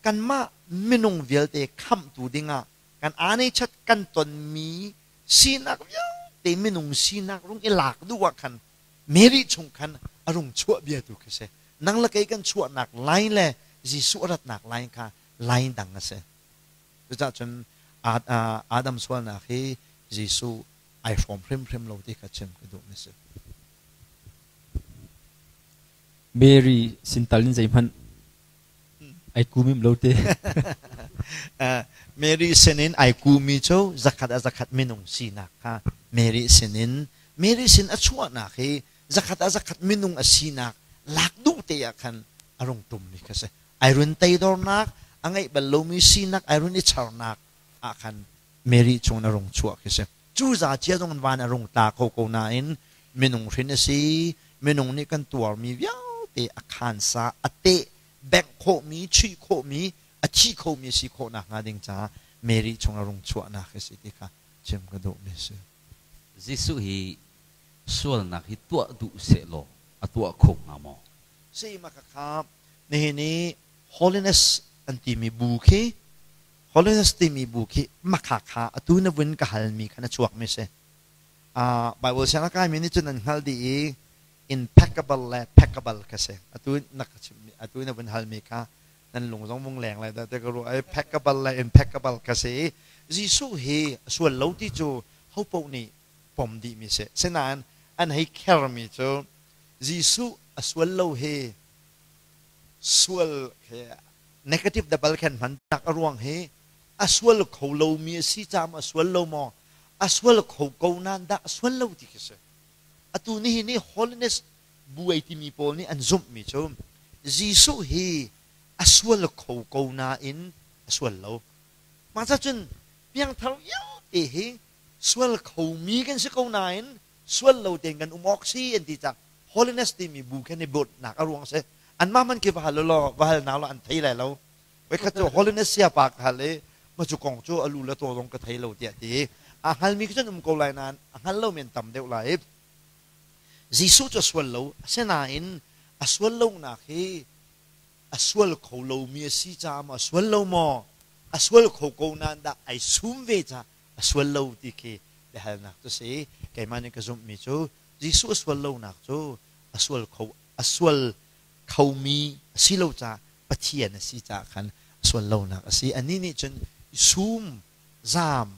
Speaker 6: kanmah minung vialte khamhtu dingah kan aanechat kan tonmi sinak vialte minung sinak rung i lak duh ah khan Mary chung khan a rung chuah bia tu khi si. Nang le kei kan chuahnak line le Jesuh a ratnak line kha line dang a si. Cucaah cun Adam sualnak hi Jesuh ai hrawm hrimhrim lo ti kha chim ka duhmi si.
Speaker 1: Mary sin tal in zeihmanh ai kumim lo te.
Speaker 6: Mary sinin ai kumi cu zakhat a zakhat minung sinak kha Mary sinin Mary sin a chuahnak hi zakhat a zakhat minung a sinak lak duh te ah khan a rung tummi kha si. Ai run teidornak, a ngeih bal lomi sinak, ai run i charnak ah khan Mary chung in a rung chuah khi si. Cu za cia zong in van a rung tla kho ko nain minung hrin a si, minung nih kan tuarmi vialte a khansa, a teh, bengh khawhmi, chuih khawhmi, a thi khomi a si khawh nakhnga ding caah Mary chung a rung chuahnak hi si ti kha chim ka duhmi a si.
Speaker 3: Jesuh hi sualnak hi tuah duh sehlaw a tuah kho hnga maw?
Speaker 6: Si ma kha nihin i holiness an timi bu khi holiness timi bu khi makha kha atu na vun ka halmi kha na chuakmi si. Bible siang a kaimi nih cun an hngalh dih i impeccable le peccable kha si. Atu na ka chimmi atu na vun halmi kha nan lung zong vung leng lai dah te ka ruah. Peccable le impeccable kha si. Jesuh hi sual lo ti cu hopoh nih pom dihmi si. Sinain an hei khermi cu Jesuh a sual lo hi sual he negative double khan hman nak a ruang hi a sual kho lomi a si caah a sual lo maw a sual kho ko nain dah a sual lo ti khi si. Atu nihin i holiness buai timi pawl nih an zumhmi cu Jesuh hi a sual kho ko nain a sual lo. Mah cun piangthar vialte hi sual khomi kan si ko nain sual lo tein kan um awk si an ti cang. Holiness timi bu khan i bawtnak a ruang si. Anmah man khi va hal law va hal na law an thei lai lo. Voikhat cu holiness siapa ka hal i ma cu kong cu a lu le taw zong ka thei lo tiah ti. A hngalmi khi cun um ko lai nain a hngal lomi an tam deuh lai. Jesuh cu a sual lo. Asinain a sual lonak hi a sual kho lomi a si caah maw a sual lo maw? A sual kho ko nain dah ai sum ve caah a sual lo ti khi biahalnak cu si. Keimah nih ka zumhmi cu Jesuh a sual lonak cu a sual kho a sual khomi a si lo caah Pathian a si caah khan a sual lonak a si. Anih nih cun sum zaam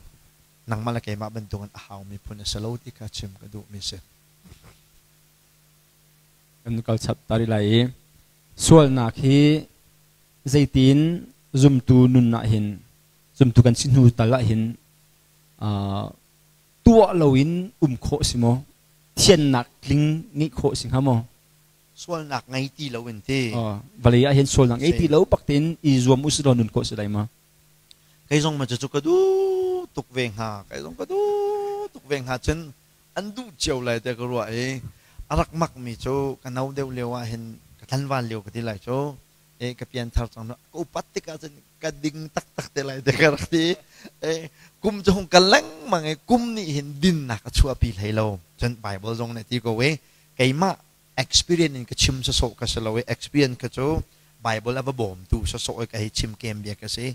Speaker 6: nangmah le keimah bantukin a haumi phun a si lo ti kha chim ka duhmi a si.
Speaker 1: Kan kal chap ta rih lai i sualnak hi zeitin zumtu nun ah hin zumtu kan si hnu tal ah hin tuah loin um khawh si maw? Thiannak tling ngeih khawh si hnga maw?
Speaker 6: Sualnak ngei ti lo in ti.
Speaker 1: Vawlei ah hin sualnak ngei ti lo bak tein i zuam u si law nun khawh si lai ma?
Speaker 6: Kei zong ma cu ka duh tuk ve hnga. Kei zong ka duh tuk ve hnga cun an duh cio lai te ka ruah i a rak mak mi cu ka no deuh lio ah hin ka tlanval lio ka ti lai cu e ka pian thar cang ka upat tikah cun ka ding taktak te lai te ka rak ti e kum cu hung ka lengmang i kum nih hin dinnak a chuahpi hlei lo cun Bible zong nih ti ko i keimah experience in ka chim sawsawh ka si lo i experience ka cu Bible a va bawmtu sawsawh i ka hei chim kem bia ka si.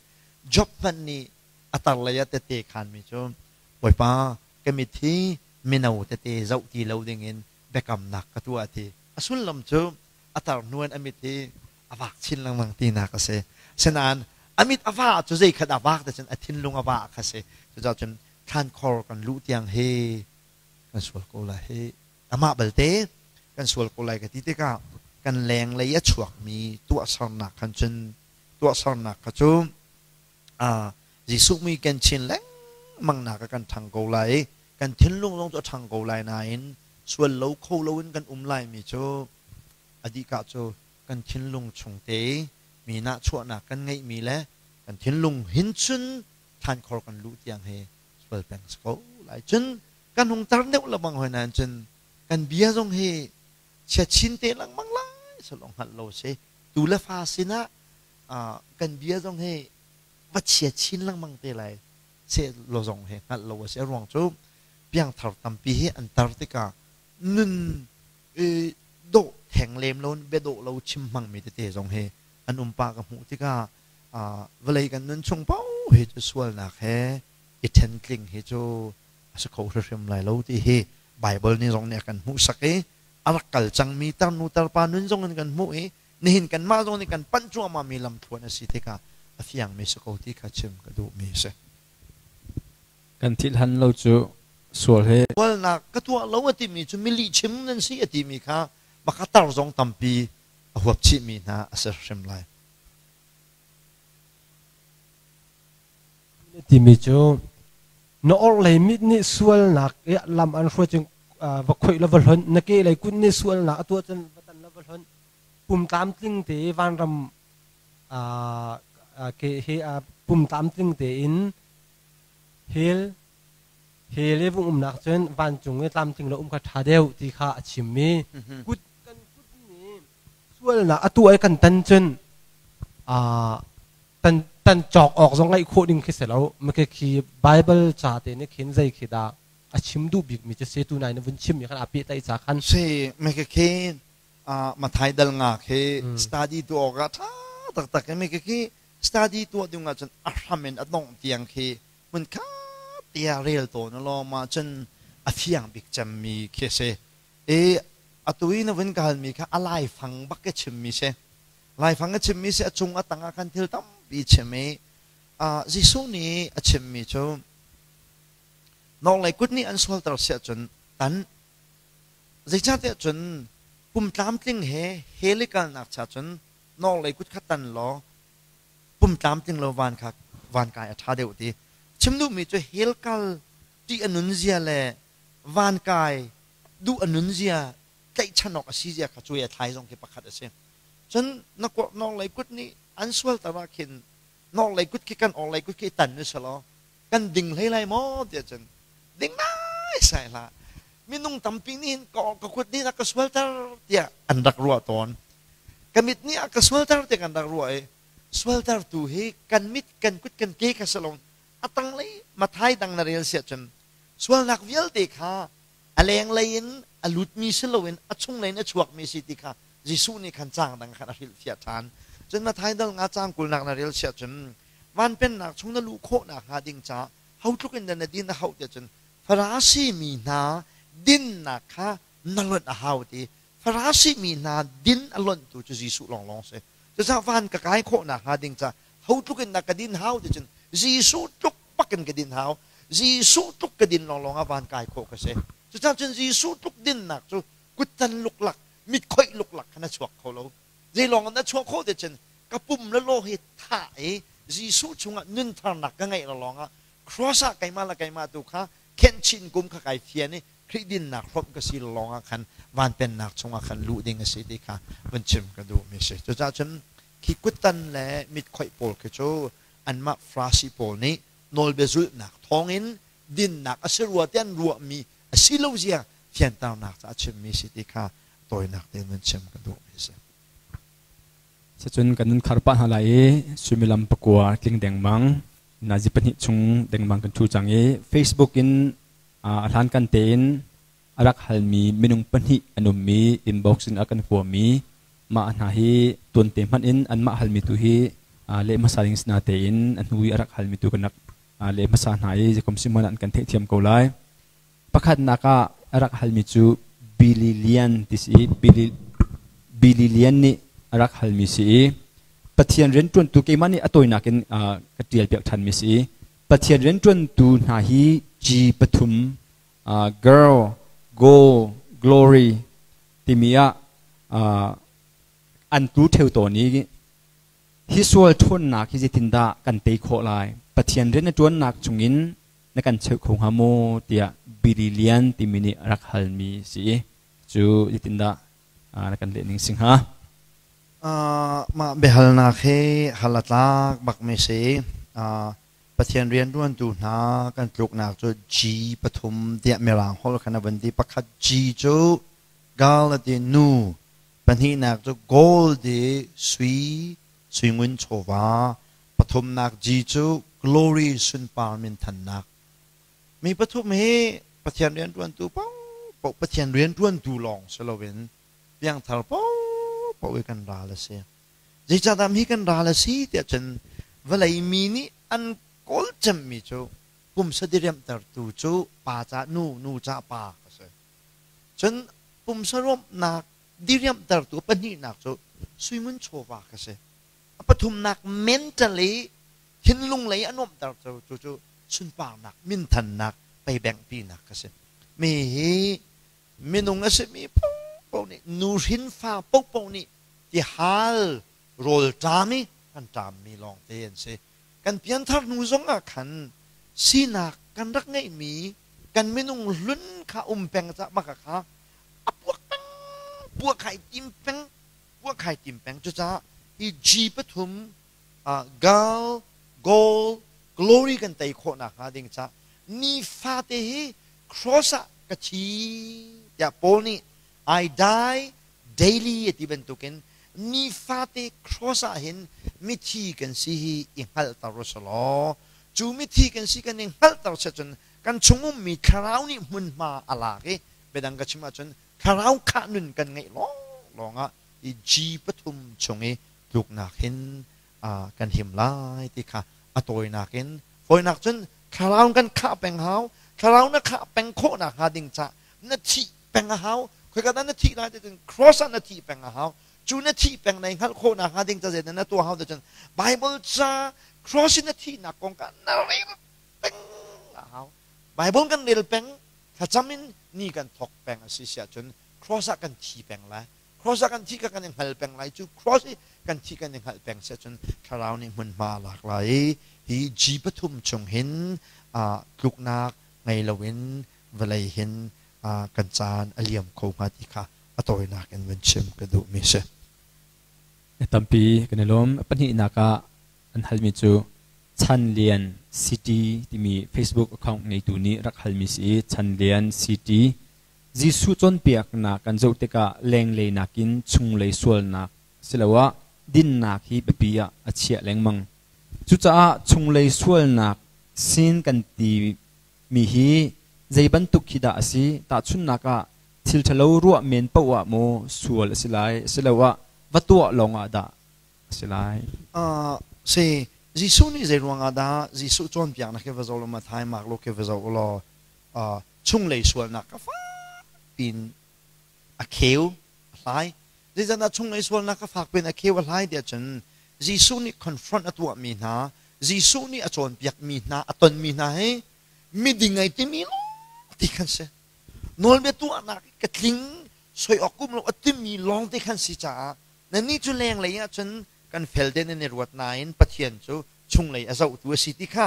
Speaker 6: Job hmanh nih a tarlei ah tette khanmi cu Bawipa ka mit hi mino tete zoh ti lo dingin biakamnak ka tuah ti. A sullam cu a tar hnuan a mit hi a vak chin lengmang tinak a si. Asinain a mit a va cu zei khat a vak te cun a thinlung a va kha si. Cucaah cun thlankhor kan luh tiang hi kan sual ko lai hi. Amah balte kan sual ko lai ka ti tikah kan lenglei a chuakmi tuahsernak khan cun tuahsernak kha cu Jesuh mui ken chin lengmang nak ah kan ṭhang ko lai i kan thinlung zong cu a ṭhang ko lai nain sual lo kho loin kan um laimi cu a dihka cu kan thinlung chung te mi nahchuahnak kan ngeihmi le kan thinlung hin cun Thlankhor kan luh tiang hi sual peng si ko lai. Cun kan hung tar deuh lengmang hoi nain cun kan bia zong hi chia chin te lengmang lai salong hngalh lo si. Tu le fa sinah kan bia zong hi va chia chin lengmang te lai se lo zong hi hngalh lo a si. A ruang cu piangthar tampi hi an tar tikah nun dawh theng lem lo bia dawh lo chim hmangmi tete zong hi an um pah ka hmuh tikah vawlei kan nun chung paoh hi cu sualnak he i ṭhentling hi cu a si kho hrimhrim lai lo ti hi Baibal nih zong nih a kan hmuhsak i a rak kal cangmi tarnu tarpa nun zong in kan hmuh i nihin kanmah zong nih kan panh cuahmahmi lamthluan a si tikah a fiangmi si ko ti kha chim ka duhmi a si.
Speaker 1: Kan thil han lo cu sual he.
Speaker 6: Sualnak ka tuah lo a timi cu mi lihchim nan si a timi kha makatar zong tampi a huap chihmi hna a si hrim lai.
Speaker 5: Timi cu na orhlei mit nih sualnak i lam an hruai cun va khoih la va hlonh, na kehlei kut nih sualnak a tuah cun va tan la va hlonh. Pum tlamtling te vanram ke he pum tlamtling tein hell hell i vung umnak cun vancung i tlamtling lo um kha ṭha deuh ti kha a chimmi kut kan kut nih sualnak a tuah i kan tan cun tan tan cawk awk zong ngaih khawh ding khi si lo. Maka khi Bible ca te nih khin zei khi dah a chim duh bik mi cu si tu nai na vun chim mi khan a pehtlaih ca khan
Speaker 6: si maka khi Mathai dal nga khi study tu awk ah ṭha taktak i maka khi study tuah ding ahcun a hram in a dongh tiang khi hmun khat tiah rel tawn law mah cun a fiang bik cemmi khi a si. I atu i na vun ka halmi kha a laifang bak ka chimmi si. Laifang a chimmi si, a cung a tang ah khan thil tampi chim i Jesuh nih a chimmi cu nawlei kut nih an sualter si ahcun tan, zeicahtiah cun pum tlamtling he hell i kalnak cha cun nawlei kut kha tan law pum tlamtling lo van kha van kai a ṭha deuh ti. Chim duhmi cu hell kal ṭih a nun zia le van kai duh a nun zia, tlaihchan awk a si zia kha cuai a thlai zong khi pakhat a si. Cun na nawlei kut nih an sualter ah khin nawlei kut khi kan awlei kut khi tan u selaw kan ding hlei lai maw tiah cun ding nai sai hlah. Minung tampi nih hin ka kut nih a ka sualter tiah an rak ruah tawn. Ka mit nih a ka sualter tiah kan rak ruah i sualtertu hi kan mit, kan kut, kan ke kha si lo. A tanglei Mathai dang na rel siah cun sualnak vialte kha a lenglei in a lutmi si loin a chunglei in a chuakmi si ti kha Jesuh nih khan caang dang khan a hrilhfiah ṭhan. Cun Mathai dal nga caang 20 nak na rel siah cun van pennak chung na luh khawh nakhnga ding caah ho tluk in dah na din a hauh tiah cun Farasi mi hna dinnak kha na lonh a hau ti. Farasi mi hna din a lonhtu cu Jesuh lawnglawng si. Cucaah van ka kai khawh nakhnga ding caah ho tluk in dah ka din hau ti cun Jesuh tluk bak in ka din hau. Jesuh tluk ka din lawnglawng ah van kai khawh ka si. Cucaah cun Jesuh tluk dinnak cu kuttan luklak, mit khoih luklak khan a chuak kho lo. Zeilawng in a chuah khawh ti cun ka pum le law hi thah i Jesuh chungah nuntharnak ka ngeih lawng ah cross ah keimah le keimah tu kha khenh chin kum kha kai fian i Khrih dinnak hrawmh ka si lawng ah khan van pennak chungah khan luh ding a si ti kha vun chim ka duhmi a si. Cucaah cun khi kuttan le mit khoih pawl khi cu anmah Farasi pawl nih nawlbia zulhnak thawngin dinnak a si rua ti an ruahmi a si lo zia fianternak caah chimmi si ti kha tawinak tein vun chim ka duhmi a si.
Speaker 1: Sicun kan nun khar pah hna lai i suimilam 9 tling dengmang nazi 2 chung dengmang kan ṭhu cang i Facebook in a hlankan tein a rak halmi minung pahnih an ummi inbox in a kan kuami mah hna hi tuante hmanh in anmah halmi tu hi leh hmasa ding sina tein a hnu i a rak halmi tu kan rak leh hmasa hna i zeikom si hmanh an kan theihthiam ko lai. Pakhatnak ah a rak halmi cu Billy Lian ti si i Billy Lian nih a rak halmi si i Pathian rianṭuantu keimah nih a tawinak in ka ṭial piak ṭhanmi si i Pathian rianṭuantu hna hi G pathum girl, go, glory timi ah an tlu ṭheo tawn i hi sual ṭhawnnak hi zeitindah kan tei khawh lai? Pathian rian a ṭuannak chungin na kan cheuh kho hnga maw tiah Billy Lian timi nih a rak halmi si i cu zeitindah na kan leh ning si hnga?
Speaker 6: Mah biahalnak hi hal a tlak bakmi si.
Speaker 2: Pathian rianṭuantu hna kan tluknak cu G pathum tiah Mirang holh khan a vun ti. Pakhat G cu gal a ti nu, pahnihnak cu gold i sui, suingun chawva, pathumnak G cu glory sunpar minthannak. Mi pathum hi Pathian rianṭuantu paohpaoh Pathian rianṭuantu lawng si loin piangthar paohpaoh i kan ral a si. Zeicahdah mi kan ral a si tiah cun vawlei mi nih an kawl cemmi cu pumsa diriamhtertu cu pa ca nu, nu ca pa a si. Cun pumsa ruamhnak diriamhtertu pahnihnak cu suingun chawva ka si. A pathumnak mentally thinlung lei a nuamhtertu cu cu sunparnak, minthannak, peibengpinak ka si. Mi hi minung a simi paohpaoh nih nuhrin fa paohpaoh nih tihal rawl ṭam i kan ṭammi lawngte an si. Kan pianthar hnu zongah khan sinak kan rak ngeihmi kan minung hlun kha um peng cah maka kha a puak peng puak khai tim peng puak khai tim peng cucaah hi G pathum gal gold glory kan tei khawh nakhnga ding cah nifate hi cross ah ka thi tiah Paul nih I die daily a ti bantukin nifate cross ah hin mithi kan si hi i hngalhter u selaw cu mithi kan si kan i hngalhter seh cun kan chung ummi thlarau nih hmunhma a lak i biadang ka chim ahcun thlarau khah nun kan ngeih lawnglawng ah i G pathum chung i tluknak hin kan him lai ti kha a tawinak in fawinak cun thlarau kan khah peng hau thlarau na khah peng khawh nakhnga ding cah na thih peng a hau khoika dah na thih lai ti cun cross ah na thih peng a hau cu na thih peng na i hngalh khawh nakhnga ding ca zeidah na tuah hau ti cun Bible ca cross in na thihnak kong kha na rel peng a hau Bible kan rel peng thlacam in ni kan thawk peng a si siah cun cross ah kan thi peng lai cross ah kan thi ka kan i hngal peng lai cu cross i kan thi kan i hngalh peng si ahcun thlarau nih hmunhma a lak lai i hi G pathum chung hin tluknak ngei loin vawlei hin kan caan a liam kho hnga ti kha a tawinak in vun chim ka duhmi si.
Speaker 1: Tampi kan i lawm. Pahnihnak ah an halmi cu Chan Lian City timi Facebook account ngeitu nih rak halmi si i Chan Lian City Jesuh cawnpiaknak kan zoh tikah lenglei nakin chunglei sualnak asiloah dinnak hi biapi ah a chiah lengmang. Cucaah chunglei sualnak sin kan timi hi zei bantuk khi dah a si? Tahchunhnak ah thil ṭhalo ruah men paoh ah maw sual a si lai asiloah va tuah lawngah dah a si lai?
Speaker 2: Si, Jesuh nih zei ruangah dah Jesuh cawnpiaknak hi va zoh law Matthai, Mark, Luke hi va zoh u law chunglei sualnak ka fak piin a kheu a hlai zeicahdah chunglei sualnak ka fak piin a kheu a hlai tiah cun Jesuh nih confront a tuahmi hna Jesuh nih a cawnpiakmi hna a tonmi hna hi miding ai timi lawng ti khan si nawlbia tuahnak ka tling soi awk um lo a timi lawng te khan si caah nannih cu lenglei ah cun kan fel den in i ruat nain Pathian cu chunglei a zohtu a si ti kha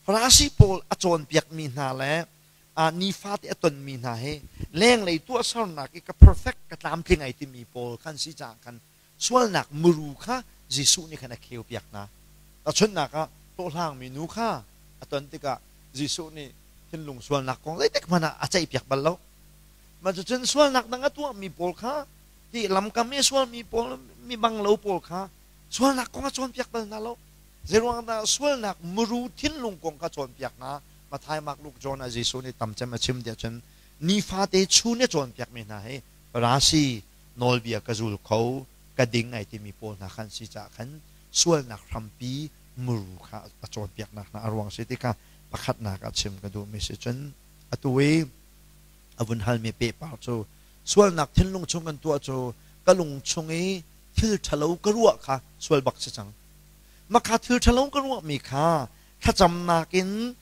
Speaker 2: Farasi pawl a cawnpiakmi hna le nifate a tonmi hna hi lenglei tuahsernak i ka perfect ka tlamtling ai timi pawl khan si caah khan sualnak muru kha Jesuh nih khan a kheupiak hna. Tahchunhnak ah hlawhhlangmi nu kha a ton tikah Jesuh nih thinlung sualnak kong zeitik hmanh ah a ceihpiak bal lo. Mah cucun sualnak dang a tuahmi pawl kha hi lamkam i sualmi pawl mi banglo pawl kha sualnak kong a cawnpiak bal hna lo. Zeiruang dah sualnak muru thinlung kong kha cawnpiak hna Matthai, Mark, Luke, John ah Jesuh nih tam cem a chim tiah cun nifate chun i cawnpiakmi hna hi Farasi nawlbia ka zul kho ka ding ai timi pawl hna khan si caah khan sualnak hrampi muru kha a cawnpiaknak hna a ruang si ti kha pakhatnak ah chim ka duhmi si cun atu i a vun halmi pehpar cu sualnak thinlung chung kan tuah cu ka lung chung i thil ṭhalo ka ruah kha sual bak si cang Makha thil ṭhalo ka ruahmi kha thlacamnak in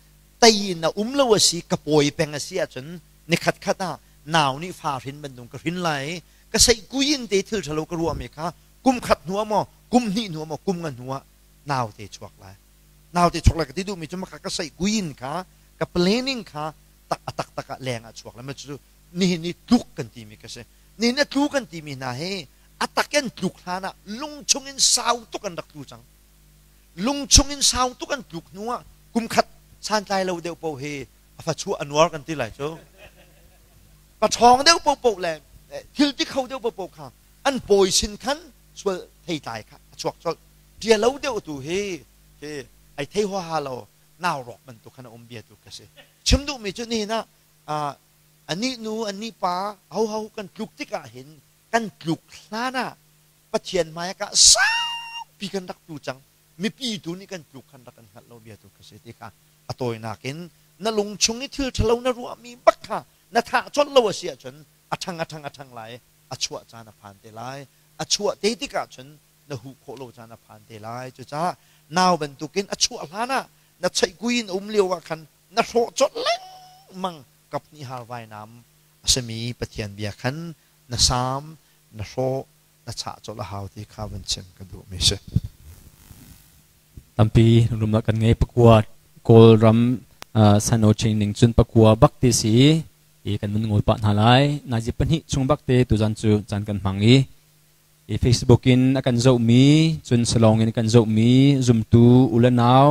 Speaker 2: tei in a um lo a si, ka pawi peng a si ahcun nikhat khat ah nau nih fa hrin bantuk ka hrin lai i ka seihkui in te thil ṭhalo ka ruahmi kha kum khat hnu ah maw, kum hnih hnu ah maw, kum nga hnu ah naute chuak lai. Naute chuak lai ka ti duhmi cu makha ka seihkui in kha ka planning kha tak a taktak ah leng ah chuak lai. Mah cucu nihin i tluk kan timi ka si. Nihin a tlu kan timi hna hi a tak in tluk hlan ah lung chung in sau tuk an rak tlu cang. Lung chung in sau tuk an tluk hnu ah
Speaker 6: Kum khat santlai lo deuh paoh hi a fa chuah a nuar kan ti lai cu. Paṭhawng deuh paohpaoh le thil ti kho deuh paohpaoh kha an pawi sin khan sual theitlai kha a chuak colh. Ṭia lo deuh tu hi hi ai thei huaha lo nau rawk bantuk khan a um bia tu ka si. Chim duhmi cu nihin ah anih nu anih pa hoho kan tluk tikah hin kan tluk hlan ah Pathian hmai ah saupi kan rak tu cang. Mipi tu nih kan tluk khan rak kan hngalh lo bia tu ka si ti kha a tawinak in na lung chung i thil ṭhalo na ruahmi bak kha na thah colh lo a si ahcun a ṭhang a ṭhang a ṭhang lai, a chuah caan a phan te lai. A chuah te tikah cun na huh khawh lo caan a phan te lai. Cucaah nau bantukin a chuah hlan ah na cheihkui in um lio ah khan na hrawh colh lengmang. Kaphnih har vainam a simi Pathian bia khan na saam na hrawh na chah colh a hau ti kha van chim ka duhmi si.
Speaker 1: Tampi rumnak kan ngei pakua Kawlram sano training cun pakua bak ti si i kan mun ngol pah hna lai. Nazi pahnih chung bak te tuzan cu caan kan hmang i i Facebook in a kan zohmi cun salong in kan zohmi zumtu ule nau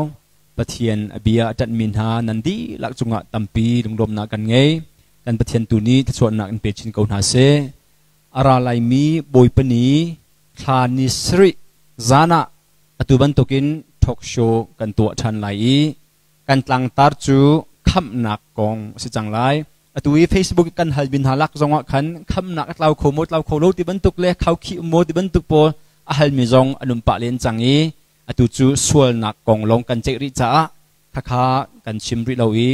Speaker 1: Pathian a bia a ṭanhmi hna nan dihlak cungah tampi lunglawmhnak kan ngei. Kan Pathian tu nih thluachuahnak in pe chin ko hna seh. A ra laimi Bawipa ni thla ni sarih zan ah atu bantukin talk show kan tuah ṭhan lai i kan tlangtar cu khamhnak kong a si cang lai. Atu i Facebook kan hal bin hna lak zongah khan khamhnak a tlau kho maw tlau kho lo ti bantuk le khaukhih um maw ti bantuk pawl a halmi zong an um pah len cang i atu cu sualnak kong lawng kan ceih rih caah khakha kan chim rih lo i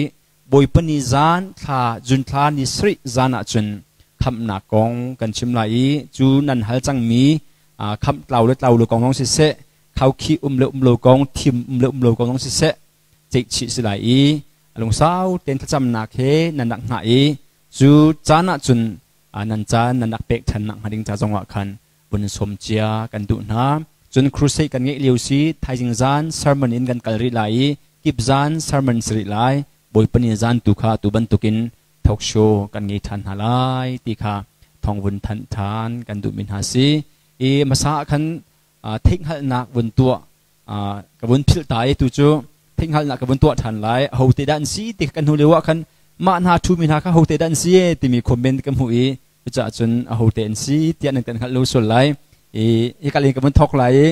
Speaker 1: Bawipa ni zan thla June thla ni sarih zan ah cun khamhnak kong kan chim lai i cu nan hal cangmi khamh tlau le tlau lo kong zong siseh, khaukhih um le um lo kong, thim um le um lo kong zong siseh ceihchih si lai i lungsau tein thlacamnak he nan rak hngah i cu caan ah cun nan caan nan rak pek ṭhan nak hnga ding ca zongah khan vun sawm cia kan duh hna. Cun crusade kan ngeih lio si thaizing zan sermon in kan kal rih lai i kip zan sermon si rih lai. Bawipa ni zan tu kha tu bantukin talk show kan ngei ṭhan hna lai ti kha thawng vun thanh ṭhan kan duhmi hna si. I hmasa ah khan theihhngalhnak vun tuah ka vun philh ta i tu cu theihhngalhnak ka vun tuah ṭhan lai. Ho te dah an si ti kan hnu lio ah khan mah hna ṭhumi hna kha ho te dah an si timi comment ka hmuh i cucaah cun ahote an si tiah nan kan hngalh lo sual lai. I hika lin ka vun thawk lai i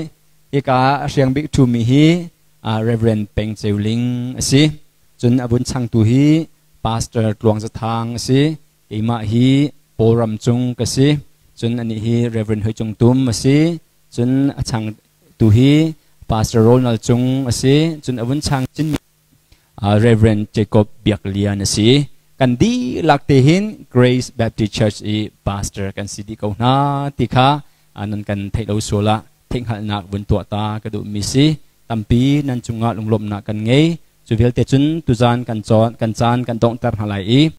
Speaker 1: hika hriang bik ṭhumi hi Reverend Peng Ceu Ling a si. Cun a vun changtu hi Pastor Tluang Za Thang a si. Keimah hi Paul Ram Cung ka si. Cun anih hi Reverend Hoi Cung Tum a si. Cun a changtu hi Pastor Ronald Cung a si. Cun a vun chang chinmi Reverend Jacob Biak Lian a si. Kan dihlak te hin Grace Baptist Church i pastor kan si dih ko hna ti kha nan kan theih lo sual ah theihhngalhnak vun tuah ta ka duhmi si. Tampi nan cungah lunglawmhnak kan ngei. Cu vialte cun tuzan kan cawn kan caan kan donghter hna lai i.